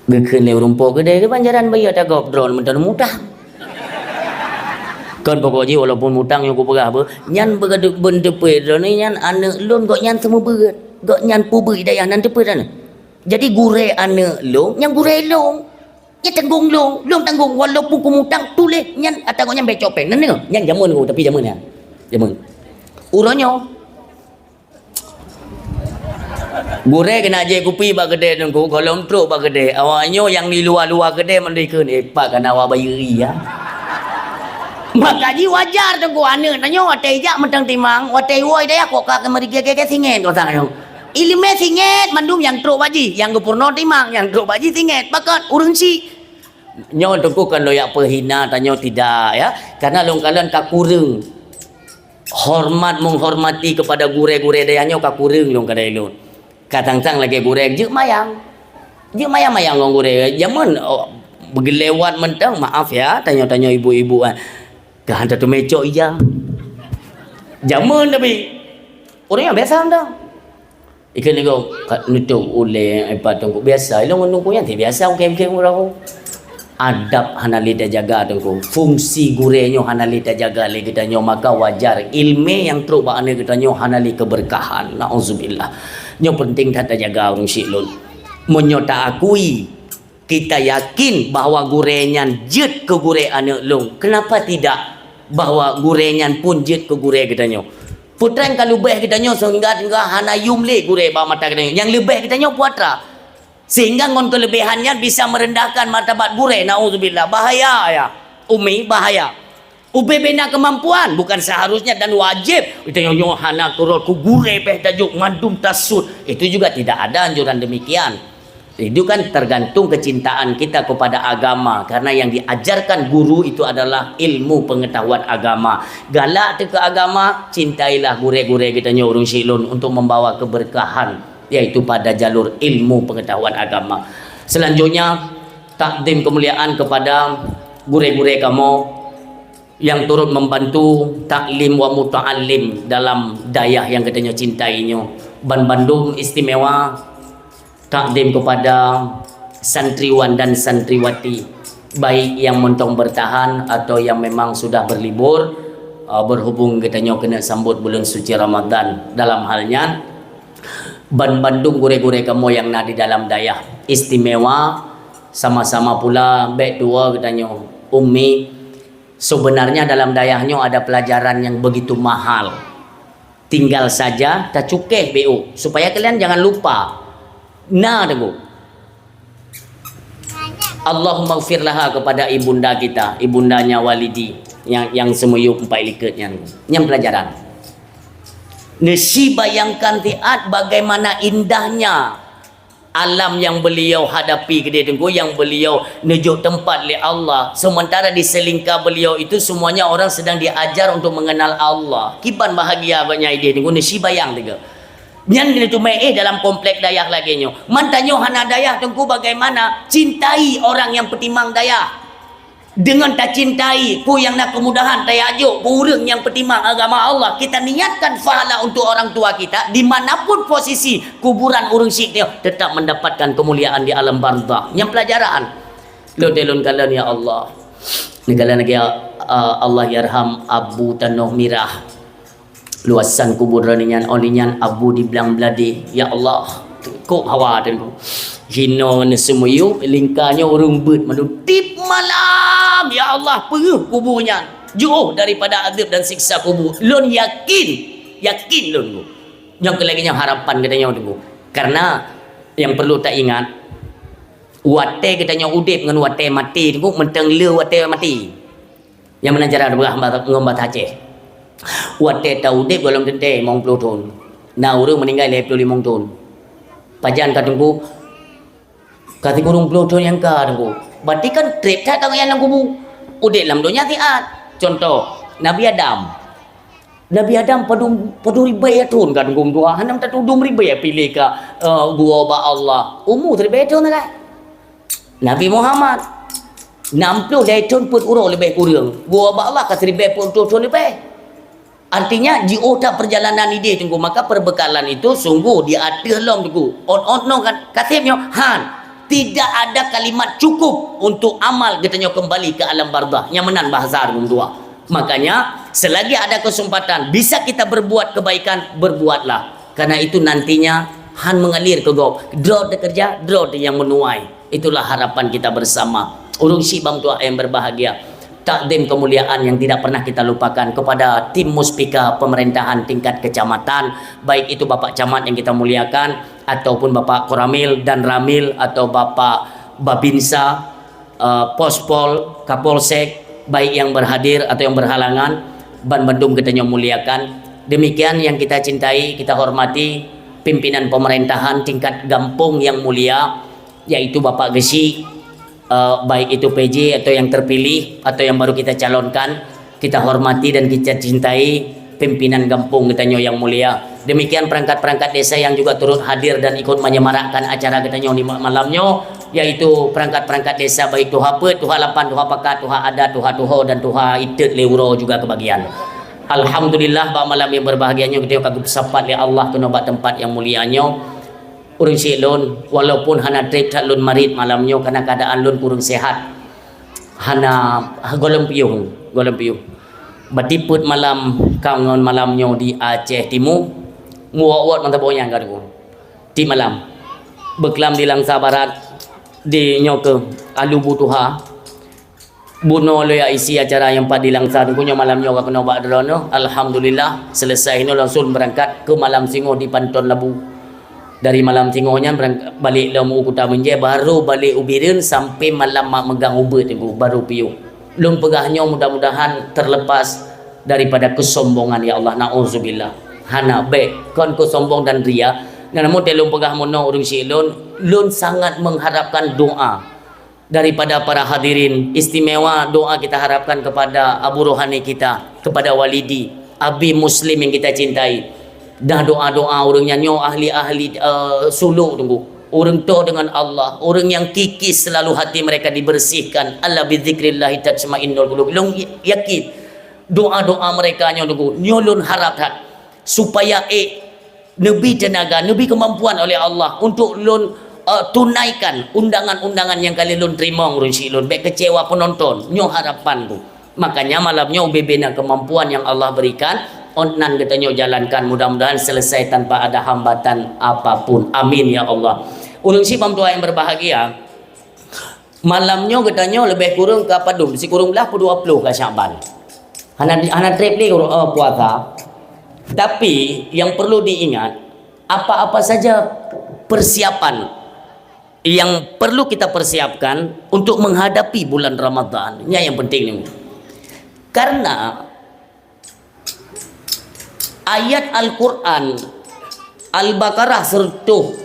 Geukheun lé ureuëng po keudè, "Kiban jalan bayeue ata gob droeneuh meuteumutang." Kon pokok jih walaupun mutang nyang kupeugah beuh, nyan beugadu-, beunteupeu droeneuh nyan aneuk lôn gobnyan seumeubeuet. Gobnyan peubeuet dayah nan teupeu dan. Jadi gurée aneuëk lôn, nyang gurée lôn. Nyan tanggong lôn, lôn tanggong walaupun kumutang tuléh nyan ata gobnyan becok péng. Nan deungoe, nyan jameun ku, tapi jameun nyan. Jameun. Uroe nyoe. Gurée keuneuk jép kupi bak keudè teungku, gohlom trok bak keudè. Awak nyoe nyang di luwa-luwa keudè mandum ikheun, "Eh, pat kana awak bayeue ie, ya?" Maka jih wajar teungku aneuëk tanyoe watée ijak mantong timang, watée iwoe dayah kok ka keumeuri gé-gé singét kok sang nyoe. Ileumé singét mandum nyang trok bak jih, nyang geupeurunoe timang, nyang trok bak jih singét. Pakon ureuëng syik. Nyoe teungku kon lôn jak peuhina tanyoe tidak, ya. Karena lôn kalon ka kureueng hormat menghormati kepada gurée-gurée dayah nyoe ka kureueng lôn kadai lôn. Ka sang-sang lagée gurée jeuet mayang. Jeuet mayang-mayang ngon gurée. Jameun, oh, beugeulewat mantong, maaf ya, tanyoe-tanyoe ibu-ibu, ah. Ka hantar teumé cok ija. Jameun tapi. Ureuëng nyang biasa mantong. Ikheun nyoe ka nutup ulée ipat teungku biasa. Ilong ngon teungku nyan biasa mungkin-mungkin urang. Adab hana lé tajaga teungku. Fungsi gurée nyoe hana lé tajaga lé geutanyoe, maka wajar ileumé nyang trok bak aneuëk geutanyoe hana lé keubeurkahan. Nauzubillah. Nyoe penting that tajaga ureuëng syik lôn. Meunyoe taakui, kita yakin bahwa gurée nyan jeuet keu gurée aneuëk lôn. Kenapa tidak bahwa gurée nyan pun jeuet keu gurée geutanyoe? Peutrang ka leubeh geutanyoe sehingga, sehingga hana yum lé gurée bak mata geutanyoe. Nyang leubeh geutanyoe puatra. Sehingga ngon keuleubéhan nyan bisa meurendahkan martabat gurée. Nauzubillah. Bahaya, ya. Umi, bahaya. Ubé bina kemampuan, bukan seharusnya dan wajib. Geutanyoe nyoe hana keurot keu gurée péh tajok mandum tasut. Itu juga tidak ada anjuran demikian. Itu kan tergantung kecintaan kita kepada agama. Karena yang diajarkan guru itu adalah ilmu pengetahuan agama. Galak teuh keu agama, cintailah gurée-gurée geutanyoe ureuëng syik lôn untuk membawa keberkahan, yaitu pada jalur ilmu pengetahuan agama. Selanjutnya, takdim kemuliaan kepada gurée-gurée kamoe nyang turut membantu taklim wa muta'allim dalam dayah nyang geutanyoe cintai nyoe. Ban bandum istimewa takdim kepada santriwan dan santriwati, baik yang mantong bertahan atau yang memang sudah berlibur, eh, berhubung geutanyoe keuneuk sambot buleuen suci Ramadan. Dalam hal nyan, ban bandum gurée-gurée kamoe nyang na di dalam dayah istimewa, sama-sama pula bék tuwoe geutanyoe, Umi, sebenarnya dalam dayah nyoe ada pelajaran yang begitu mahal. Tinggal saja tacukéh bék, supaya kalian jangan lupa. Na teungku. Allahumma gfir laha kepada ibunda kita, ibundanya Walidi yang, yang seumiyueb empat likot nyan. Nyan pelajaran. Neusibayangkan siat bagaimana indahnya alam yang beliau hadapi keudeh teungku, yang beliau neujok teumpat lé Allah. Sementara di selingka beliau itu semuanya orang sedang diajar untuk mengenal Allah. Kiban bahagia agaknya ideh teungku, neusibayang teungku. Nyan neuteumé éh dalam komplek dayah lagée nyoe. Man tanyoe hana dayah teungku bagaimana cintai orang nyang peutimang dayah. Deungon tacintai peue nyang na keumudahan tayajok keu ureuëng nyang peutimang agama Allah, kita niatkan pahala untuk orang tua kita, di mana pun posisi kuburan ureuëng syik nyoe, tetap mendapatkan kemuliaan di alam barzakh. Nyang pelajaran. Lôn teuh lôn kalon, ya Allah. Neukalon lagée, ah, Allahyarham Abu Tanoh Mirah. Luasan kubur droeneuh nyan, oh lheueh nyan Abu di Blang Bladé. Ya Allah, kok hawa teungku. Hinoe neuseumiyueb, lingka nyoe ureuëng beuet mandum tiep malam. Ya Allah, peureueh kubur nyan. Jiôh daripada azab dan siksa kubur. Lôn yakin, yakin lôn. Nyoe keu lagée nyoe harapan geutanyoe teungku. Karena nyang perlu taingat, watée geutanyoe udeb ngon watée maté teungku, mantong le watée maté. Nyang meunan cara teupeugah ngon bahasa Aceh. Watée taudeb gohlom teuntée limong ploh thon, na ureuëng meuninggai lhée ploh limong thon. Pajan ka teungku? Ka sikureueng ploh thon nyang ka teungku. Berarti kan treb that ka nyan lam kubu. Udeb lam donya siat. Contoh, Nabi Adam. Nabi Adam padum, padum ribée thon ka teungku meutuha. Hana tatudum ribée piléh ka, eh, geuwoe bak Allah. Umu siribée thon sagai. Nabi Muhammad, nam ploh lhée thon peuet uroe leubeh kureueng. Geuwoe bak Allah ka siribée peuet ploh thon leubeh. Artinya, jiôh that perjalanan ideh teungku, maka perbekalan itu sungguh di ateueh lom teungku. Ot-ot nyoe kan, ka seb nyoe, han. Tidak ada kalimat cukup untuk amal geutanyoe kembali ke alam barzakh. Nyang meunan bahasa ureuëng dua. Makanya, selagi ada kesempatan, bisa kita berbuat kebaikan, berbuatlah. Karena itu nantinya han mengalir ke gob. Droe teuh keureuja, droe teuh nyang meunuai. Itulah harapan kita bersama. Ureuëng syiek bang tuah nyang berbahagia. Takdim kemuliaan yang tidak pernah kita lupakan kepada tim Muspika pemerintahan tingkat kecamatan, baik itu Bapak Camat yang kita muliakan, ataupun Bapak Koramil dan Ramil, atau Bapak Babinsa, eh, Pospol, Kapolsek, baik yang berhadir atau yang berhalangan, ban bandum geutanyoe muliakan. Demikian yang kita cintai, kita hormati pimpinan pemerintahan tingkat gampong yang mulia, yaitu Bapak Geuchik, eh, baik itu P J atau yang terpilih atau yang baru kita calonkan, kita hormati dan kita cintai pimpinan gampong geutanyoe yang mulia. Demikian perangkat-perangkat desa yang juga turut hadir dan ikut menyemarakkan acara geutanyoe di ma-, malam nyoe, yaitu perangkat-perangkat desa baik tuha peuet, tuha lapan, tuha pakat, tuha adat, tuha tuho dan tuha itet lé uroe juga kebagian. Alhamdulillah, bak malam yang berbahagia nyoe geutanyoe ka geupeusapat lé Allah keunoe bak teumpat yang mulia nyoe. Ureuëng syiek lôn, walaupun hana treb that lôn marit malam nyoe karena keadaan lôn kurang sehat. Hana, gohlom piôh, gohlom piôh. Bati peuet malam ka ngon malam nyoe di Aceh Timu, muwot-wot mantong boh nyang ka deungoe. Tiep malam. Beuklam di Langsa Barat, di nyoe keuh Alu Butuha. Bunoe lôn jak isi acara nyang pat di Langsa, teungku nyoe malam nyoe ka keunoe bak droeneuh. Alhamdulillah, selesai nyoe langsung berangkat ke Malam Singoh di Panton Labu. Dari Malam Singoh nyan berang-, balek lom u Kuta Meunjée, baru balek u Bireuen sampai malam mak meugang ubeut teungku, baru piôh. Lôn peugah nyoe mudah-mudahan terlepas daripada kesombongan, ya Allah, na'udzubillah. Hana, bék, kon keu sombong dan ria. Namun teuh lôn peugah meunoe ureuëng syiek lôn, lôn sangat mengharapkan doa daripada para hadirin, istimewa doa kita harapkan kepada Abu Rohani kita, kepada Walidi, Abi Muslim yang kita cintai. Dah doa-doa ureuëng nyan nyoe ahli-ahli, eh, suluk teungku. Ureuëng toe dengan Allah, ureuëng yang kikis selalu hati mereka dibersihkan. Ala bizikrillahi tatmainnul qulub. Lôn yakin doa-doa mereka nyoe teungku, nyoe lôn harap that supaya ék neubi teunaga, neubi keumampuan oleh Allah untuk lôn, eh, tunaikan undangan-undangan nyang ka lheueh lôn teurimong ureuëng syiek lôn, bék kecewa penonton. Nyoe harapan lôn. Makanya malam nyoe ubé-bé na keumampuan nyang Allah berikan, ôn nan geutanyoe jalankan, mudah-mudahan selesai tanpa ada hambatan apapun. Amin ya Allah. Ureuëng syiek bang tuah nyang berbahagia, malam nyoe geutanyoe leubeh kureueng ka padum, sikureueng blah peuet dua ploh ka Syakban. Hana di, hana treb lé, eh, puasa. Tapi yang perlu diingat, apa-apa saja persiapan yang perlu kita persiapkan untuk menghadapi bulan Ramadan, nyan yang penting ni. Karena ayat Al-Quran Al-Baqarah seratus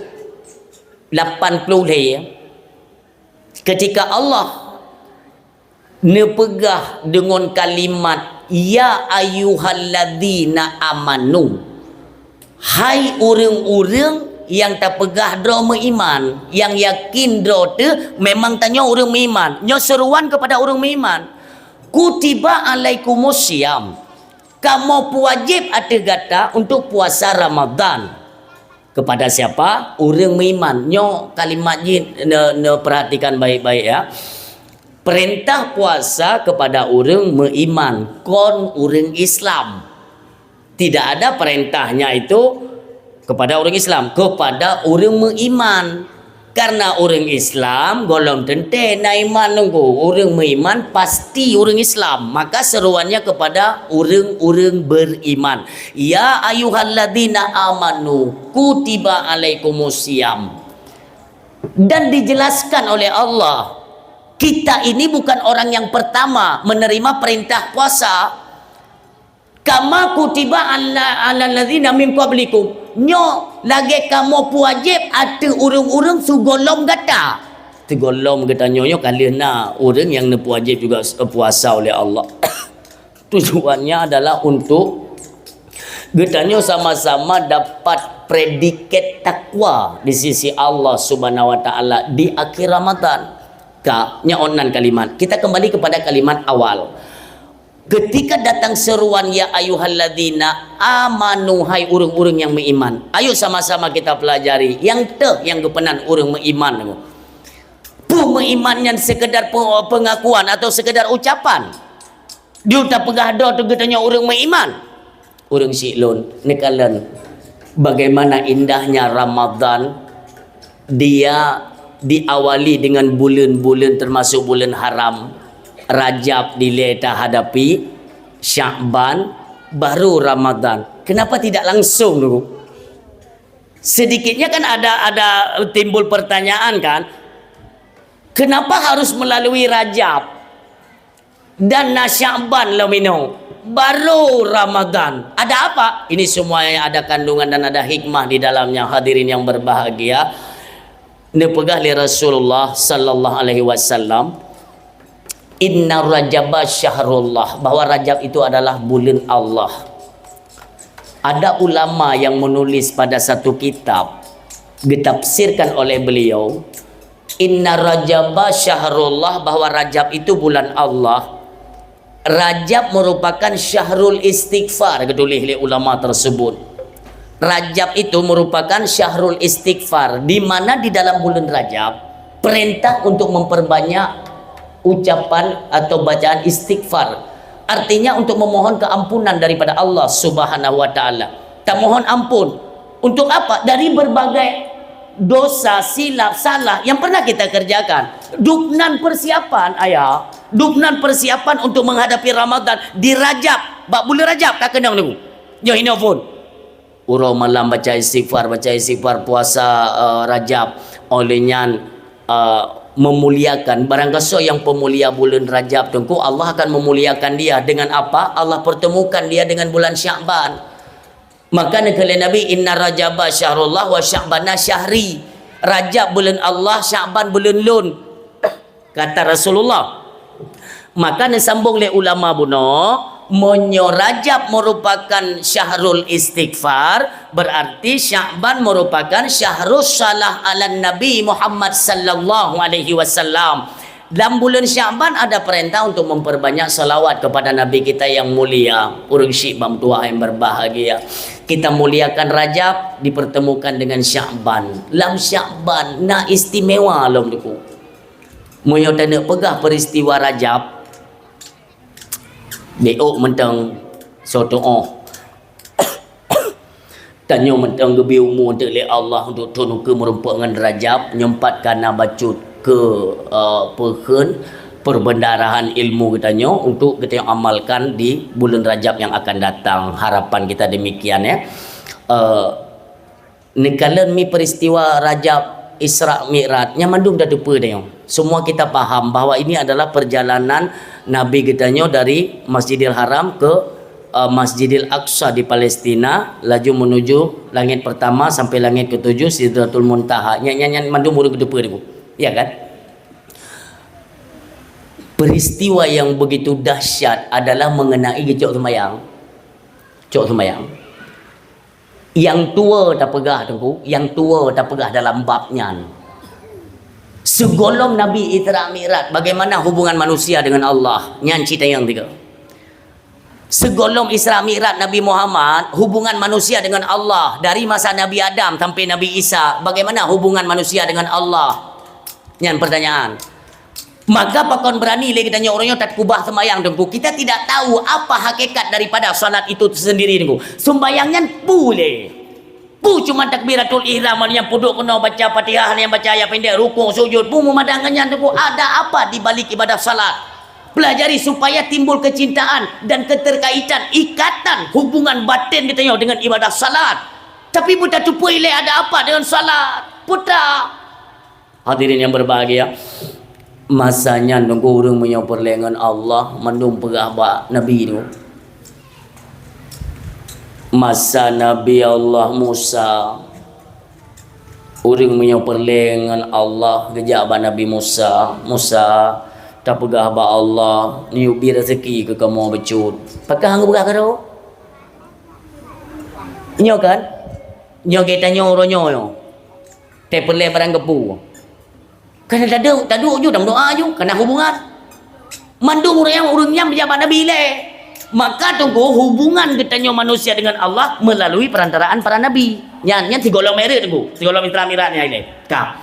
lapan puluh lhèe, ketika Allah neupeugah deungon kalimat, "Ya ayyuhalladzina amanu." Hai ureuëng-ureuëng nyang tapeugah droe meuiman, nyang yakin droe teuh memang tanyoe ureuëng meuiman. Nyoe seruan kepada ureuëng meuiman. Kutiba alaikumus siyam. Kamoe peuwajéb ateueh gata untuk puasa Ramadan. Kepada siapa? Ureuëng meuiman. Nyoe kalimat jih ne-, neuperhatikan baik-baik, ya. Perintah puasa kepada ureuëng meuiman, kon ureuëng Islam. Tidak ada perintahnya itu kepada ureuëng Islam, kepada ureuëng meuiman. Karena ureuëng Islam gohlom teuntèe na iman nunggu. Ureuëng meuiman pasti ureuëng Islam. Maka seruannya kepada ureuëng-ureuëng beriman. Ya ayyuhalladzina amanu kutiba alaikumus siyam. Dan dijelaskan oleh Allah, kita ini bukan orang yang pertama menerima perintah puasa. Kama kutiba ala, alal ladzina min qablikum. Nyoe lagèe kamoe peuwajéb ateueh ureuëng-ureuëng sigohlom gata. Sigohlom geutanyoe nyoe ka lheueh na ureuëng nyang neupeuwajéb juga s-, puasa oleh Allah. Tujuannya adalah untuk geutanyoe sama-sama dapat predikat takwa di sisi Allah Subhanahu wa Taala di akhir Ramadan. Ka, nyan ôn nan kalimat. Kita kembali kepada kalimat awal. Ketika datang seruan, "Ya ayyuhalladzina amanu," hai ureuëng-ureuëng nyang meuiman. Ayo sama-sama kita pelajari. Nyang teuh nyang geupeunan ureuëng meuiman. Peue meuiman nyan sekedar pe-, pengakuan atau sekedar ucapan? Di utak peugah droe teuh geutanyoe ureuëng meuiman. Ureuëng syiek lôn, neukalon. Bagaimana indahnya Ramadan, dia diawali dengan buleuen-buleuen, termasuk buleuen haram. Rajab dilée tahadapi, Sya'ban, baru Ramadan. Kenapa tidak langsung dulu? Sedikitnya kan ada, ada timbul pertanyaan kan, kenapa harus melalui Rajab? Dan na Sya'ban lom inoe, baru Ramadan. Ada apa? Ini semuanya ada kandungan dan ada hikmah di dalamnya, hadirin yang berbahagia. Neupeugah lé Rasulullah sallallahu alaihi wasallam, "Inna Rajaba syahrullah," bahwa Rajab itu adalah buleuen Allah. Ada ulama yang menulis pada satu kitab, ditafsirkan oleh beliau, "Inna Rajaba syahrullah," bahwa Rajab itu bulan Allah. Rajab merupakan syahrul istighfar, geutuléh lé ulama tersebut. Rajab itu merupakan syahrul istighfar, di mana di dalam bulan Rajab perintah untuk memperbanyak ucapan atau bacaan istighfar. Artinya untuk memohon keampunan daripada Allah Subhanahu wa Ta'ala. Tamohon ampun. Untuk apa? Dari berbagai dosa, silap, salah yang pernah kita kerjakan. Dubnan persiapan, ayah. Dubnan persiapan untuk menghadapi Ramadan di Rajab. Bak bulan Rajab ka keunong niku. Nyoe hinoe phon. Uroe malam baca istighfar, baca istighfar, puasa, eh, Rajab. Oleh nyan, eh, memuliakan. Barang gasoe nyang peumulia buleuen Rajab, Teungku, Allah akan memuliakan dia. Dengan apa? Allah pertemukan dia dengan bulan Sya'ban. Maka neukalon Nabi, "Inna Rajaba syahrullah wa Sya'bana syahri." Rajab buleuen Allah, Sya'ban buleuen lôn. Kata Rasulullah. Maka neusambong lé ulama bunoe, meunyoe Rajab merupakan syahrul istighfar, berarti Sya'ban merupakan syahrus salah ala Nabi Muhammad sallallahu alaihi wasallam. Dalam bulan Sya'ban ada perintah untuk memperbanyak salawat kepada Nabi kita yang mulia. Ureuëng syiek bak meutuah yang berbahagia. Kita muliakan Rajab dipertemukan dengan Sya'ban. Lam Sya'ban na istimewa lom Teungku. Meunyoe taneuk peugah peristiwa Rajab, bék mantong soe tuoh. Tanyoe mantong geubri umu teuk lé Allah untuk thon ukeue meurumpok ngon Rajab, nyoe pat ka na bacut keu, eh, peukheun perbendaharaan ilmu geutanyoe untuk geutanyoe amalkan di buleuen Rajab nyang akan datang. Harapan kita demikian, ya. Eh, Neukalon mi peristiwa Rajab Isra Mi'raj, nyan mandum tateupeue tanyoe. Semua kita paham bahwa ini adalah perjalanan Nabi geutanyoe dari Masjidil Haram ke, eh, Masjidil Aqsa di Palestina, laju menuju langit pertama sampai langit ketujuh, Sidratul Muntaha. Nyan, nyan, nyan mandum ureuëng geuteupeue Teungku. Ya kan? Peristiwa yang begitu dahsyat adalah mengenai geucok seumayang. Cok seumayang. Nyang tuwo tapeugah Teungku, nyang tuwo tapeugah dalam bab nyan. Sigohlom Nabi Isra Mi'raj, bagaimana hubungan manusia dengan Allah? Nyan cit nyang tiga. Sigohlom Isra Mi'raj Nabi Muhammad, hubungan manusia dengan Allah, dari masa Nabi Adam sampai Nabi Isa, bagaimana hubungan manusia dengan Allah? Nyan pertanyaan. Maka pakon berani lé geutanyoe uroe nyoe takeubah seumayang Teungku. Kita tidak tahu apa hakikat daripada salat itu sendiri Teungku. Sumbayang nyan peue lé? Peue cuma takbiratul ihram, nyang peuduek keunoe baca Fatihah, nyang baca ayat pendek, rukuk, sujud, peue meumadah ngon nyan Teungku. Ada apa di balik ibadah salat? Pelajari supaya timbul kecintaan dan keterkaitan, ikatan, hubungan batin geutanyoe dengan ibadah salat. Tapi beutateupeue lé ada apa dengan salat? Peue that? Hadirin yang berbahagia, masa nyan Teungku ureuëng meunyoe peureulée ngon Allah, mandum peugah bak Nabi tu. Masa Nabi Allah Musa, ureuëng meunyoe peureulée ngon Allah, geujak bak Nabi Musa, "Musa, tapeugah bak Allah, neuyue bi raseuki keu kamoe bacut." Pakon hana geupeugah keu droe? Nyoe kan? Nyoe geutanyoe uroe nyoe. Teupeulée barang geupeu. Kana taduek, taduek ju, dan doa ju, kana hubungan. Mandum ureuëng nyang, ureuëng nyang beujak bak Nabi ilée. Maka Teungku, hubungan geutanyoe manusia dengan Allah melalui perantaraan para nabi. Nyan, nyan sigohlom Mi'raj Teungku. Sigohlom Isra Mi'raj nyan ilée. Ka.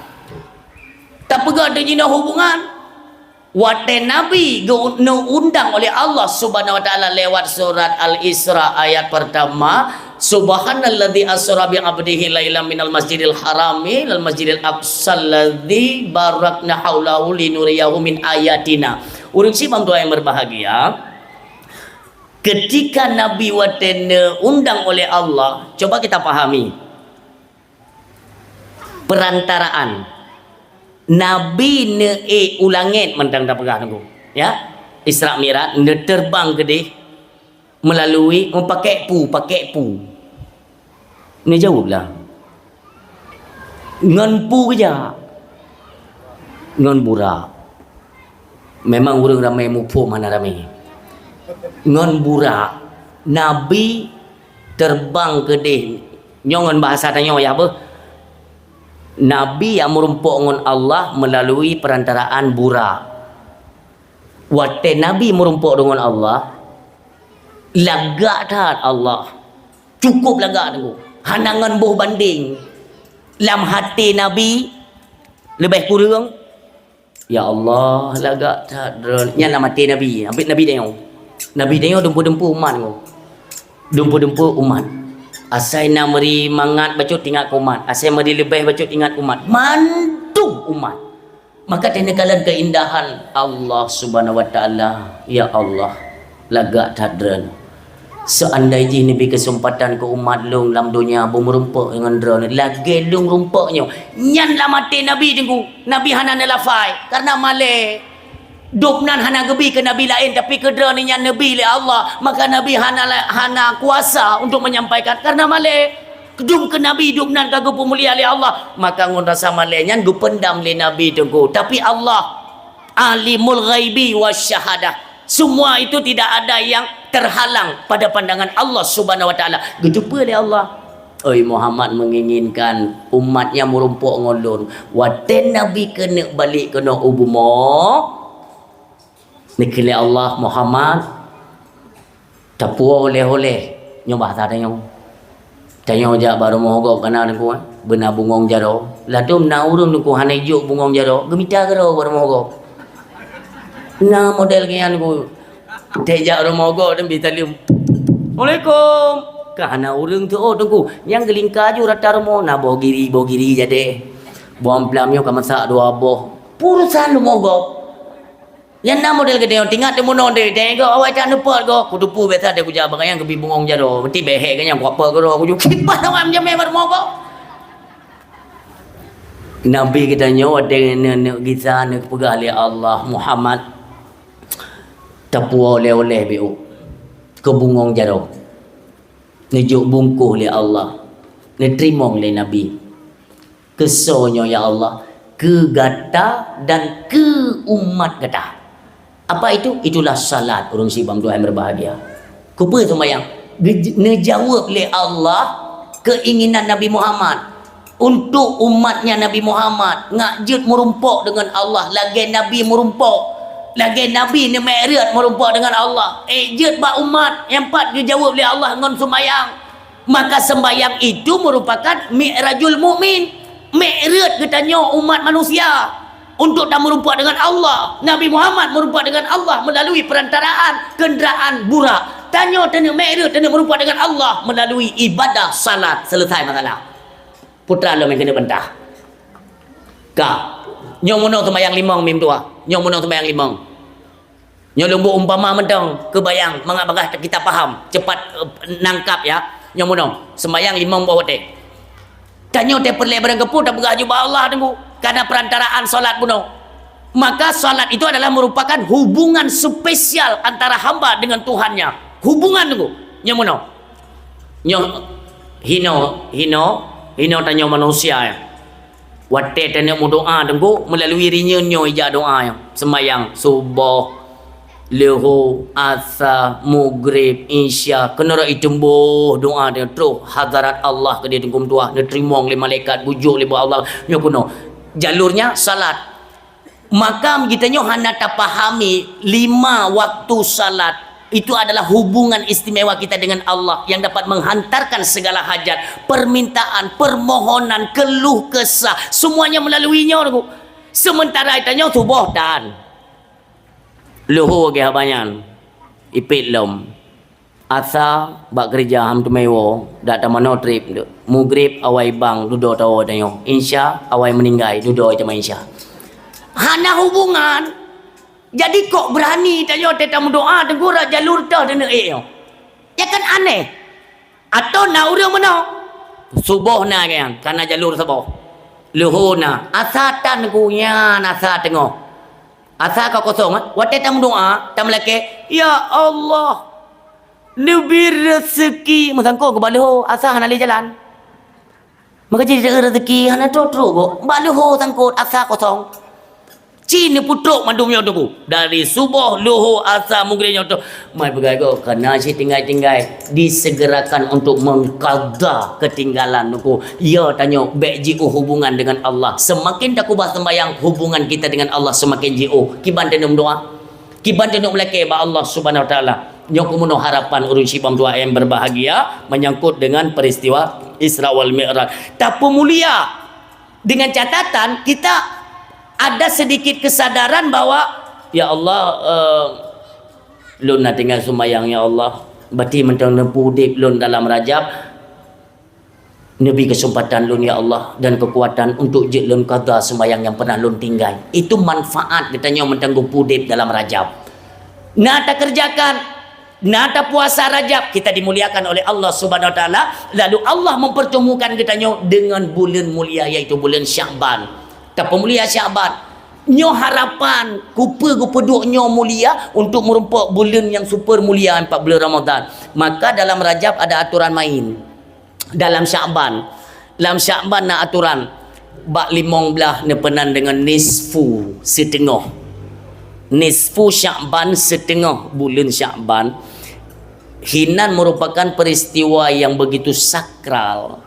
Tapeugah teuh jinoe hubungan. Watée Nabi geu-, neuundang oleh Allah Subhanahu wa Taala lewat surat Al-Isra ayat pertama, Subhanalladzi asra bi abdihi lailam minal masjidil harami lal masjidil aqsal ladzi barakna haulahu linuriyahu min ayatina. Ureuëng sibang tuan yang berbahagia, ketika Nabi watée neuundang oleh Allah, coba kita pahami perantaraan. Nabi neuék u langét mantong tapeugah teungku, ya. Isra Mi'raj, neuterbang keudeh melalui, meupakék peue, pakék peue? Neujaweueb lah. Ngon peue geujak? Ngon burak. Memang ureuëng ramé muphom hana ramé. Ngon burak, Nabi terbang keudeh. Nyoe ngon bahasa tanyoe ya beuh. Nabi nyang meurumpok ngon Allah melalui perantaraan burak. Watée Nabi meurumpok deungon Allah, lagak that Allah. Cukup lagak teungku. Hana ngon boh banding. Lam até Nabi leubeh kureueng, "Ya Allah, lagak that droe." Nyan lam até Nabi. Ambit Nabi tanyoe. Nabi tanyoe dumpeue-dumpeue umat teungku. Dumpeue-dumpeue umat. Asai na meuri mangat bacut ingat keu umat. Asai meuri leubeh bacut ingat keu umat. Mandum umat. Maka teuneuk kalon keuindahan Allah Subhanahu wa Taala. Ya Allah, lagak that droe. Seandai jih neubi keuseumpatan keu umat lôn lam donya beumeurumpok ngon droe lagée lôn rumpok nyoe. Nyan lam até Nabi teungku. Nabi hana neulafai karena malée. Gobnyan hana geubi keu nabi laén, tapi keu droe nyan neubi lé Allah. Maka Nabi hana la-, hana kuasa untuk menyampaikan karena malée. Dum keu Nabi gobnyan ka geupeumulia lé Allah, maka ngon rasa malée nyan geupeundam lé Nabi teungku. Tapi Allah, Alimul Ghaibi Wasyahadah, semua itu tidak ada yang terhalang pada pandangan Allah Subhanahu wa Taala. Geuteupeue lé Allah, "Oi Muhammad menginginkan umatnya meurumpok ngon lôn." Watée Nabi keuneuk balek keunoe u bumoe, neukheun lé Allah, "Muhammad, tapuwoe oleh-oleh." Nyoe bahasa tanyoe. Tanyoe jak bak rumoh gob kana teungku, eh, beuna bungong jaroe. Ladom na ureuëng teungku hana ijok bungong jaroe, geumita keudroe bak rumoh gob. Na model nyan teungku. Teuh jak rumoh gob dan bi saleuem. "Assalamualaikum." Ka hana ureuëng teuôt teungku. Nyang geulingka ju rata rumoh, na boh giri, boh giri jadeh. Boh amplam nyoe ka masak dua boh. Urusan rumoh gob. Nyan na model geutanyoe, tingat teumeunoe deh, tengok awai that neupot gob, kuteupeu biasa deh kujak bak nyang geubi bungong jaroe, meuti behek geuh nyang kuapa keudroe, kujukét pat awai meujamé bak rumoh gob. Nabi geutanyoe watée neuneuk gisa neupeugah lé Allah, "Muhammad, tapuwoe oleh-oleh beu keu bungong jaroe." Neujok bungkôh lé Allah, neuteurimong lé Nabi. Keusoe nyoe, ya Allah, keu gata dan keu umat gata. Apa itu? Itulah salat ureuëng sibang Tuhan berbahagia. Kupeue seumayang? Gej-, neujaweueb lé Allah keinginan Nabi Muhammad. Untuk umatnya Nabi Muhammad, ngak jeuet meurumpok deungon Allah lagée Nabi meurumpok. Lagée Nabi neumi'raj meurumpok deungon Allah. Eh, jeuet bak umat nyang pat geujaweueb lé Allah ngon seumayang. Maka sembahyang itu merupakan mi'rajul mukmin, mi'raj geutanyoe umat manusia untuk tameurumpok dengan Allah. Nabi Muhammad meurumpok dengan Allah melalui perantaraan kenderaan burak. Tanyoe taneuk mi'raj, taneuk meurumpok dengan Allah melalui ibadah salat. Selesai masalah. Putra lom nyang keuneuk bantah. Ka. Nyoe meunoe sembahyang limong mim tuha. Nyoe meunoe sembahyang limong. Nyoe lôn buet umpama mantong, keubayang mangat bagaih kita paham, cepat, eh, nangkap ya. Nyoe meunoe, sembahyang limong boh watée. Tanyoe teuh peureulée barang keupeue tapeugah ju bak Allah teungku, karena perantaraan salat bunoe. Maka salat itu adalah merupakan hubungan spesial antara hamba dengan Tuhannya. Hubungan teungku. Nyoe meunoe. Nyoe hino, hino, hino tanyoe manusia ya. Watée taneuk meudoá teungku, melalui rinyeun nyoe ijak doá nyoe. Seumayang suboh, leuhô, asa, mugrib, isya, keunoe rot iteumbôh doá teuh troh hadarat Allah keudeh teungku meutuah, neuteurimong lé malaikat, bujôk lé bak Allah. Nyoe keunoe jalurnya salat. Maka geutanyoe hana tapahami lima waktu salat itu adalah hubungan istimewa kita dengan Allah yang dapat menghantarkan segala hajat, permintaan, permohonan, keluh kesah, semuanya melalui nyoe, teungku. Sementara tanyoe suboh tan. Leuhô lagée haba nyan. Ipét lom. Asa bak keureuja han teumé woe, dak tamanoe treb deuh. Mugreb awai bang dudoe tawoe tanyoe. Insya awai meuninggai dudoe teuma insya. Hana hubungan. Jadi kok beurani tanyoe teuh tameudoa teungku rot jalur toh deuneuek nyoe. Ya kan aneh. Atau na ureuëng meunoe. Suboh na nyan, kana jalur saboh. Leuhô na, asa tan ku nyan, asa teungoh. Asa ka kosong, eh? Watée tameudoa, tameulakée, "Ya Allah, neubri reuseuki." Meusangkot keu bak leuhô, asa hana lé jalan. Maka jadi rezeki hana trok-trok go. Bak leuhô sangkot, asa kosong. Ci neupeutrok mandum nyoe teungku. Dari suboh, leuhô, asa, mugreb nyoe teungku. Mai peugah go, kana cit tinggai-tinggai. Disegerakan untuk mengqadha ketinggalan teungku. Ya tanyoe bék jiôh hubungan dengan Allah. Semakin takubah sembahyang, hubungan kita dengan Allah semakin jiôh. Kiban tanyoe meudoa. Kiban tanyoe meulakée bak Allah Subhanahu Wa Taala. Nyoe keuh meunoe harapan ureuëng syiek bandum tuha nyang berbahagia menyangkut dengan peristiwa Isra wal Mi'raj. Tapeumulia dengan catatan kita ada sedikit kesadaran bahwa, "Ya Allah, eh, lôn na tinggai seumayang, ya Allah. Bati mantong neupeu udeb lôn dalam Rajab." Neubi keuseumpatan lôn, ya Allah, dan keukuatan untuk jeuet lôn qadha seumayang nyang pernah lôn tinggai. Itu manfaat geutanyoe mantong geupeu udeb dalam Rajab. Na takeureujakan, na tapuasa Rajab, kita dimuliakan oleh Allah Subhanahu Wa Taala, lalu Allah mempertemukan geutanyoe dengan buleuen mulia, yaitu buleuen Syakban. Tapeumulia Syakban. Nyoe harapan, kupeue geupeuduek nyoe mulia untuk meurumpok buleuen nyang super mulia, empat buleuen Ramadan. Maka dalam Rajab ada aturan main. Dalam Syakban. Lam Syakban na aturan. Bak limong blaih neupeunan deungon nisfu, siteungoh. Nisfu Syakban, siteungoh buleuen Syakban. Hinan merupakan peristiwa yang begitu sakral.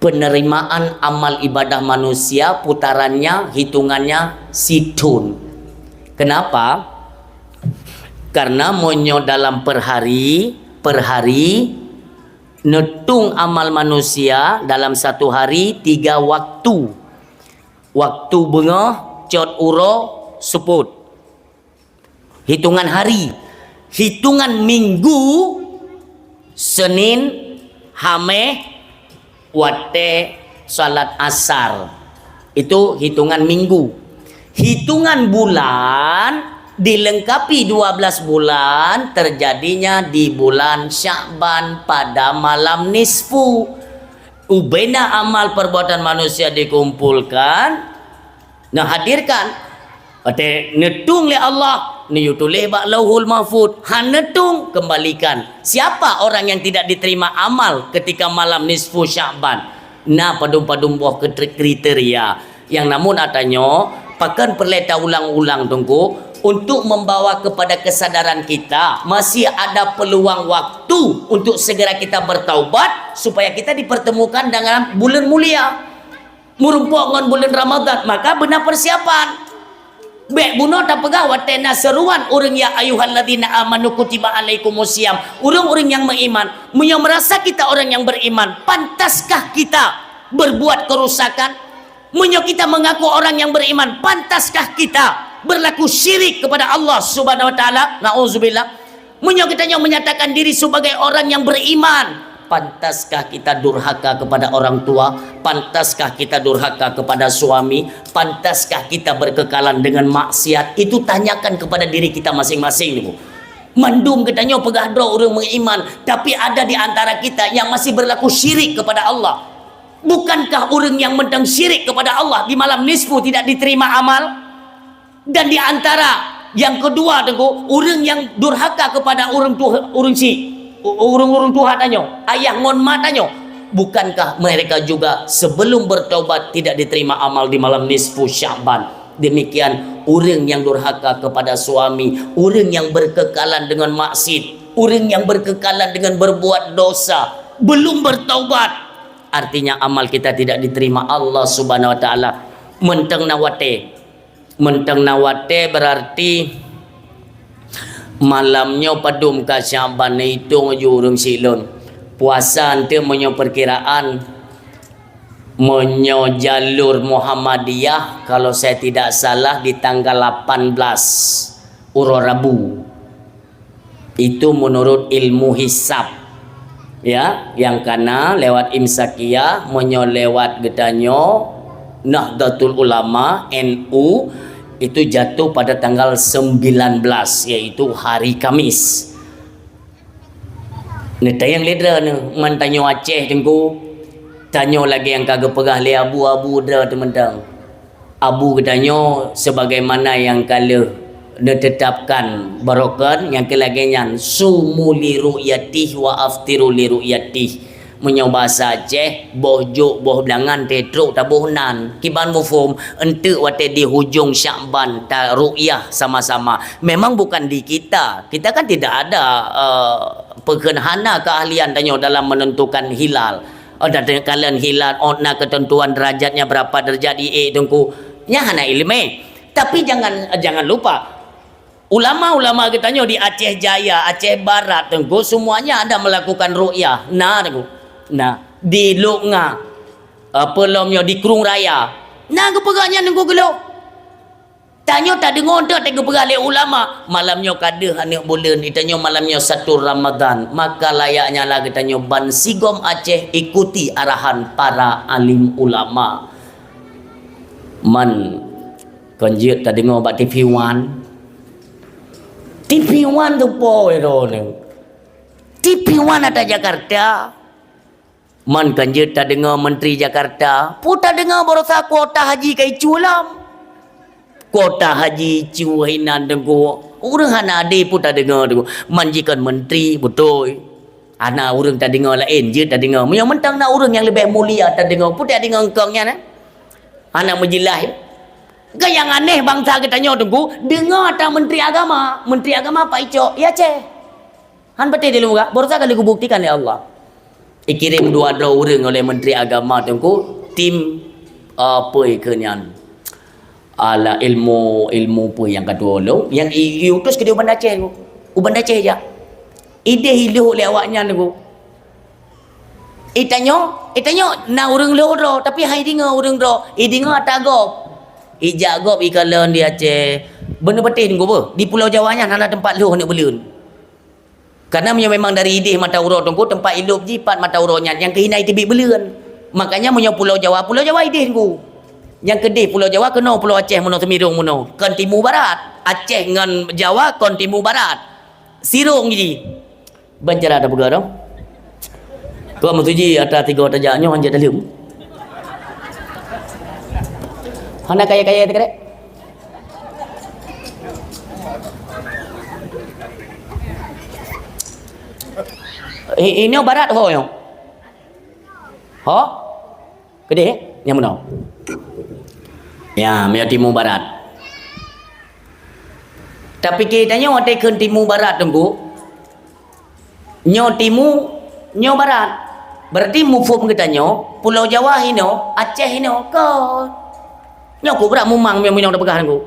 Penerimaan amal ibadah manusia, putarannya, hitungannya sithon. Kenapa? Karena meunyoe dalam per hari, per hari, neutung amal manusia dalam satu hari tiga waktu. Waktu beungoh, cot uroe, seupôt. Hitungan hari. Hitungan minggu, Senin, Hameh, watée salat asar. Itu hitungan minggu. Hitungan bulan dilengkapi dua belas bulan terjadinya di bulan Syakban pada malam nisfu. Ubena amal perbuatan manusia dikumpulkan, neuhadirkan. Watée neutung lé Allah, neuyue tuléh bak Lauhul Mahfuz, han neutung, kembalikan. Siapa orang yang tidak diterima amal ketika malam nisfu Syakban? Na padum-padum boh kri-, kriteria. Nyang namun ata nyoe, pakon peureulée taulang-ulang teungku, untuk membawa kepada kesadaran kita, masih ada peluang waktu untuk segera kita bertaubat, supaya kita dipertemukan dengan bulan mulia. Meurumpok ngon buleuen Ramadhan, maka beuna peusiapan. Bék bunoe tapeugah watée na seuruan ureuëng, "Ya ayyuhalladzina amanu kutiba alaikumusiyam." Ureuëng-ureuëng nyang meuiman, meunyoe meurasa kita orang yang beriman, pantaskah kita berbuat kerusakan? Meunyoe kita mengaku orang yang beriman, pantaskah kita berlaku syirik kepada Allah Subhanahu wa Taala? Nauzubillah. Meunyoe geutanyoe menyatakan diri sebagai orang yang beriman, pantaskah kita durhaka kepada orang tua? Pantaskah kita durhaka kepada suami? Pantaskah kita berkekalan dengan maksiat? Itu tanyakan kepada diri kita masing-masing, Ibu. Mandum geutanyoe peugah droe ureuëng meuiman, tapi ada di antara kita yang masih berlaku syirik kepada Allah. Bukankah ureuëng yang mantong syirik kepada Allah di malam nisfu tidak diterima amal? Dan di antara yang kedua, Teungku, ureuëng nyang durhaka kepada ureuëng tuha, ureuëng syik, ureuëng-ureuëng tuha tanyoe, ayah ngon ma tanyoe, bukankah mereka juga sebelum bertaubat tidak diterima amal di malam nisfu Sya'ban? Demikian ureuëng nyang durhaka kepada suami, ureuëng nyang berkekalan dengan maksiat, ureuëng nyang berkekalan dengan berbuat dosa, belum bertaubat, artinya amal kita tidak diterima Allah Subhanahu wa Taala. Mantong na watée. Mantong na watée, berarti malam nyoe padum ka Sya'ban, neutong ju ureuëng syik lôn. Puasa eunteuk meunyoe perkiraan, meunyoe jalur Muhammadiyah, kalau saya tidak salah, di tanggal lapan belas, uroe Rabu. Itu menurut ilmu hisab. Ya, nyang kana lewat Imsakiyah, meunyoe lewat geutanyoe Nahdlatul Ulama, N U, itu jatuh pada tanggal sembilan belas, yaitu hari Kamis. Neutanyong lé droeneuh, man tanyoe Aceh Teungku, tanyoe lagée nyang ka geupeugah lé abu-abu droe teuh mantong. Abu geutanyoe sebagaimana nyang ka lheueh neutetapkan barokon, nyang keu lagée nyan, "Sumu li ru'yatih wa aftiru li ru'yatih." Meunyoe basa Aceh, boh jok, boh blangan, teutrok taboh nan. Kiban muphom, enteuk watée di hujong Syakban ta ru'yah sama-sama. Memang bukan di kita. Kita kan tidak ada, eh, peukheun hana keahlian tanyoe dalam menentukan hilal. Oh, dan kalon hilal, oh, na ketentuan derajatnya berapa derajat, i, e, Teungku. Nyan hana ileumé. Tapi jangan, jangan lupa, ulama-ulama geutanyoe di Aceh Jaya, Aceh Barat, Teungku, semuanya ada melakukan ruqyah. Na, Teungku. Na, di Lok Nga. Apa lom nyoe, di Krueng Raya. Na geupeugah nyan, Teungku, geulok. Tanyoe tadeungoe teuh geupeugah lé ulama, malam nyoe ka deuh aneuk buleuen, tanyoe malam nyoe satu Ramadan, maka layaknya lah geutanyoe bansigom Aceh ikuti arahan para alim ulama. Man, kon jeuet tadeungoe bak T V One. T V One tu po droeneuh. T V One ata Jakarta. Man, kon jeuet tadeungoe Menteri Jakarta, peue tadeungoe barosa kuota haji ka icue lom. Kuota haji icue inan, Teungku. Ureuëng hana adé peue tadeungoe, Teungku. Man, jikon menteri, beutôi. Hana ureuëng tadeungoe laén, jeuet tadeungoe. Meunyoe mantong na ureuëng nyang leubeh mulia tadeungoe, peue tadeungoe engkong nyan, eh? Hana meujeulaih. Kan nyang aneh bansa geutanyoe, Teungku, deungoe ata Menteri Agama. Menteri Agama pat icok? I Aceh. Han patéh di lôn bak, barosa ka lheueh geubuktikan lé Allah. Ikirém dua droe ureuëng oleh Menteri Agama, Teungku, tim, apa ikeu nyan? Alah, ilmu, ilmu peue nyang ka tuwoe lôn, nyang i, iutus keudéh u Banda Aceh, Teungku. U Banda Aceh jak. Idéh ilôh lé awaknyan, Teungku. Itanyoe, itanyoe na ureuëng lhôh droe, tapi han ideungoe ureuëng droe. Ideungoe ata gob. Ijak gob ikalon di Aceh. Beuneupatéh, Teungku, beuh. Di Pulo Jawa nyan hana teumpat lhôh aneuk buleuen. Karena meunyoe memang dari idéh mata uroe, Teungku, teumpat ilôb jih pat mata uroe nyan, nyang keuh inan teubiet buleuen. Makanya meunyoe Pulo Jawa, Pulo Jawa idéh, Teungku. Nyang keudéh Pulo Jawa keunoe Pulo Aceh meunoe seumirong meunoe, kon timu barat. Aceh ngon Jawa kon timu barat. Sirong jih. Ban cara tapeugah dong. Kok meutuji ata tigo tajak nyoe hanjeuet daleuem. Hana kaya-kaya teuka dek. I-, inoe barat ho nyoe. Ho? Keudeh, nyang meunoe. Ya, meunyoe timu barat. Tapike tanyoe watée kheun timu barat, Teungku. Nyoe timu, nyoe barat. Berarti muphom geutanyoe, Pulo Jawa hinoe, Aceh hinoe, kon. Nyoe kok brat mumang meunyoe, meunyoe tapeugah, Teungku.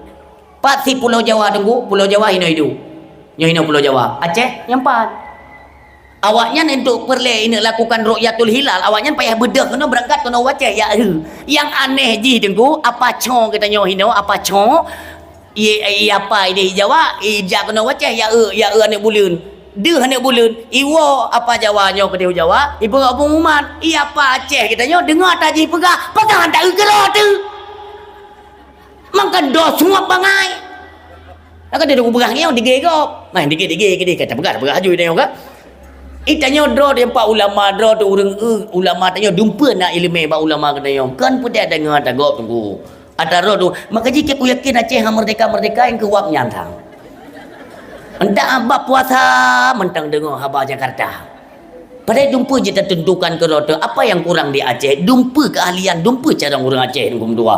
Pat si Pulo Jawa, Teungku, Pulo Jawa hinoe idu. Nyoe hinoe Pulo Jawa. Aceh nyang pat. Awaknyan untuk peureulée ineuk lakukan ru'yatul hilal, awaknyan payah beudôh keunoe beurangkat keunoe u Aceh, ya, eh. Nyang aneh jih, Teungku, apa co geutanyoe hinoe, apa co? Ie, ie apa ideh Jawa, ijak keunoe u Aceh, ya, eh, ya, eh, aneuk buleuen. Deuh aneuk buleuen, iwoe apa Jawa nyoe keudeh u Jawa, ipeugah pengumuman, ie apa Aceh geutanyoe, deungoe ata jih peugah, peugah ata eu keudroe teuh. Mangkan doh suap bangai. Maka dia peugah ngieng dige gob. Nah, dige, dige, dige, kata peugah, peugah aju dia kan. Itanyoe droe dia empat ulama, droe tu ureuëng, eh, ulama tanyoe dumpeue na ileumé bak ulama geutanyoe. Kan peudeh deungoe ata gob, Teungku. Ata droe tu, maka jih ku yakin Aceh ha merdeka-merdeka nyang keuwab nyan thang. Entah abah puasa mentang deungoe haba Jakarta. Padahai dumpeue jih tatentukan keudroe teuh, apa nyang kurang di Aceh, dumpeue keahlian, dumpeue carông ureuëng Aceh nyang geumeudua.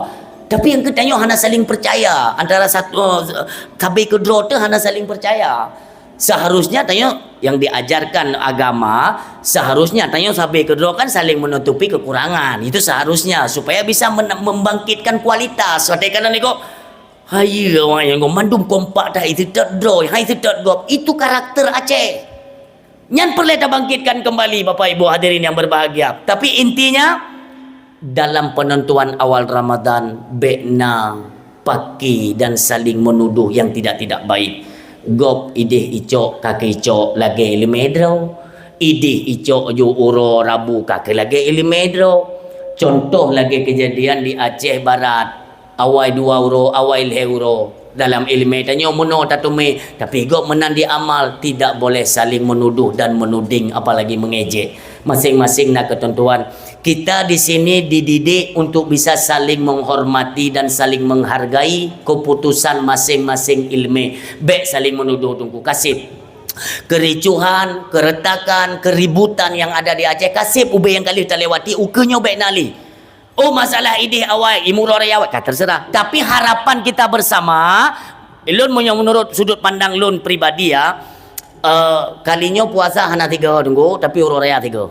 Tapi nyang keutanyoe hana saling percaya, antara satu, eh, sabe keudroe teuh hana saling percaya. Seharusnya tanyoe nyang diajarkan agama, seharusnya tanyoe sabe keudroe kan saling menutupi kekurangan. Itu seharusnya, supaya bisa men-, membangkitkan kualitas. Watée kana niko, hai, awak nyang mandum kompak dah, itu tak droe, hai, itu tak gob. Itu karakter Aceh. Nyan peureulée tabangkitkan kembali, Bapak Ibu hadirin yang berbahagia. Tapi intinya, dalam penentuan awal Ramadan, bék na paki dan saling menuduh yang tidak-tidak baik. Gob ideh icok ka keu icok lagée iéleumé droe. Ideh icok ju uroe Rabu ka keu lagée iéleumé droe. Cuntoh lagée keujadian di Aceh Barat, awai dua uroe, awai lhée uroe. Dalam iéleumé tanyoe meunoe tateumé, tapi gob meunan di amal, tidak boleh saling menuduh dan menuding, apalagi mengejek. Masing-masing na keuteuntuan. Kita di sini dididik untuk bisa saling menghormati dan saling menghargai keputusan masing-masing iéleumé. Bék saling menuduh, Teungku. Kaseb. Kericuhan, keretakan, keributan yang ada di Aceh, kaseb ubé nyang ka lheueh talewati, ukeue nyoe bék na lé. Oh, masalah ideh awai, imeum uroe raya awai, ka terserah. Tapi harapan kita bersama, lôn meunyoe menurut sudut pandang lôn pribadi ya, eh, kali nyoe puasa hana tiga, Teungku, tapi uroe raya tiga.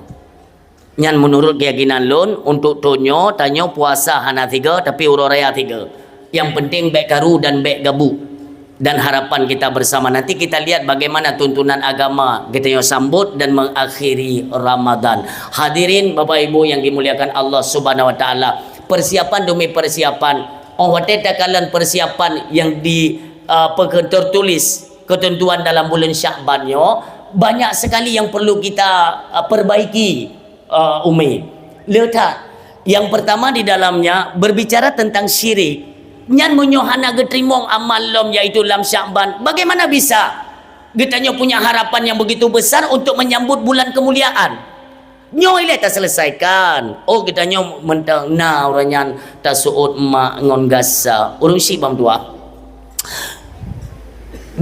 Nyan menurut keyakinan lôn, untuk thon nyoe, tanyoe puasa hana tiga, tapi uroe raya tiga. Yang penting bék karu dan bék gabuk. Dan harapan kita bersama, nanti kita lihat bagaimana tuntunan agama geutanyoe sambot dan mengakhiri Ramadan. Hadirin Bapak Ibu yang dimuliakan Allah Subhanahu wa Taala, persiapan demi persiapan, oh watée takalon persiapan yang di, uh, tertulis ketentuan dalam bulan Syakban nyoe, banyak sekali yang perlu kita, uh, perbaiki. Uh, Umi. Le that. Yang pertama di dalamnya berbicara tentang syirik. Nyan meunyoe hana geuteurimong amal lom, yaitu lam Syakban, bagaimana bisa geutanyoe punya harapan yang begitu besar untuk menyambut bulan kemuliaan? Nyoe ilée taselesaikan. Oh, geutanyoe mantong na uroe nyan taseuôt mak ngon gasa. Ureuëng syiek bang tuah.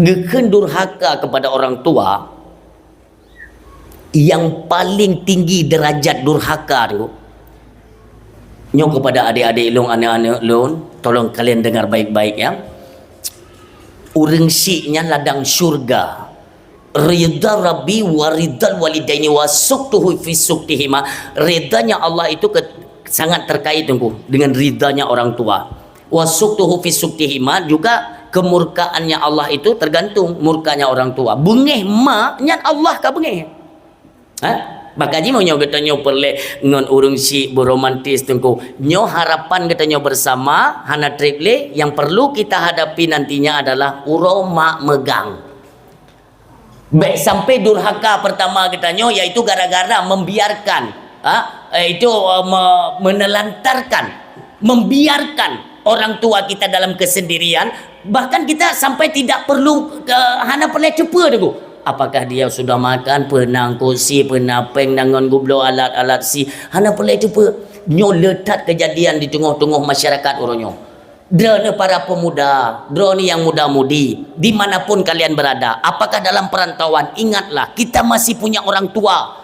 Geukheun durhaka kepada orang tua, yang paling tinggi derajat durhaka tu, nyoe kepada adik-adik lôn, aneuk-aneuk lôn, tolong kalian dengar baik-baik ya. Ureuëng syiek nyan ladang syurga. Ridha Rabbi wa ridhal walidaini wa sukhtuhu fi sukhtihima. Ridhanya Allah itu ke, sangat terkait, Teungku, dengan ridhanya orang tua. Wa sukhtuhu fi sukhtihima, juga kemurkaannya Allah itu tergantung murkanya orang tua. Beungéh mak nyan Allah ka beungéh. Ha? Maka jih meunyoe geutanyoe peureulée ngon ureuëng syiek beromantis, Teungku, nyoe harapan geutanyoe bersama hana treb lé, yang perlu kita hadapi nantinya adalah uroe mak meugang. Bék sampai durhaka pertama geutanyoe, yaitu gara-gara membiarkan, ha, yaitu, eh, me-, menelantarkan, membiarkan orang tua kita dalam kesendirian, bahkan kita sampai tidak perlu, eh, hana peureulée teupeue, Teungku. Apakah dia sudah makan, peue na ngon kursi, peue na péng, na ngon gubloe, alat-alat sie, hana peureulée teupeue. Nyoe le that keujadian di teungoh-teungoh masyarakat uroe nyoe. Droeneuh para pemuda, droeneuh nyang muda-mudi, di mana pun kalian berada, apakah dalam perantauan, ingatlah, kita masih punya orang tua.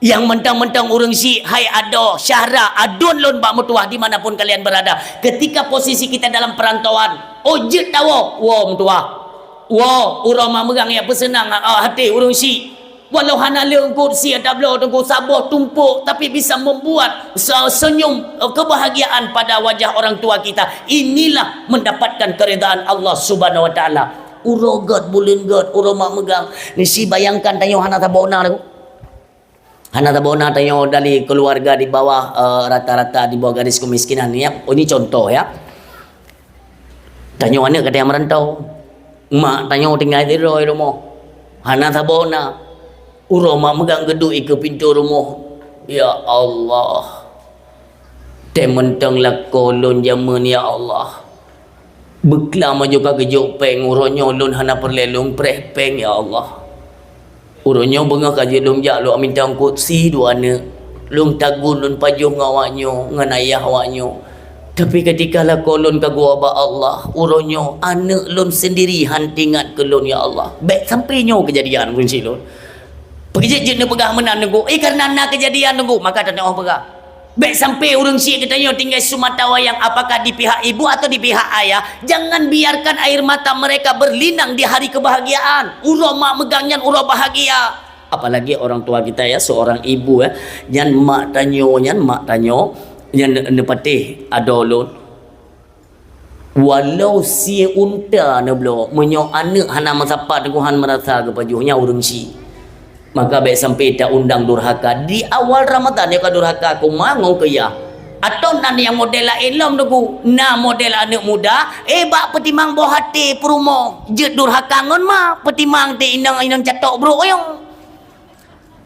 Nyang mantong-mantong ureuëng syiek, hai adoe, Syahra, aduen lôn bak meutuwah di mana pun kalian berada. Ketika posisi kita dalam perantauan, oh jeuet tawoe, woe meutuwah. Woe, uroe mak meugang nyang peuseunang, ah, até ureuëng syiek. Walau hana leueng kursi ata bloe, Teungku, saboh tumpôk, tapi bisa membuat se-, senyum, eh, kebahagiaan pada wajah orang tua kita. Inilah mendapatkan keridaan Allah Subhanahu wa Taala. Uroe gét, buleuen gét, uroe mak meugang. Ni si bayangkan tanyoe hana saboh na, Teungku. Hana saboh na tanyoe dari keluarga di bawah, eh, rata-rata di bawah garis kemiskinan. Ya, oh, ini contoh, ya. Tanyoe aneuk ka teuh merantau. Mak tanyoe tinggai sidroe rumoh. Hana saboh na. Uroe mak meugang geuduek ikeue pintoe rumoh. Ya Allah. Teuh mantong lakoe lôn jameun, ya Allah. Beuklam aju ka geujok péng, uroe nyoe lôn hana peureulée lôn preh péng, ya Allah. Uroe nyoe beungoh ka jeuet lôn jak lôn minta eungkôt sie dua aneuk. Lôn tagun lôn pajoh ngon awaknyoe, ngon ayah awaknyoe. Tapi ketika lakoe lôn ka geuwoe bak Allah, uroe nyoe aneuk lôn sendiri han teuingat keu lôn, ya Allah. Bék sampai nyoe keujadian ureuëng syiek lôn. Peue jeuet jeuet neupeugah meunan, Teungku? Eh, kareuna na keujadian, Teungku, maka teuntèe peugah. Bék sampai ureuëng syiek geutanyoe tinggai seumata wayang, apakah di pihak ibu atau di pihak ayah, jangan biarkan air mata mereka berlinang di hari kebahagiaan. Uroe mak meugang nyan uroe bahagia. Apalagi orang tua kita, ya, seorang ibu, ya. Nyan mak tanyoe, nyan mak tanyoe, nyan ne-, neupatéh adoe lôn. Walau sie unta neubloe, meunyoe aneuk hana meusapat, Teungku, han meurasa geupajoh, nyan ureuëng syiek. Maka bék sampai ta undang durhaka. Di awal Ramadan nyoe ka durhaka keu ma ngon keu yah. Atau na nyang model laén lom, Teungku. Na model aneuk muda, eh, bak peutimang boh até peurumoh, jeuet durhaka ngon ma, peutimang teuh inong-inong catok brok nyoe.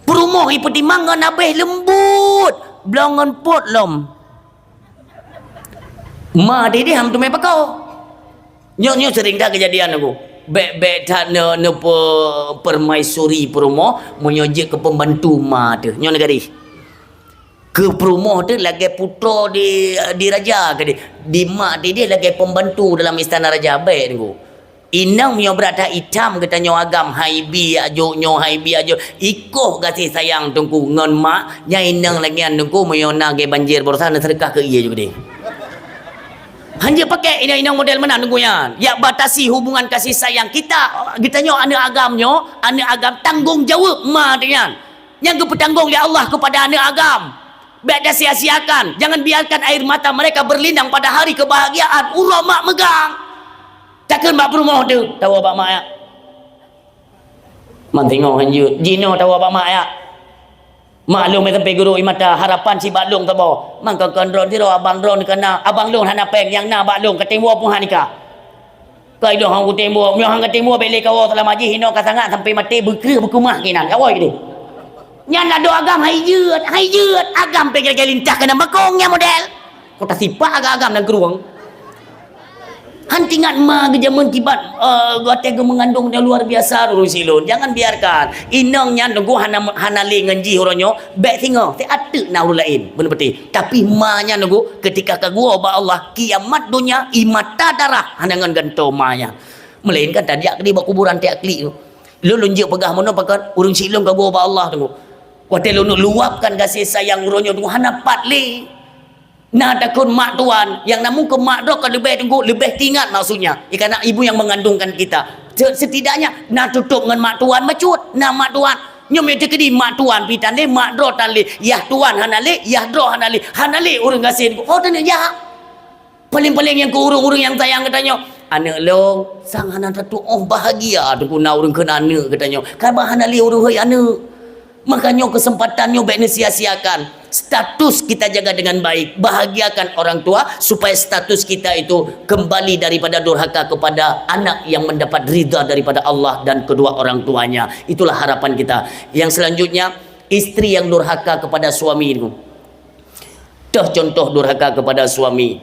Peurumoh ipeutimang ngon abéh leumbot, bloe ngon pot lom. Ma dideh han teumé pakoe. Nyoe, nyoe sering that keujadian, Teungku. Bèk, bèk that ne-, neupeu-, permaisuri peurumoh, meunyoe jeuet keu pembantu ma teuh. Nyoe neugadih. Keu peurumoh teuh lagèe putroe di, di raja keudeh. Di ma dideh lagèe pembantu dalam istana raja, bèk, Teungku. Inong meunyoe brat that itam geutanyoe agam, hai bi ajok nyoe, hai bi ajok. Ikoh gaséh sayang Teungku ngon mak, nyan inong lagèe nyan Teungku, meunyoe na lagèe banjir baroesa, na seudeukah keu ie ju keudeh. Hanjeuet pakèk inong-inong model meunan Teungku nyan. Jak batasi hubungan kasih sayang kita, geutanyoe aneuk agam nyoe, aneuk agam tanggong jaweueb ma teuh nyan. Nyang geupeutanggong lé Allah keupada aneuk agam. Bèk tasia-siakan, jangan biarkan air mata mereka berlinang pada hari kebahagiaan, uroe mak meugang. Takheun bak peurumoh teuh, tawoe bak mak ya. Man singoh han jeuet, jinoe tawoe bak mak ya. Mak lôn meusampé gurôi mata, harapan sibak lôn saboh. Man kon-kon droen sidroe abang droen ka na, abang lôn hana péng, nyang na bak lôn, ka tém woe pun han nikah. Kai lôn han kutém woe, meunyoe han katém woe, bèk lé kawoe seulama jih, inoe ka sangat sampé maté, beukreueh beukeumah keunan, kawoe keudeh. Nyan ado agam hai jeuet, hai jeuet, agam pih lagèe lintah keunan bakong nyan model. Kota sipak agam-agam dan kerueng. Han teuingat ma geujameun kiban, eh, watèe geumeungandong nyang luar biasa ureueng silôn. Jangan biarkan. Inong nyan Teungku hana, hana lé ngon jih uroe nyoe, bèk singoh, siat teuk na ureueng laén, beuneuh beutôi. Tapi ma nyan Teungku, keutika ka geuwoe bak Allah, kiamat donya, ie mata darah, hana ngon gantoe ma nyan. Meulainkan tajak keudeh bak kuburan tajak klik tu. Lôn, lôn jeuet peugah meunoe pakon, ureueng silôn ka geuwoe bak Allah Teungku. Watèe lôn luapkan gaséh sayang uroe nyoe Teungku, hana pat lé. Na takheun mak tuan, nyang na mungken mak droe ka leubeh Teungku, leubeh teuingat maksudnya. Ikan ibu yang mengandungkan kita. Se-, setidaknya na tutôp ngon mak tuan bacut, na mak tuan. Nyoe meunyoe teukeudi mak tuan pih tan lé, mak droe tan lé, yah tuan hana lé, yah droe hana lé, hana lé ureueng gaséh Teungku. Oh, teuneuk jak. Paléng-paléng nyang keu ureueng-ureueng nyang sayang geutanyoe. Aneuk lôn, sang hana tatu'oh bahagia Teungku na ureueng kheun aneuk geutanyoe. Ka bah hana lé ureueng hôi aneuk. Maka nyoe keuseumpatan nyoe bèk neusia-siakan. Status kita jaga dengan baik. Bahagiakan orang tua supaya status kita itu kembali daripada durhaka kepada anak yang mendapat ridha daripada Allah dan kedua orang tuanya. Itulah harapan kita. Yang selanjutnya, istri yang durhaka kepada suami itu. Toh contoh durhaka kepada suami.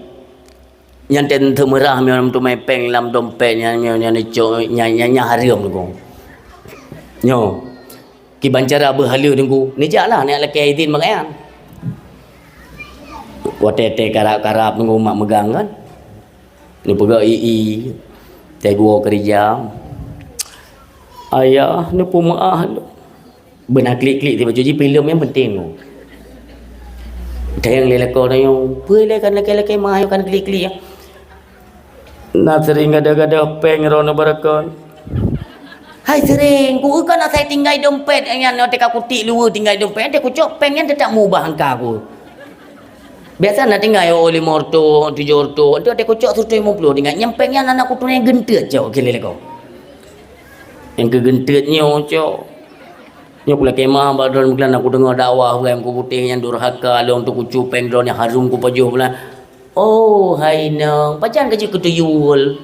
Nyan teuh meurah meunyoe teumé péng lam dompet nyan, nyan, nyan, nyan, nyan, nyan hareuem Teungku. Nyoe. Kiban cara beuhaleue Teungku, neujak lah neujak lakèe idin pakaian. Watèe-watèe karab-karab Teungku mak meugang kan. Neupeugah i-i, watèe geuwoe keureuja. Ayah, neupeumeu'ah lôn. Beuna klik-klik tiba jih filem nyang penting tu. Tayang lé lakoe tanyoe, peue lé kan lakèe-lakèe mah ayo kan klik-klik ya. Na sering gadoh-gadoh péng droeneuh barakon. Hai sering, ku kan asai tinggai dompet nyan, teuka kutik luwe tinggai dompet, teuka kucok péng nyan teutap mubah angka ku. Biasa na tinggai oh lima ratus, tujuh ratus, tu teuka kucok seratus lima puluh tinggai. Nyang péng nyan aneuk kutu nyang geunteuet cok keu lé lakoe. Nyang keu geunteuet nyoe cok. Nyoe kulakèe mah bak droeneuh meukeulayan, kudeungoe dakwah ureueng kuputéh nyang durhaka lôn teukucu péng droeneuh nyang hareuem kupajoh bulan. Oh, hai inong, pajan ka jeuet keu tuyul?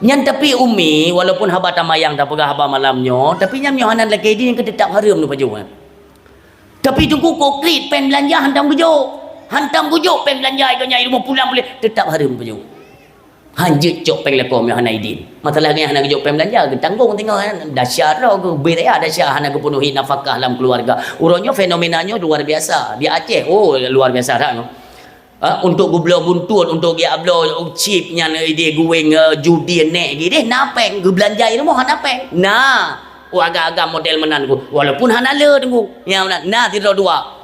Nyan tapi umi, walaupun haba tamayang tapeugah haba malam nyoe, tapi nyan nyoe hana lakèe idin keu teutap hareuem neupajoh. Tapi Teungku kok klik péng beulanja hantom geujok. Hantom geujok péng beulanja, igoe nyan ilmu pulang boleh, teutap hareuem neupajoh. Han jeuet cok péng lakoe meunyoe hana idin. Masalah nyan hana geujok péng beulanja, geutanggong teungoh nyan. Dasya droe geuh, bit raya dasya hana geupenuhi nafkah lam keuluwarga. Uroe nyoe fenomena nyoe luar biasa. Di Aceh, oh, luar biasa that nyoe. Ha, untuk geubloe buntut, untuk geujak bloe chip nyan, eh, di guweng, eh, judi nèk gideh, na péng, geubeulanja i rumoh hana péng. Na, oh, agam-agam model meunan ku. Walaupun hana le Teungku. Nyang meunan, na sidroe dua.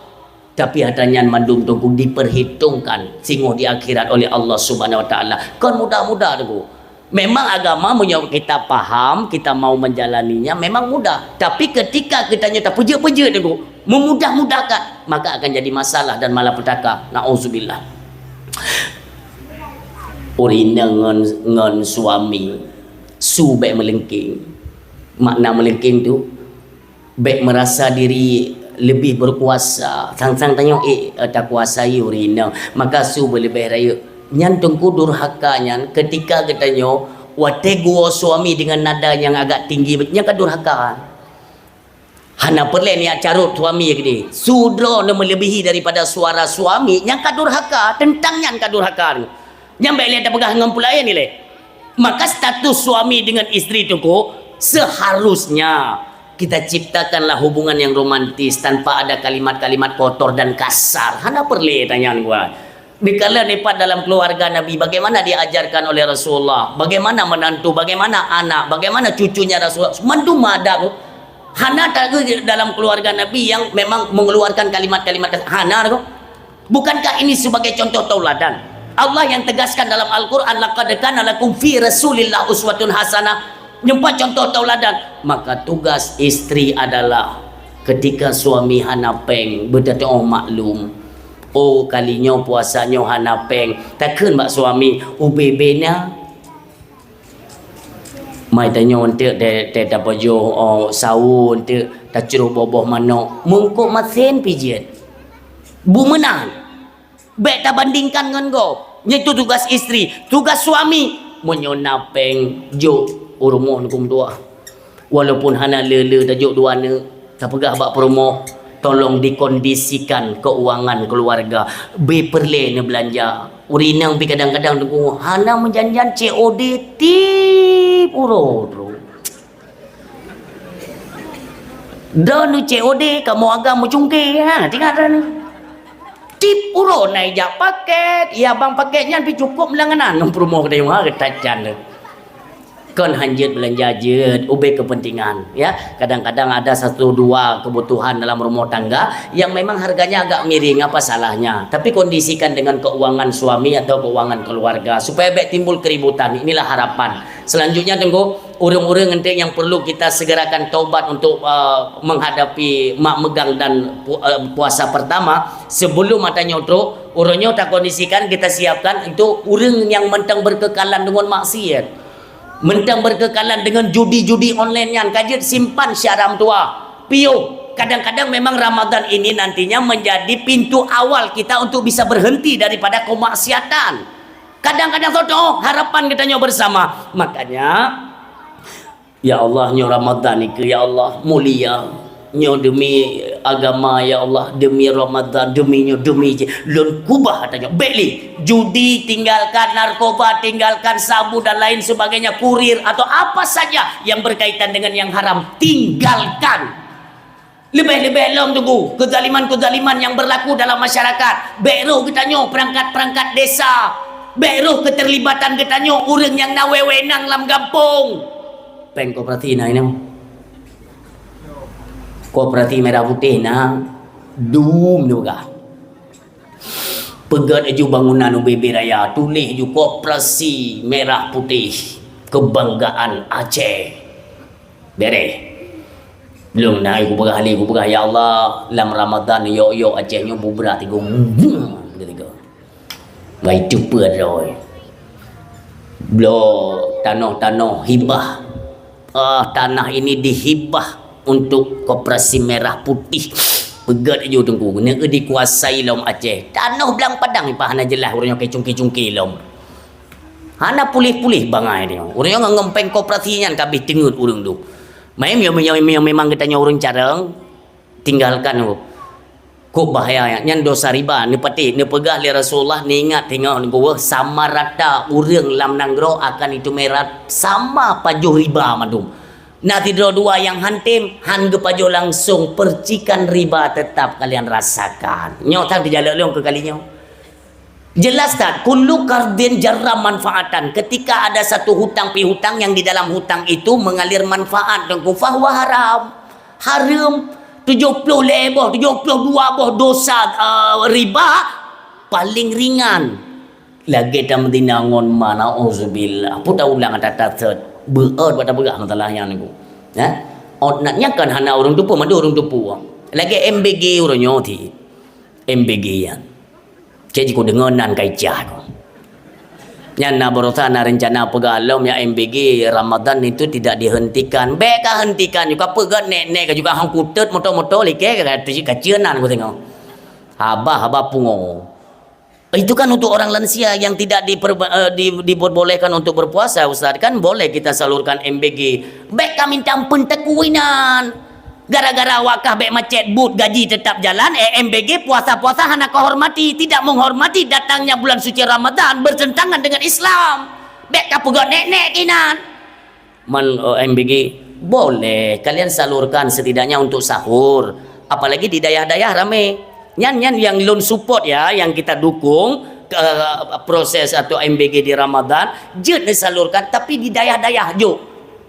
Tapi atra nyan mandum Teungku diperhitungkan singoh di akhirat oleh Allah Subhanahu Wa Taala. Kon mudah-mudah Teungku. Memang agama meunyoe kita paham, kita mau menjalaninya memang mudah. Tapi ketika kita nyoe tapeujeuet-peujeuet Teungku, memudah-mudahkan, maka akan jadi masalah dan malapetaka. Nauzubillah. Ureueng inong ngon, ngon suami, su bèk meulengkeng. Makna meulengkeng tu, bèk meurasa diri Leubeh berkuasa. Sang-sang tanyoe, eh, takuasai ureueng inong. Maka su beuleubeh rayeuk. Nyan teungku durhaka nyan ketika geutanyoe watée geuwoe suami dengan nada nyang agak tinggi, nyan ka durhaka. Hana peureulée niat carot suami gini. Su droe neumeulebihi daripada suara suami, nyan ka durhaka. Teuntang nyan ka durhaka. Nyan bék lé tapeugah ngon peulaén ilée. Maka status suami dengan istri teungku, seharusnya kita ciptakanlah hubungan yang romantis tanpa ada kalimat-kalimat kotor dan kasar. Hana peureulée tanyan gua. Dikala nipat dalam keluarga Nabi, bagaimana diajarkan oleh Rasulullah, bagaimana menantu, bagaimana anak, bagaimana cucunya Rasulullah, mandum ada tu. Hana tahu dalam keluarga Nabi yang memang mengeluarkan kalimat-kalimat kasar. Hana tu. Bukankah ini sebagai contoh tauladan? Allah yang tegaskan dalam Al-Quran, "Laqad kana lakum fi Rasulillah uswatun hasanah." Nyumpah contoh tauladan. Maka tugas istri adalah ketika suami hana péng, beuteutoh maklum. Oh, kali nyoe puasa nyoe hana péng. Takheun bak suami, ubé-bé na. Mai tanyoe eunteuk teuh, teuh tapajoh, oh, sawo eunteuk, tacroh boh-boh manok, mungkok masen pijeuet. Bu meunan. Bék tabandingkan ngon gob. Nyan tu tugas istri, tugas suami. Meunyoe na péng, jok u rumoh nukum tuah. Walaupun hana le-le tajok dua aneuk, tapeugah bak peurumoh, tolong dikondisikan keuangan keuluwarga. Beu peureulée neubeulanja. Ureueng inong pih kadang-kadang teungku hana meujan-jan C O D tiep uroe droe. Droeneuh C O D kamoe agam meucungké, ha, tinggai droeneuh. Tiep uroe na ijak paket, ya bang paket nyan pih cukup meulangganan peurumoh geutanyoe, ha, geutanyoe. Kon hanjeuet beulanja jeuet, ubé kepentingan, ya. Kadang-kadang ada satu dua kebutuhan dalam rumah tangga yang memang harganya agak miring, apa salahnya? Tapi kondisikan dengan keuangan suami atau keuangan keluarga supaya bék timbul keributan. Inilah harapan. Selanjutnya, teungku, ureueng-ureueng eunteuk yang perlu kita segerakan taubat untuk, uh, menghadapi mak meugang dan pu-, uh, puasa pertama. Sebelum ata nyoe trok, uroe nyoe takondisikan, kita siapkan untuk ureueng nyang mantong berkekalan deungon maksiat. Mantong berkekalan deungon judi-judi online nyan, ka jeuet simpan siat ram tuha. Piôh, kadang-kadang memang Ramadan ini nantinya menjadi pintu awal kita untuk bisa berhenti daripada kemaksiatan. Kadang-kadang soe teuh harapan geutanyoe bersama. Makanya, ya Allah, nyoe Ramadan nikeue, ya Allah, mulia. Nyoe demi agama, ya Allah, demi Ramadan, demi nyoe, demi jih. Lôn keubah ata nyoe. Bék lé, judi tinggalkan, narkoba tinggalkan, sabu dan lain sebagainya, kurir atau apa saja yang berkaitan dengan yang haram, tinggalkan. Leubeh-leubeh lom teungku, kezaliman-kezaliman nyang berlaku dalam masyarakat. Bék roh geutanyoe peurangkat-peurangkat desa. Bék roh keuterlibatan geutanyoe ureueng nyang na wewenang lam gampông. Péng koperasi na inong. Koperasi merah putih na, dum juga. Peugét laju bangunan ubé-bé raya, tuléh laju Koperasi Merah Putih, Kebanggaan Aceh. Bereh. Lôn na kupeugah lé, kupeugah, "Ya Allah, lam Ramadan yok-yok Aceh nyoe bubrak tiga." Tiga. Bai teupeu droe. Bloe tanoh-tanoh hibah. Ah, tanah ini dihibah untuk Koperasi Merah Putih. Peugét laju teungku, neueu dikuasai lom Aceh. Tanoh Blang Padang ipah hana jeulaih, ureueng nyoe keu cungké-cungké lom. Hana puléh-puléh bangai nyoe. Ureueng nyoe ngon péng koperasi nyan ka abéh teungeut ureueng tu. Mai, meunyoe, meunyoe, meunyoe memang geutanyoe ureueng carông, tinggalkan tu. Kok bahaya nyan, nyan dosa riba. Neupatéh, neupeugah lé Rasulullah, neuingat teungoh neupeugah, sama rata ureueng lam nanggroe akan itu meurat sama pajoh riba mandum. Na sidroe dua nyang han tem, han geupajoh langsung, percikan riba tetap kalian rasakan. Nyoe tan teujalok lôn keu kali nyoe. Jelas that, kullu qardin jarra manfaatan. Ketika ada satu hutang piutang yang di dalam hutang itu mengalir manfaat, dan fahuwa haram. Haram. Tujuh puluh lhèe boh, tujuh puluh dua boh dosa, eh, riba paling ringan. Lagèe tameuzina ngon ma, nauzubillah. Peue taulang ata-ata sot. Beuôt bak tapeugah masalah nyan, Teungku. Ha? Ôt nyan kan hana ureueng tupeue, mandum ureueng tupeue. Lagèe M B G uroe nyoe ti. M B G nyan. Cit jiku deungoe nan ka icah ku. Nyan na baroesa na rencana peugah lom ya M B G Ramadan itu tidak dihentikan. Bèk ka hentikan juga peugah nek-nek ka juga hang kutet moto-moto like ka tu ka ceunan ku tengok. Haba-haba pungo. Itu kan untuk orang lansia yang tidak diper, eh, di, diperbolehkan untuk berpuasa, Ustaz. Kan boleh kita salurkan M B G. Bèk ka minta peuntekuinan. Gara-gara wakah bèk macet but gaji tetap jalan, eh, M B G puasa-puasa hana kehormati, tidak menghormati datangnya bulan suci Ramadan bertentangan dengan Islam. Bèk ka peugah nek-nek kinan. Man, eh, M B G, boleh kalian salurkan setidaknya untuk sahur. Apalagi di dayah-dayah ramai. Nyan, nyan yang lôn support ya, yang kita dukung, eh, proses atau M B G di Ramadan, jeuet disalurkan, tapi di dayah-dayah jok.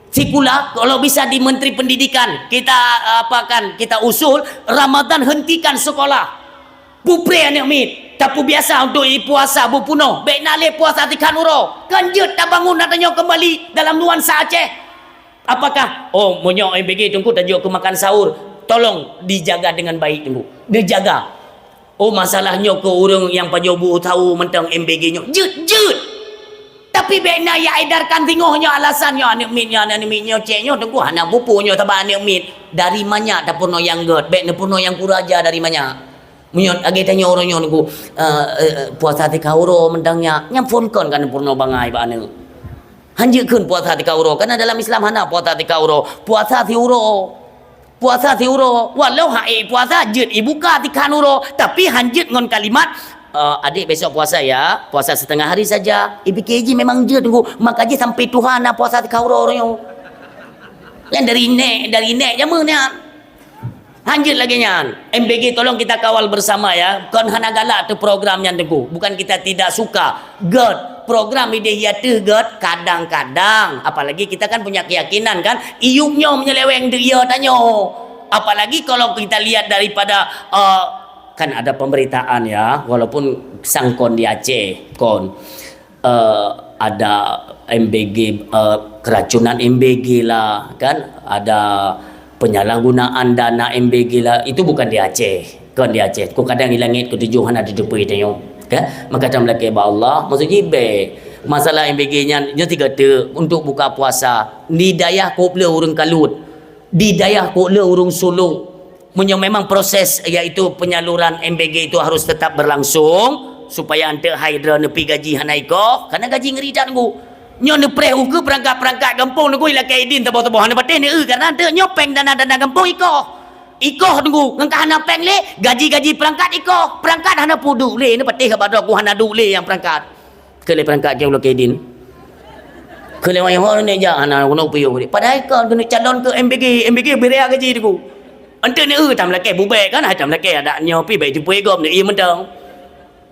Sikula, kalau bisa di Menteri Pendidikan, kita, eh, apakan, kita usul, Ramadan hentikan sekolah. Peupreh aneuk miet, tapeubiasa untuk i puasa beupunoh, bèk na lé puasa tikhan uroe. Kan jeuet tabangun atra nyoe keumbali dalam nuansa Aceh. Apakah, oh, meunyoe M B G Teungku tajok keu makan sahur, tolong dijaga dengan baik Teungku. Dijaga. Oh, masalah nyoe keu ureueng nyang pajoh bu sahur mantong M B G nyoe. Jeuet, jeuet. Tapi bèk na ya edarkan singoh nyoe alasan nyoe aneuk miet nyoe, aneuk miet nyoe cek nyoe Teungku hana bupu nyoe sabab aneuk miet. Dari manyak tapeurunoe nyang gèt, bèk neupeurunoe nyang kuraja dari manyak. Meunyoe lagèe tanyoe uroe nyoe Teungku, eh, eh, puasa tikhan uroe mantong nyak, nyang phôn kon ka neupeurunoe bangai bak aneuk. Hanjeuet kheun puasa tikhan uroe, karena dalam Islam hana puasa tikhan uroe. Puasa siuroe. Puasa siuroe. Walau hak ék puasa jeuet ibuka tikhan uroe, tapi hanjeuet ngon kalimat, eh, "Adik besok puasa ya, puasa setengah hari saja." Ipike jih memang jeuet Teungku, maka jih sampai tuha na puasa tikhan uroe uroe nyoe. Nyan dari nèk, dari nèk jameun nyan. Hanjeuet lagèe nyan. M B G tolong kita kawal bersama ya. Kon hana galak teu program nyan Teungku. Bukan kita tidak suka. Gèt, program idéh ya teuh gèt kadang-kadang. Apalagi kita kan punya keyakinan kan. Iyup nyoe menyeleweng deuh ya tanyoe. Apalagi kalau kita lihat daripada, eh, kan ada pemberitaan ya, walaupun sang kon di Aceh, kon. Eh, ada M B G, eh, keracunan M B G lah, kan? Ada penyalahgunaan dana M B G lah. Itu bukan di Aceh, kon di Aceh. Ku kadang di langit ketujuh hana diteupui tanyoe, kan? Maka atra meulakèe bak Allah, maksud jih bèk. Masalah M B G nyan, nyoe tiga te untuk buka puasa. Di dayah kop le ureueng kalut. Di dayah kop le ureueng sulok. Meunyoe memang proses, yaitu penyaluran M B G itu harus tetap berlangsung, supaya eunteuk hai droe neupi gaji hana ikoh, karena gaji ngeuri that Teungku. Nyoe neupreh ukeue peurangkat-peurangkat gampông Teungku, ilakèe idin saboh-saboh hana patéh neueu, karena eunteuk nyoe péng dana-dana gampông ikoh. Ikoh Teungku, ngon ka hana péng lé, gaji-gaji peurangkat ikoh. Peurangkat hana peuduek lé, neupatéh ka bak droe ku hana duek lé nyang peurangkat. Keu lé peurangkat keu ulôn keudin. Keu lé wayang ho neujak hana guna piôh. Padahai kon keuneuk calon keu M B G, M B G bri rea gaji Teungku. Eunteuk neueu tam lakèe bubèe kan, hai tam lakèe adak nyoe pi bèk jipeué gob neueu mantong.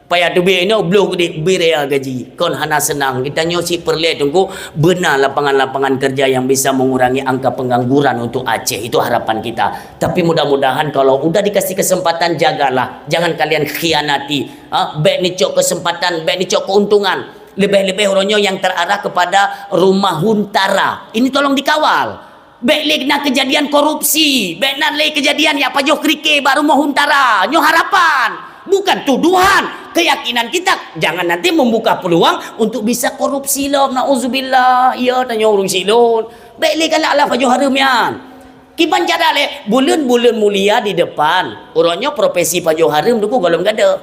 Payah teubiet inoe bloh geude bri rea gaji. Kon hana seunang. Geutanyoe si peureulèe Teungku beuna lapangan-lapangan kerja yang bisa mengurangi angka pengangguran untuk Aceh. Itu harapan kita. Tapi mudah-mudahan kalau udah dikasih kesempatan, jagalah. Jangan kalian khianati. Ha, bèk neucok kesempatan, bèk neucok keuntungan. Leubeh-leubeh uroe nyoe nyang terarah kepada rumah huntara. Ini tolong dikawal. Bèk lé na kejadian korupsi, bèk na lé kejadian nyang pajoh krike bak rumah huntara. Nyoe harapan, bukan tuduhan. Keyakinan kita jangan nanti membuka peluang untuk bisa korupsi lom. Nauzubillah. Ya, tanyoe ureueng silon. Bèk lé galak lah pajoh hareuem nyan. Kiban cara lé, buleuen-buleuen mulia di depan. Uroe nyoe profesi pajoh hareuem Teungku gohlom gadôh.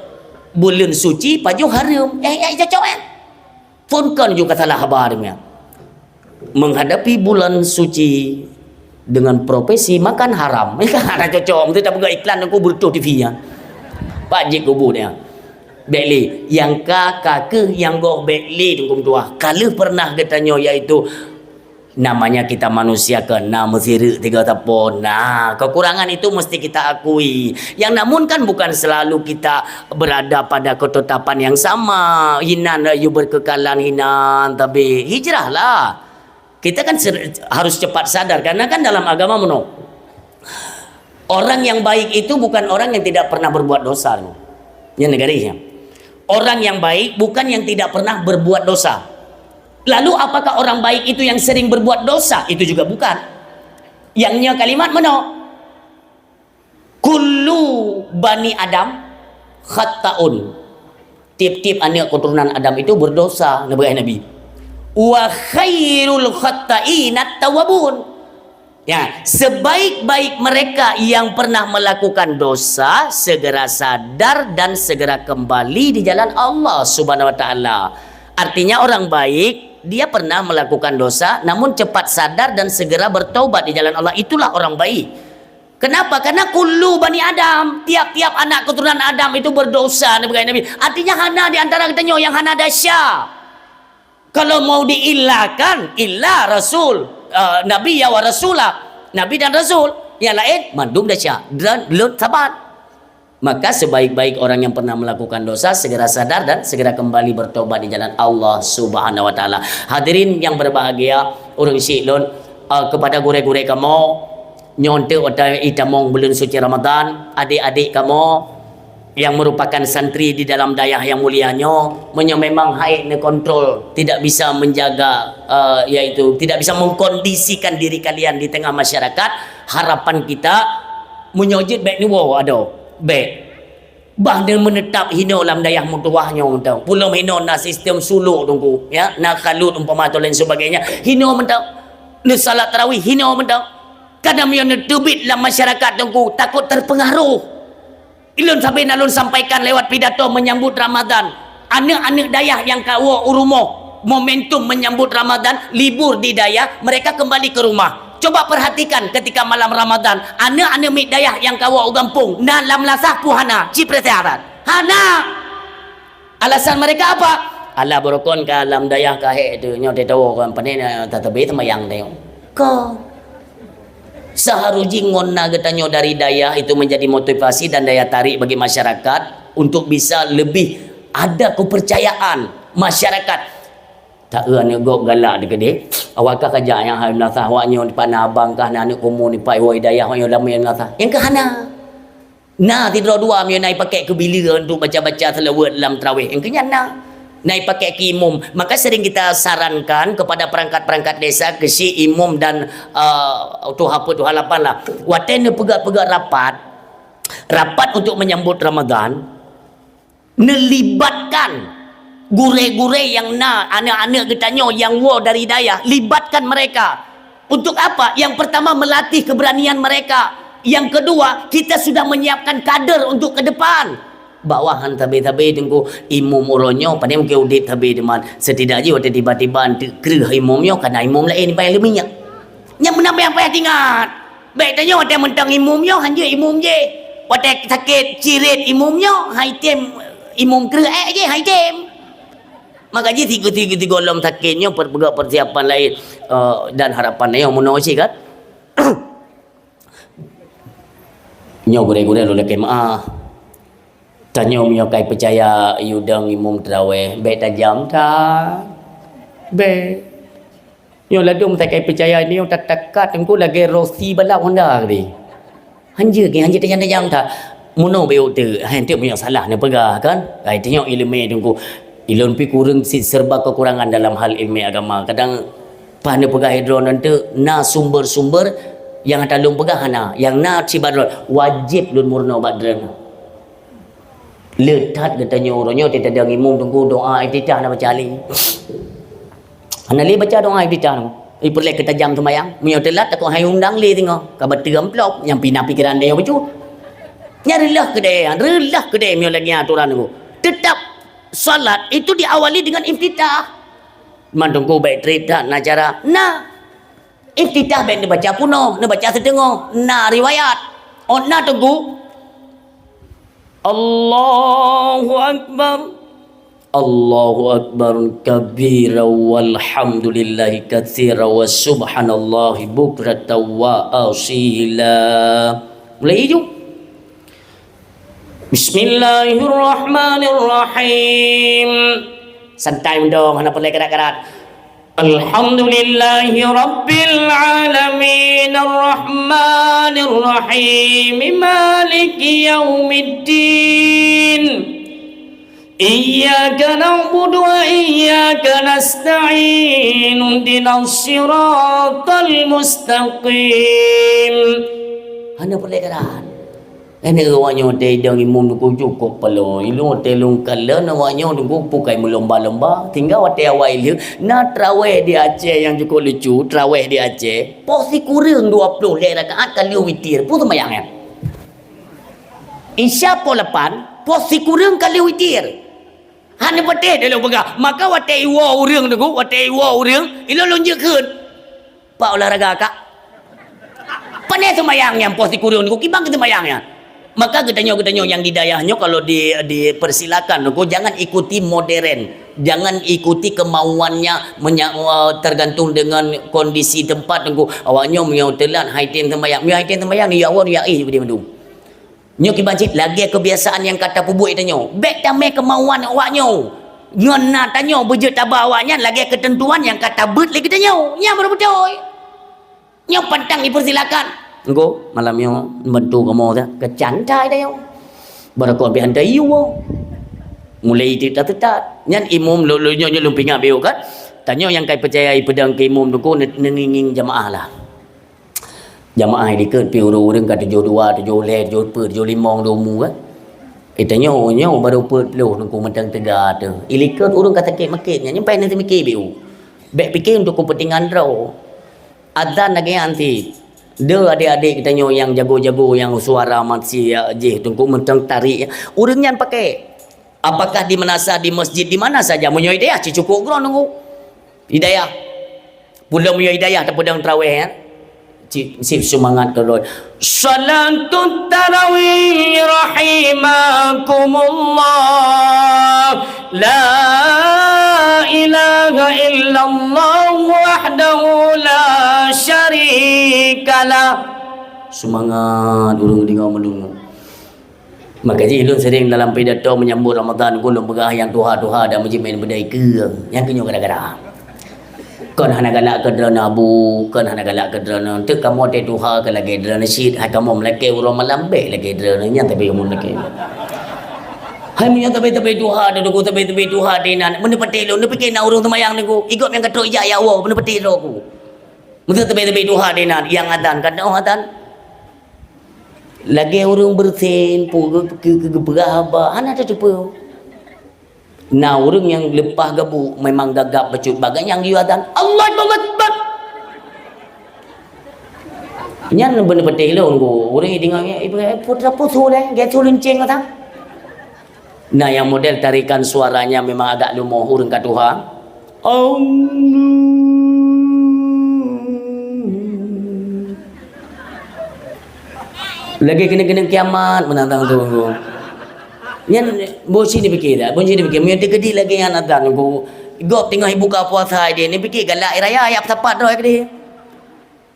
Buleuen suci pajoh hareuem. Eh, eh, cocok kan? Phôn kon ju ka salah haba demikian. Menghadapi bulan suci dengan profesi makan haram. Kan hana cocok. Mesti tak peugah iklan Teungku beureutoh T V nyan. Pak jik kubur dia. Bèk lé. Nyang ka, ka keuh nyang goh bèk lé Teungku meutuah. Ka lheueh pernah geutanyoe yaitu Namanya kita manusia kan na meusireuk tiga tapon. Nah, kekurangan itu mesti kita akui. Yang namun kan bukan selalu kita berada pada ketetapan yang sama. Hinan yue berkekalan hinan, tapi hijrahlah. Kita kan ser-, harus cepat sadar karena kan dalam agama meunoe. Orang yang baik itu bukan orang yang tidak pernah berbuat dosa. Nyan garéh nyan. Orang yang baik bukan yang tidak pernah berbuat dosa. Lalu apakah orang baik itu yang sering berbuat dosa? Itu juga bukan. Yang nya kalimat meunoe. Kullu bani Adam khatta'un. Tiep-tiep aneuk keuturonan Adam itu berdosa, neupeugah Nabi. "Wa khairul khatta'inat tawwabun." Ya, sebaik-baik mereka yang pernah melakukan dosa segera sadar dan segera kembali di jalan Allah Subhanahu wa Taala. Artinya, orang baik, dia pernah melakukan dosa, namun cepat sadar dan segera bertaubat di jalan Allah. Itulah orang baik. Kenapa? Karena kullu bani Adam, tiap-tiap anak keturunan Adam itu berdosa, neupeugah Nabi. Artinya, hana di antara geutanyoe nyang hana desya. Kalau mau diillakan, illa rasul, eh, nabi ya wa rasula, nabi dan rasul. Yang lain mandum desya dan lôn saban. Maka sebaik-baik orang yang pernah melakukan dosa segera sadar dan segera kembali bertobat di jalan Allah Subhanahu wa Taala. Hadirin yang berbahagia, ureuëng syik lôn, eh, kepada gurée-gurée kamoe, nyoe teuk watée itamong buleuen suci Ramadan, adik-adik kamoe yang merupakan santri di dalam dayah yang mulia nyoe, meunyoe memang hai neukontrol, tidak bisa menjaga, eh, yaitu tidak bisa mengkondisikan diri kalian di tengah masyarakat, harapan kita meunyoe jeuet bék neuwoe adoe, bék. Bah neumeunetap hinoe lam dayah meutuwah nyoe mantong. Pulom hinoe na sistem suluk teungku, ya, na kalut umpama atau lain sebagainya. Hinoe mantong. Neusalat tarawih hinoe mantong. Kadang meunyoe neuteubiet lam masyarakat teungku, takot terpengaruh. Ilôn sabe na lôn sampaikan lewat pidato menyambut Ramadan. Aneuk-aneuk dayah nyang ka woe u rumoh, momentum menyambut Ramadan, libur di dayah, mereka kembali ke rumah. Coba perhatikan ketika malam Ramadan, aneuk-aneuk miet dayah nyang ka woe u gampông, na lam meunasah peue hana, ci peurasaan. Hana! Alasan mereka apa? Alah, beurukon ka lam dayah ka hék teuh, nyoe teuh tawoe kon, pane na tateubiet seumayang teuh. Kon. Seharusnya ngon na geutanyoe dari dayah itu menjadi motivasi dan daya tarik bagi masyarakat untuk bisa lebih ada kepercayaan masyarakat. Tak eu aneuk gob galak teuh keudeh. Awak kah kajak nyang hai meunasah awak nyoe di pana abang kah na aneuk kumu ni pai woi dayah awak nyoe lam meunasah. Nyang keu hana. Na sidroe dua meunyoe na ipakék keu bileue untuk baca-baca seulaweuet lam tarawih. Engkeu nyan na. Na ipakék keu imum. Maka sering kita sarankan kepada perangkat-perangkat desa, keu si imum dan, eh, tuha peuet, tuha lapan lah. Watée neupeugah-peugah rapat, rapat untuk menyambut Ramadan, neulibatkan gurée-gurée nyang na, aneuk-aneuk geutanyoe nyang woe dari dayah, libatkan mereka. Untuk apa? Yang pertama, melatih keberanian mereka. Yang kedua, kita sudah menyiapkan kader untuk ke depan. Bak wah han sabe-sabe teungku, imum uroe nyoe, pane mungken udeb sabe teuma. Setidak jih watée tiba-tiba eunteuk kreueh imum nyoe, kana imum laén nyang payah leuminyak. Nyang meunan payah-payah teuingat. Bék tanyoe watée mantong imum nyoe, han jeuet imum jih. Watée sakét cirit imum nyoe, han item imum kreueh ék jih, han item. Maka jih sigoe-sigoe lom sakét nyoe per-, peugah persiapan laén, eh, dan harapan nyoe meunoe cit kan. Nyoe gurée-gurée lôn lakée meuáh. Tanyoe meunyoe kai peucaya yue dong imum teurawéh, bék tajam that. Bék. Nyoe ladôm meusakai peucaya nyoe that-that kat teungku lagée rosi balap Honda tadi. Hanjeuet, hanjeuet tajam-tajam that. Meunoe bék teuk, hai teuk meunyoe salah neupeugah kan. Hai teunyoe ileumé teungku. Ilôn pi kureueng si serba kekurangan dalam hal ilmu agama. Kadang paih neupeugah droe nyan teuk na sumber-sumber nyang ata lôn peugah hana. Nyang na sibat droe wajéb lôn meurunoe bak droe. Le that geutanyoe uroe nyoe teuntang imum teungku doa iftitah na baca lé. Hana lé baca doa iftitah teungku. Ipeureulée keutajam seumayang. Meunyoe teulat takot hai undang lé singoh. Ka bateu amplop nyang pina pikeran deh bacut. Nyan reuloh keudeh, reuloh keudeh meunyoe lagée nyan aturan teungku. Teutap salat itu diawali dengan iftitah. Man teungku bék trép that na cara. Nah. Iftitah bék neubaca punoh, neubaca siteungoh, na riwayat. Ôt na teungku. Allahu Akbar. Allahu Akbar kabira walhamdulillahi katsira wa subhanallahi bukratan wa asila. Mulai ju. Bismillahirrahmanirrahim. Santai mantong, hana peureulée karat-karat. Alhamdulillahi rabbil alamin, arrahmanir rahim, maliki yaumiddin. Iyyaka na'budu wa iyyaka nasta'in, ihdinas siratal mustaqim. Hana peureulée karat. Ini awak nyoe teuh idong imum Teungku cukôp paloe. Ilôn teuh lôn kalon awak nyoe Teungku bukai meulomba-lomba. Tinggai watèe awai lheueh na traweh di Aceh nyang cukôp lucu, traweh di Aceh. Poh sikureueng dua ploh lhèe rakaat ka lheueh witir. Peue seumayang nyan? Isya poh lapan, poh sikureueng ka lheueh witir. Hana patéh lôn peugah. Maka watèe iwoe ureueng Teungku, watèe iwoe ureueng, ilôn lôn jeuet kheun. Pak olahraga kak. Pandai seumayang nyan poh sikureueng Teungku, kiban keu seumayang nyan. Maka geutanyoe-geutanyoe nyang di dayah nyoe kalau di, dipersilakan Teungku, jangan ikuti modern. Jangan ikuti kemauannya menya-, eh, tergantung dengan kondisi tempat Teungku. Awak nyoe meunyoe teulat hai tem seumayang, meunyoe hai tem seumayang ni ya Allah ya eh jadi mandum. Nyoe kiban cit lagèe kebiasaan nyang ka tapeubuet tanyoe. Bèk tamè keumauan awak nyoe. Ngon na tanyoe beujeuet taba awak nyan lagèe keuteuntuan nyang ka tabeuet lé geutanyoe. Nyan baru beutôi. Nyoe pantang dipersilakan. Engko malam nyoe bantu kamoe dah keucantai tanyoe. Barakot bèk hantai yue. Mulai teutat-teutat. Nyan imum lo, lo, nyoe, nyoe lôn pingat beu kan. Tanyoe nyang kai peucaya ipeudong keu imum Teungku ne-, neungieng-ngieng jamaah lah. Jamaah likot pih ureueng-ureueng ka tujoh dua, tujoh lhèe, tujoh peuet, tujoh limong di umu kan. Eh, tanyoe nyoe baru peuet ploh Teungku mantong teuga teuh. Ilikot ureueng ka sakét makét nyan, nyan paih na teumikir beu. Bèk pikir untuk kepentingan droe. Azan lagèe nyan cit. Deuh adék-adék geutanyoe nyang jago-jago, nyang suara masih jih Teungku mantong tarék. Ureueng nyan pakai. Apakah di meunasah, di masjid, di mana saja meunyoe hidayah cit cukôp keudroe Teungku. Hidayah. Pula meunyoe hidayah tapeudong traweh, ya. Cit, cit seumangat keudroe. Salatut tarawih rahimakumullah. La ilaha illallah wahdahu la syarikalah. Seumangat ureueng deungoe meulungu. Maka jih lôn sering dalam pidato menyambut Ramadan, ulôn peugah nyang tuha-tuha dan meujimain beudai keue. Nyang keu nyoe gara-gara. Kon hana galak keu droeneuh abu, kon hana galak keu droeneuh. Teuk kamoe teuh tuha keu lagèe droeneuh cit, hai kamoe meulakèe uroe malam bèk lagèe droeneuh. Nyan tapi kamoe meulakèe. Hai meunyoe tapi-tapi tuha, teuh Teungku tapi-tapi tuha teuh inan. Meuneuh patéh lôn, neupiké na ureueng seumayang Teungku. Igob nyang ka trok ijak ya Allah, meuneuh patéh droe ku. Meunyoe tapi-tapi tuha teuh inan, nyang azan, ka teuh azan. Lagèe ureueng beureusen, pu-, keu-, keu-, geupeugah haba, hana tateupeue. Na ureueng nyang leupah gabuk, memang gagap bacut bagai nyang geuyue azan, "Allahu Akbar!" Nyan beuneupatéh lôn ku, ureueng deungoe, "Eh, putra pusu lé, gèt su leunceng kata." Nah, nyang model tarikan suaranya memang agak lumoh ureueng ka tuha. Om. Lagèe keuneuk-keuneuk kiamat meunan tang tu. Nyan boh si neupiké dak, boh si neupiké. Meunyoe teukeudi lagèe nyan atan ku, gob teungoh ibuka puasa ideh, neupiké galak raya, ya peusapat droe keudeh.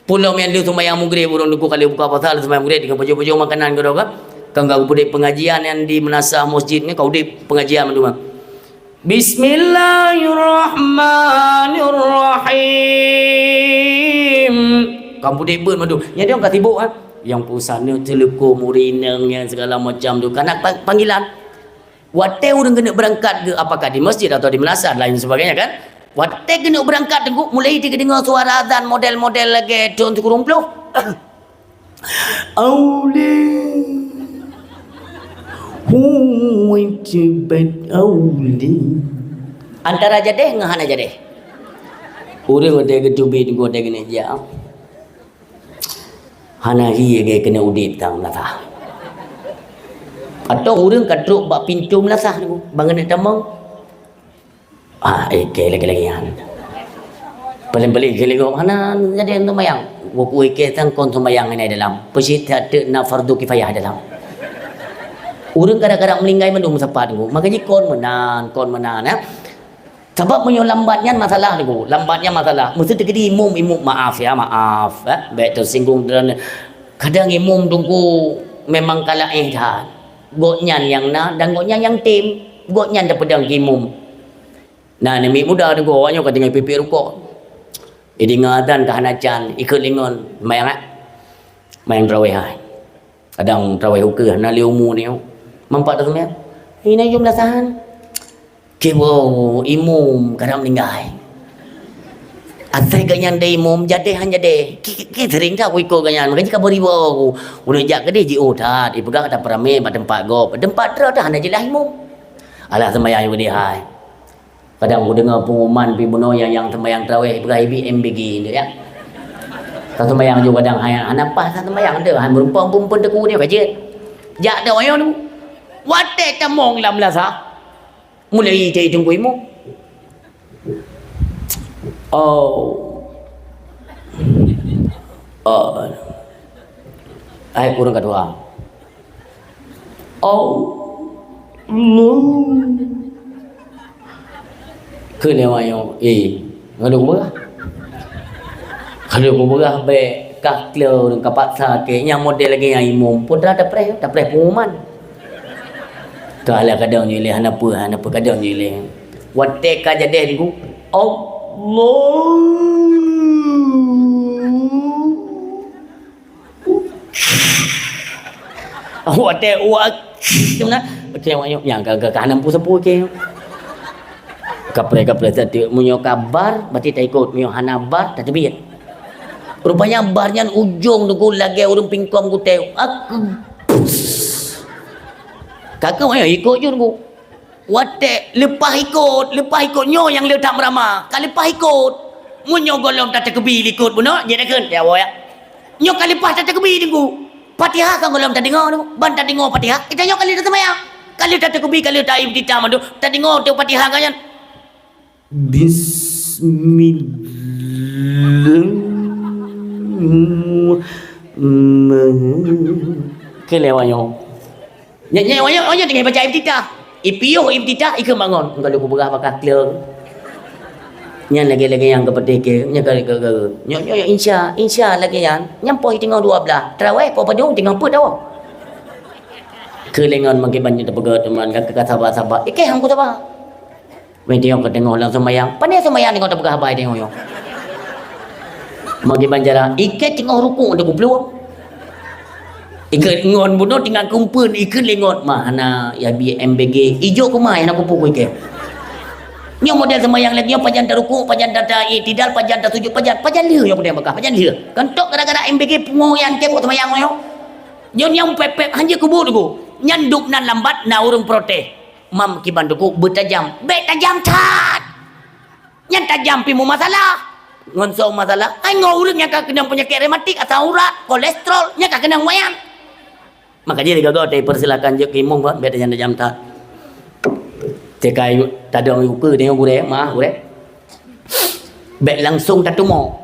Pulo meunan lheueh seumayang Maghrib, ureueng Teungku ka lheueh buka puasa, lheueh seumayang Maghrib, deungon pajoh-pajoh makanan keudroe kan. Kan ka udeb pengajian nyang di meunasah masjid nyan, ka udeb pengajian mandum. Bismillahirrahmanirrahim. Ka udeb beuet mandum. Nyan dia ka sibuk kan. Nyang pusana teuleuko murineng nyang segala macam tu. Kan na pa-, panggilan. Watèe ureueng keuneuk beurangkat geuh, apakah di masjid atau di meunasah dan lain sebagainya kan? Watèe keuneuk beurangkat Teungku, mulai teudeungoe suara azan model-model lagèe thôn sikureueng ploh. Auli. Hui, cepat auli. Antara jadeh ngon hana jadeh. Ureueng watèe geuteubiet Teungku watèe keuneuk jak. Hana hi lagèe keuneuk udeb tang meunasah. Atau ureueng ka trok bak pintoe meunasah Teungku, ban keuneuk tamong. Ah, eh, keu lagèe-lagèe nyan. Paléng-paléng keu lagèe hana jadi seumayang. Waktu ikeu sang kon seumayang inai dalam. Peusit that teuk na fardu kifayah dalam. Ureueng kadang-kadang meuninggai mandum meusapat Teungku. Maka jih kon meunan, kon meunan, ya. Sabab meunyoe lambat nyan masalah Teungku, lambat nyan masalah. Meuseuti keudeh imum, imum, maaf ya, maaf, eh, bèk teusinggung droeneuh. Kadang imum Teungku memang ka laén that. Gobnyan nyang na dan gobnyan nyang tem. Gobnyan tapeudong keu imum. Na aneuk miet muda Teungku, awak nyoe ka tinggai pipék rukok. Ideh ngon azan ka hana can, ikheun lé ngon, mayang, eh. Mayang tarawih hai. Kadang tarawih ukeue hana lé umu nyoe. Mampak teuseumayang. Hina jeuem lasahan. Kiban imum kadang meuninggai. Asai gobnyan deh imum, jadeh han jadeh. Ki, ki, ki sering that kuikot gobnyan, makajih ka beriba ku. Ulôn jak keudeh jiôh that, ipeugah tapeuramé bak teumpat gob. Teumpat droe that hana jeulaih imum. Alah, seumayang ju keudeh hai. Kadang kudeungoe pengumuman pih bunoe nyang, nyang seumayang taraweh ipeugah ibi M B G tu ya. Ka seumayang ju kadang hai, hana paih ka seumayang tu, hai meurumpok pun, pun teuk nyoe ka jeuet. Jak teuh ayong tu. Watèe tamong lam lasa. Mulai cari teungku imum. Oh. Oh. Hai ureueng ka tuha. Allah. Kheun lé awak nyoe, "Eh, ngon lôn kupeugah." Ka lôn kupeugah bèk, ka kleu, ka paksa kèe. Nyang model lagèe nyan imum, peue teuma tapreh, tapreh pengumuman. Ka alah kadang nyoe lé, hana peue, hana peue, kadang nyoe lé. Watèe ka jadeh Teungku, Allah. Watèe wa-, tu na, watèe wa-, nyang ka, ka, ka hana peue-sapeue kèe. Kapreh-kapreh sateuk, meunyoe ka bar, berarti taikot, meunyoe hana bar, tateubiet. Rupanya bar nyan ujong Teungku lagèe ureueng pingkom gutèe. Ak-, ka keuh, ayo ikot ju Teungku. Watèe leupah ikot, leupah ikot nyoe nyang le that meurama. Ka leupah ikot. Meunyoe gohlom tateukeubie likot bunoe, jeuet takheun, ya Allah, ya. Nyoe ka leupah tateukeubie Teungku. Fatihah ka gohlom tadeungoe Teungku. Ban tadeungoe Fatihah, geutanyoe ka lheueh taseumayang. Ka lheueh tateukeubie, ka lheueh ta-iftitah mandum. Tadeungoe teuh Fatihah ka nyan. Bismillah. Keu lewat nyoe. Nyan, nyan, nyan, nyan teungoh baca iftitah. Ipiôh iftitah, ikheun bangon. Enggak lôn kupeugah bak ka kleu. Nyan lagèe-lagèe nyang keupeuteh kèe, nyan ka, ka, ka. Nyoe, nyoe, nyoe, insya, insya lagèe nyan. Nyan poh teungoh dua blah. Taraweh poh padum teungoh peuet tawoe. Keu lé ngon meukiban nyoe teupeugah teuma ka, ka saba-saba. Ikeh hang kusaba. Meuteungoh ka teungoh lam seumayang. Pane seumayang teungoh teupeugah haba teungoh nyoe. Meukiban cara, ikeh teungoh rukuk teupeuplueng. Ikeh ngon bunoe teungoh kumpeuen, ikeh lé ngon. Mah, hana, ya bi M B G. Ijok keumah, hana kupu ku ikeh. Nyoe model seumayang lagèe nyoe, pajan tarukuk, pajan ta, ta, i'tidal, pajan tasujud, pajan, pajan lheueh nyoe peudeh Mekah, pajan lheueh. Keuneuk gara-gara M B G pungo nyan teuh buet seumayang nyoe. Nyoe nyang pep-pep, hanjeuet kubu Teungku. Nyan dub nan lambat, na ureueng protes. Mam kiban Teungku beutajam. Bèk tajam that! Nyan tajam pih meumasalah. Ngon soe masalah? Hai ngon ureueng nyang ka keunong peunyakét rematik, asam urat, kolesterol, nyan ka keunong wayang. Maka jih lé gogo teupeursilakan jeuet keu imum, bèk tajam-tajam that. Teuka tadong ukeue tanyoe gurèe, maah gurèe. Bèk langsong tatumo.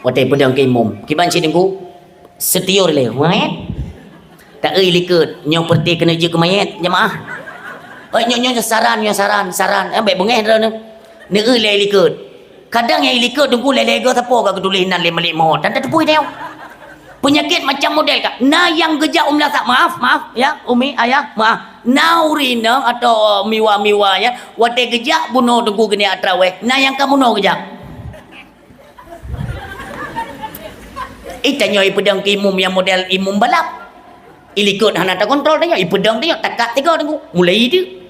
Watèe peudong keu imum. Kiban cit Teungku. Seutior lé, wéet. Ta-eu likot, nyoe peureuté keuneuk jeuet keu manyét, jeumaáh. Oi, nyoe, nyoe saran, nyoe saran, saran. Eh, bèk beungéh droeneuh. Neu-eu lé likot. Kadang nyang likot Teungku lé-lé goe sapo ka geutuléh nan lé malik mawöt. Dan tateupeue tanyoe. Peunyakét macam model ka. Na nyang geujak u meulasak, maaf, maaf, ya, umi, ayah, maaf. Na ureueng inong atau miwa-miwa, ya, watèe geujak bunoe Teungku keuneuk traweh, na nyang ka bunoe geujak. Eh, tanyoe ipeudong keu imum nyang model imum balap. Ilikot hana takontrol tanyoe, ipeudong tanyoe, takat tiga Teungku. Mulai itu.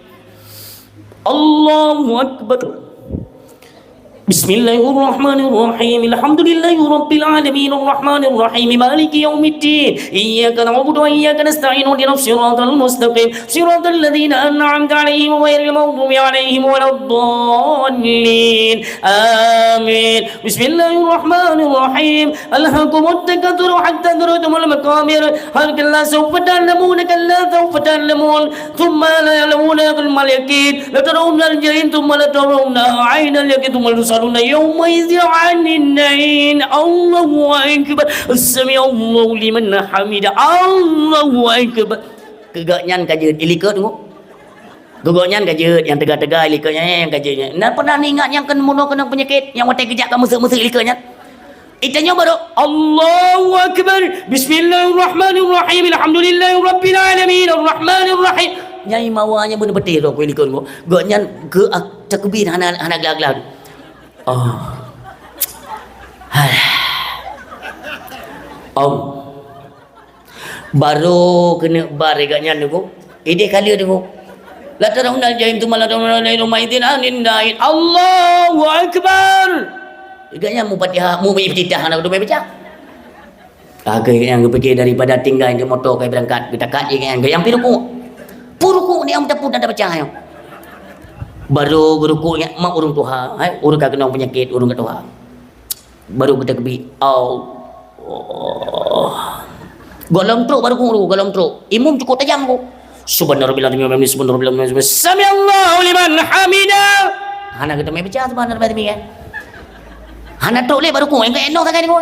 Allahu Akbar. Bismillahirrahmanirrahim. Alhamdulillahirabbil alamin. Arrahmanirrahim. Maliki yaumiddin. Iyyaka na'budu wa iyyaka nasta'in. Ihdinas siratal mustaqim. Siratal ladzina an'amta 'alaihim ghairil maghdubi 'alaihim waladdallin. Amin. Bismillahirrahmanirrahim. Alhakumut takatsur hatta zurtumul maqabir. Kalla sawfa ta'lamun, kalla sawfa ta'lamun. Tsumma la ya'lamuna ilmal yaqin. Latarawunnal jahim, tsumma latarawunnahu 'ainal yaqin, tsumma latus'alunna yauma'idzin 'anin na'im. Allahu akbar. Sami'allahu liman hamidah. Allahu akbar. Keu gobnyan ka jeuet ilikot Teungku. Keu gobnyan ka jeuet, nyang teuga-teuga ilikot nyan, nyang ka jeuet nyan. Na pernah neuingat nyang keuneuk bunoe keunong peunyakét, nyang watèe geujak ka meuseuk-meuseuk ilikot nyan? Itanyoe barô, Allahu Akbar. Bismillahirrahmanirrahim. Alhamdulillahirabbil alamin. Arrahmanirrahim. Nyai mawa nyan beuneuh beutôi lôn keu ilikot Teungku. Gobnyan keu ak-, takbir hana, hana glah-glah. Oh. Hai. Oh. Barô keuneuk bar gobnyan Teungku. Idéh ka lheueh Teungku. Latarawunnal jahim tsumma latarawunnahu 'ainal yaqin tsumma latarawunnahu 'ainal yaqin. Allahu Akbar. Gobnyan mu Fatihah, mu iftitah hana geuteumé baca. Lagèe nyang geupikir daripada tinggai di moto ka beurangkat, geutakat jih nyang geunyang pi rukuk. Pu rukuk ni am tapun hana baca nyoe. Baru geurukuk nyan mak ureueng tuha, hai, ureueng ka keunong peunyakét, ureueng ka tuha. Baru geutakbir, Allah. Gohlom trok baru guru, gohlom trok. Imum cukup tajam ku. Subhana rabbil azim, subhana rabbil azim, sami'allahu liman hamidah. Hana geuteumé baca subhana rabbil azim kan. Hana trok lé baru ku, engkau eno sagai ni ku.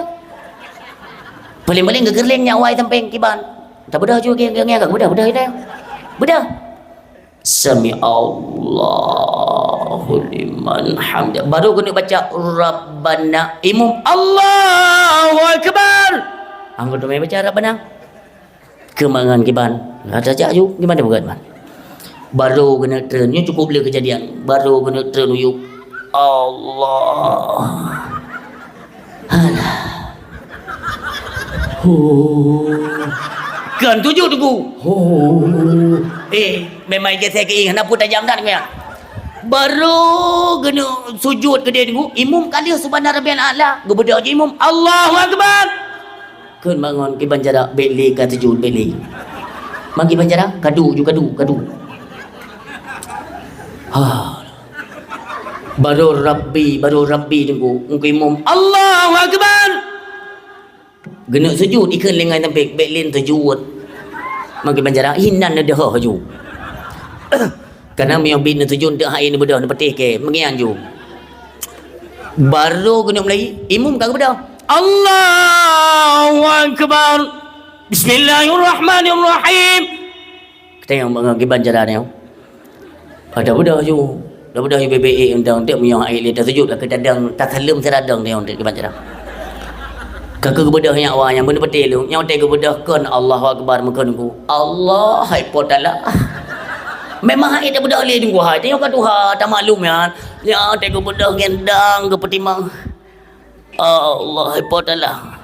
Paling-paling geugeurleng nyak wai sampéng kiban. Tabeudah ju, ngiang, ngiang, ngiang, beudah, beudah, beudah. Beudah. Sami Allahu liman hamdah. Baru keuneuk baca Rabbana. Imum, Allahu Akbar. Anggô teumé baca Rabbana. Keumangan kiban. Nah, tajak ju, gimana bukan, man? Baru keuneuk treun, nyoe cukup le keujadian. Baru keuneuk treun uyup. Allah. Alah. Huh. Kan tuju teungku. Huh. Eh, memang geusek keuieng, hana peue tajam that, ya. Baru keuneuk sujud keudeh teungku, imum ka lheueh subhana rabbiyal a'la, geubeudôh ju imum, Allahu Akbar. Kheun bangon kiban cara, bèk lé ka sujud, bèk lé. Man kiban cara, kadu ju, kadu, kadu. Ha. Baru Rabbi, baru Rabbi teungku. Engku imum, Allahu Akbar. Geuneuk sujud, ikheun lé ngon tampék, bèk lé sujud. Man kiban cara, inan neudoh ju. Karena meunyoe bit neusujud, teuh hai neubeudôh, neupatéh kèe, meungian ju. Baru geuneuk mulai, imum ka geubeudôh. Allahu Akbar. Bismillahirrahmanirrahim. Teuh ngon kiban cara nyoe. Pada beudôh ju. Dah beudôh ju bèk-bèk, eh, undang, undang, meunyoe hai lé tasujud, ka tadong, tasaleuem sira dong, teuh ngon kiban cara. Ka keuh geubeudôh nyak wa nyang beuneupatéh lôn, nyoe teuh geubeudôh kon Allahu Akbar meukheun ku. Allah, hai Po Taala. Memang hai tabeudôh lé teungku hai, tanyoe ka tuha, tamaklum nyan. Nyoe teuh geubeudôh ngon dang geupeutimang. Allah, hai Po Taala.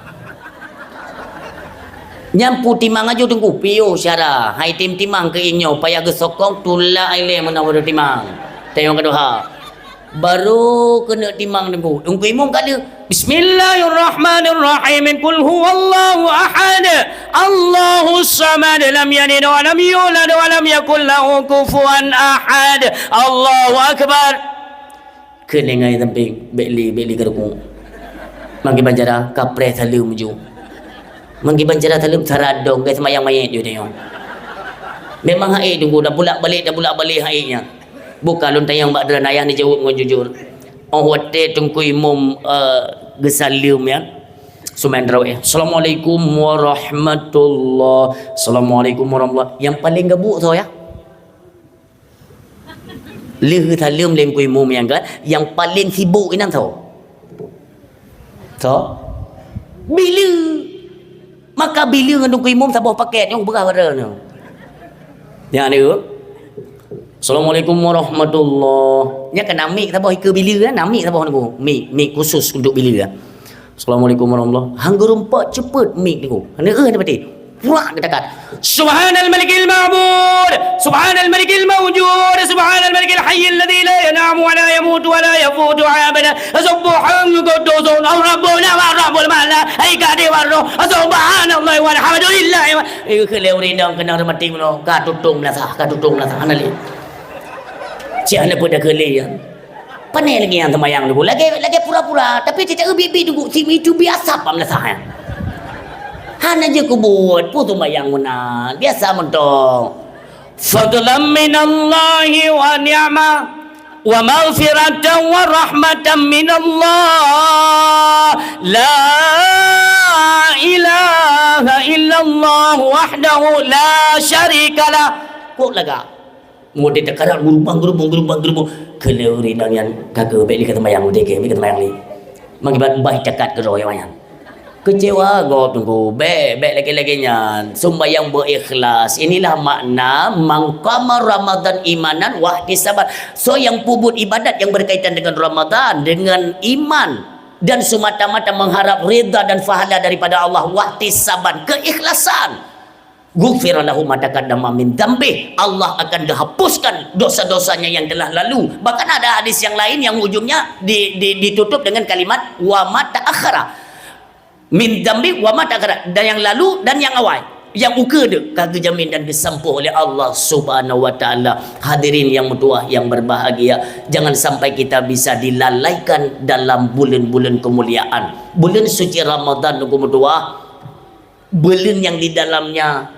Nyan peutimang aju teungku, piôh syara. Hai tim timang keu inyoe, payah geusokong, tulak ilèe meunan baru timang. Teuh ngon ka tuha. Baru keuneuk timang teungku. Teungku imum ka lheueh. Bismillahirrahmanirrahim. Qul huwallahu ahad. Allahus samad. Lam yalid wa lam yulad wa lam yakul lahu kufuwan ahad. Allahu akbar. Kheun lé ngon tampék, bèk lé, bèk lé ka rukuk. Man kiban cara, kapreh saleuem ju. Man kiban cara saleuem, sira dong, ka seumayang manyét ju tanyoe. Memang hai teungku, tabulak-balik, tabulak-balik hai nyan. Bukan lôn tanyong bak droeneuh, ayah neujaweueb ngon jujur. Óh watèe teungku imum, eh, geusaleuem nyan, seumayang tarawih. Assalamualaikum warahmatullah. Assalamualaikum warahmatullah. Nyang paleng gabuk soe ya? Lheueh saleuem lé teungku imum nyan kan, nyang paleng sibuk inan soe? Soe? Bileue. Maka bileue ngon teungku imum saboh pakèt, nyoe beurah barô nyoe. Nyan dia. Assalamualaikum warahmatullah. Nyan kan na mik saboh ikeue bileue kan, na mik saboh teungku. Mik, mik khusus untuk bileue kan. Assalamualaikum warahmatullah. Han geurumpok ceupet mik teungku. Hana eu hana pati. Purak geutakat. Subhanal malikil ma'bud. Subhanal malikil mawjud. Subhanal malikil hayyil ladzi la yanamu wa la yamutu wa la yafutu abada. Subhan quddusun rabbuna wa rabbul malaikati war ruh. Subhanallah walhamdulillah. Eh, keu lé ureueng inong keunong reumatik meunong. Ka tutong meulasah, ka tutong meulasah. Hana lé. Cit hana peue dah keu lé ya. Pane lagèe nyang seumayang teungku. Lagèe, lagèe pura-pura, tapi cit ubit-ubit teungku, si itu biasa pam dah sah. Hana jeuet kubuet, peue seumayang meunan. Biasa mantong. Fadlan minallahi wa ni'mah wa maghfiratan wa rahmatan minallah. La ilaha illallah wahdahu la syarikalah. Kok lagak? Model teukarat, geurubang, geurubong, geurubang, geurubong. Keu lé ureueng inong nyan, ka keuh, bèk lé ka seumayang, udeh keuh, bèk ka seumayang lé. Mangibat bah cakat keudroe awak nyan. Keucewa gob teungku, bèk, bèk lagèe-lagèe nyan. Seumayang beu ikhlas. Inilah makna, "Man qama Ramadan imanan wahtisaban." Soe nyang peubuet ibadat nyang berkaitan dengan Ramadan, dengan iman, dan semata-mata mengharap ridha dan pahala daripada Allah, wahtisaban, keikhlasan. Ghufira lahu ma taqaddama min dzambih. Allah akan dihapuskan dosa-dosanya yang telah lalu. Bahkan ada hadis yang lain yang ujungnya di, di, ditutup dengan kalimat, "Wa ma ta'akhkhara." Min dzambih wa ma ta'akhkhara. Dan yang lalu dan yang awai. Yang ukeue deuh ka geujamin dan geusampoe oleh Allah Subhanahu wa Ta'ala. Hadirin yang meutuwah, yang berbahagia, jangan sampai kita bisa dilalaikan dalam buleuen-buleuen kemuliaan. Buleuen suci Ramadan, Teungku meutuwah, buleuen nyang di dalamnya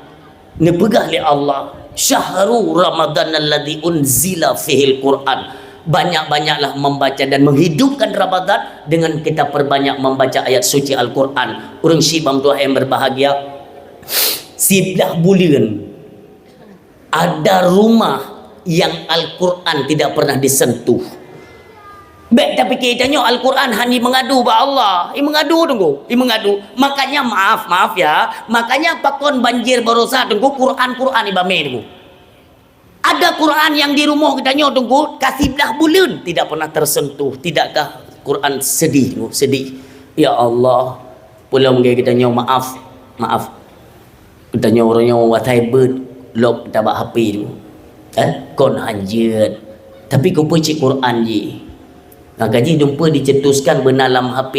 neupeugah lé Allah, "Syahru Ramadan alladzi unzila fihil Qur'an." Banyak-banyaklah membaca dan menghidupkan Ramadan dengan kita perbanyak membaca ayat suci Al-Qur'an. Ureuëng syiek bang tuah yang berbahagia, siblah buleuen ada rumah yang Al-Qur'an tidak pernah disentuh. Bék tapike tanyoe Al-Qur'an hana mengadu bak Allah. I mengadu, Teungku, i mengadu. Makanya maaf, maaf ya. Makanya pakon banjir barosa, Teungku, Qur'an, Qur'an i bame, Teungku. Ada Qur'an yang di rumoh geutanyoe, Teungku, ka siblah buleuen tidak pernah tersentuh. Tidakkah Qur'an sedih, Teungku? Sedih. Ya Allah, peulom geutanyoe maaf, maaf. Geutanyoe uroe nyoe watée beuet lom tabak H P tu. Eh, kon hanjeuet. Tapi keupeue cit Quran jih? Nah, ka jih dumpeue dicetuskan beuna lam H P.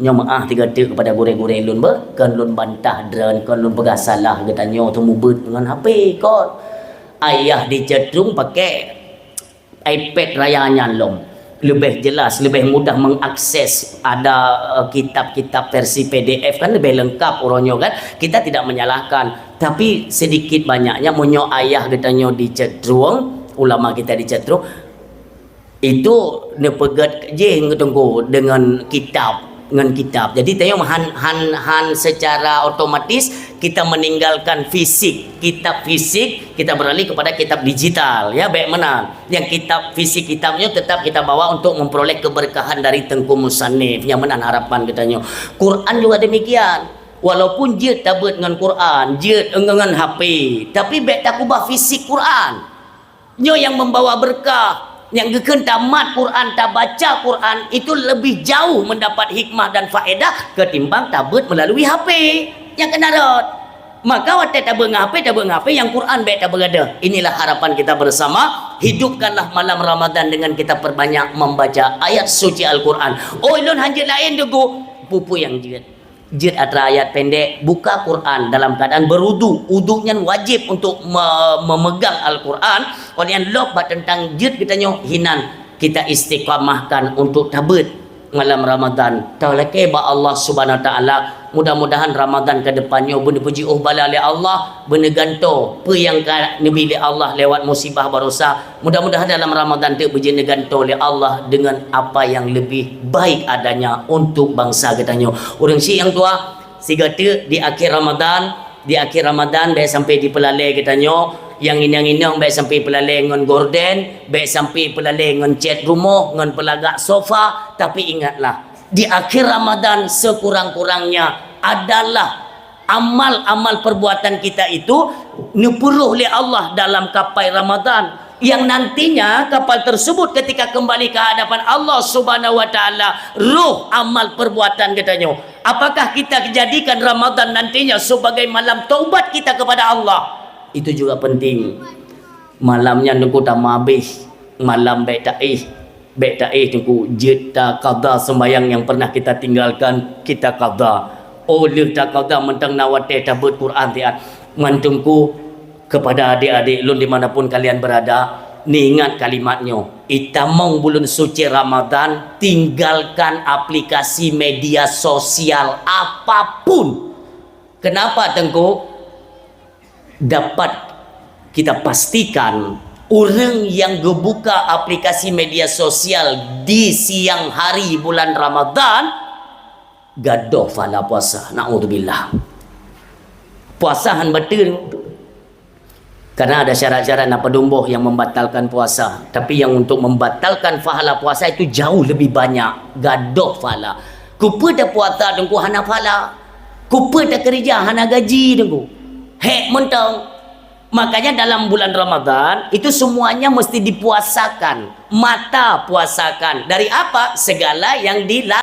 Nyoe meu'ah tiga teuk kepada gurée-gurée lôn beuh, kon lôn bantah droen, kon lôn peugah salah geutanyoe teumeubeuet ngon H P kon. Ayah dicetrung pakai iPad raya nyan lom, leubeh jelas, leubeh mudah mengakses. Ada, eh, kitab-kitab versi P D F kan leubeh lengkap uroe nyoe kan. Kita tidak menyalahkan, tapi sedikit banyaknya meunyoe ayah geutanyoe dicetrung, ulama kita dicetrung, itu neupeugét jih Teungku dengan kitab. Ngon kitab. Jadi, tanyoe han, han, han secara otomatis kita meninggalkan fisik, kitab fisik, kita beralih kepada kitab digital, ya, bék meunan. Yang kitab fisik kitab nyoe tetap kita bawa untuk memperoleh keberkahan dari Teungku Musannif. Nyang meunan harapan geutanyoe. Quran juga demikian. Walaupun jeuet tabeuet ngon Quran, jeuet ngon, ngon H P, tapi bék takubah fisik Quran. Nyoe nyang membawa berkah. Nyang geukheun tamat Quran, tabaca Quran, itu lebih jauh mendapat hikmah dan faedah ketimbang tabeuet melalui H P nyang keunan rot. Maka watée tabeuet ngon H P, tabeuet ngon H P, nyang Quran bék tabeuet gadoh. Inilah harapan kita bersama. Hidupkanlah malam Ramadan dengan kita perbanyak membaca ayat suci Al-Quran. Oh, ulôn hanjeuet laén, Teungku. Peue-peue nyang jeuet. Jeuet atra ayat pendek, buka Quran dalam keadaan berudu. Udu nyan wajib untuk me-, memegang Al-Quran. Oleh nyan lom bak teuntang jeuet geutanyoe hinan kita istiqamahkan untuk tabeuet malam Ramadan. Talakée bak Allah Subhanahu Wa Taala. Mudah-mudahan Ramadan ke depan nyoe beuneupuji oh bala lé Allah, beuneugantoe peue nyang ka neubi lé Allah lewat musibah barosa. Mudah-mudahan dalam Ramadan teuk beujeuet neugantoe lé Allah dengan apa yang lebih baik adanya untuk bansa geutanyoe. Ureuëng syiek nyang tuha, sigoe teuk di akhir Ramadan, di akhir Ramadan bék sampai dipeulalée geutanyoe, nyang inong-inong bék sampai peulalée ngon gorden, bék sampai peulalée ngon cét rumoh, ngon peulagak sofa, tapi ingatlah, di akhir Ramadan sekurang-kurangnya adalah amal-amal perbuatan kita itu neupeurôh lé Allah dalam kapai Ramadan, yang nantinya kapal tersebut ketika kembali ke hadapan Allah Subhanahu wa Taala, roh amal perbuatan geutanyoe. Apakah kita jadikan Ramadan nantinya sebagai malam taubat kita kepada Allah? Itu juga penting. Malam nyan Teungku tameuhabéh, malam bék taéh. Bék taéh Teungku, jeuet taqadha sembahyang nyang pernah kita tinggalkan, kita qadha. Oh lheueh taqadha mantong na watée tabeuet Quran siat. Ngon Teungku, kepada adik-adik lôn di mana pun kalian berada, neuingat kalimat nyoe, itamong buleuen suci Ramadan, tinggalkan aplikasi media sosial apapun. Kenapa, Teungku? Dapat kita pastikan, ureuëng nyang geubuka aplikasi media sosial di siang hari bulan Ramadan, gadôh pahala puasa. Naudzubillah. Puasa han bateue. Karena ada syarat-syarat na padum boh yang membatalkan puasa. Tapi yang untuk membatalkan pahala puasa itu jauh lebih banyak. Gadôh pahala. Kupeue tapuasa Teungku hana pahala? Kupeue takeurija hana gaji Teungku? Hék mantong. Makanya dalam bulan Ramadan itu semuanya mesti dipuasakan. Mata puasakan. Dari apa? Segala yang dila-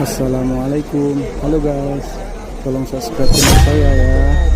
Assalamualaikum. Halo guys, tolong subscribe channel saya ya.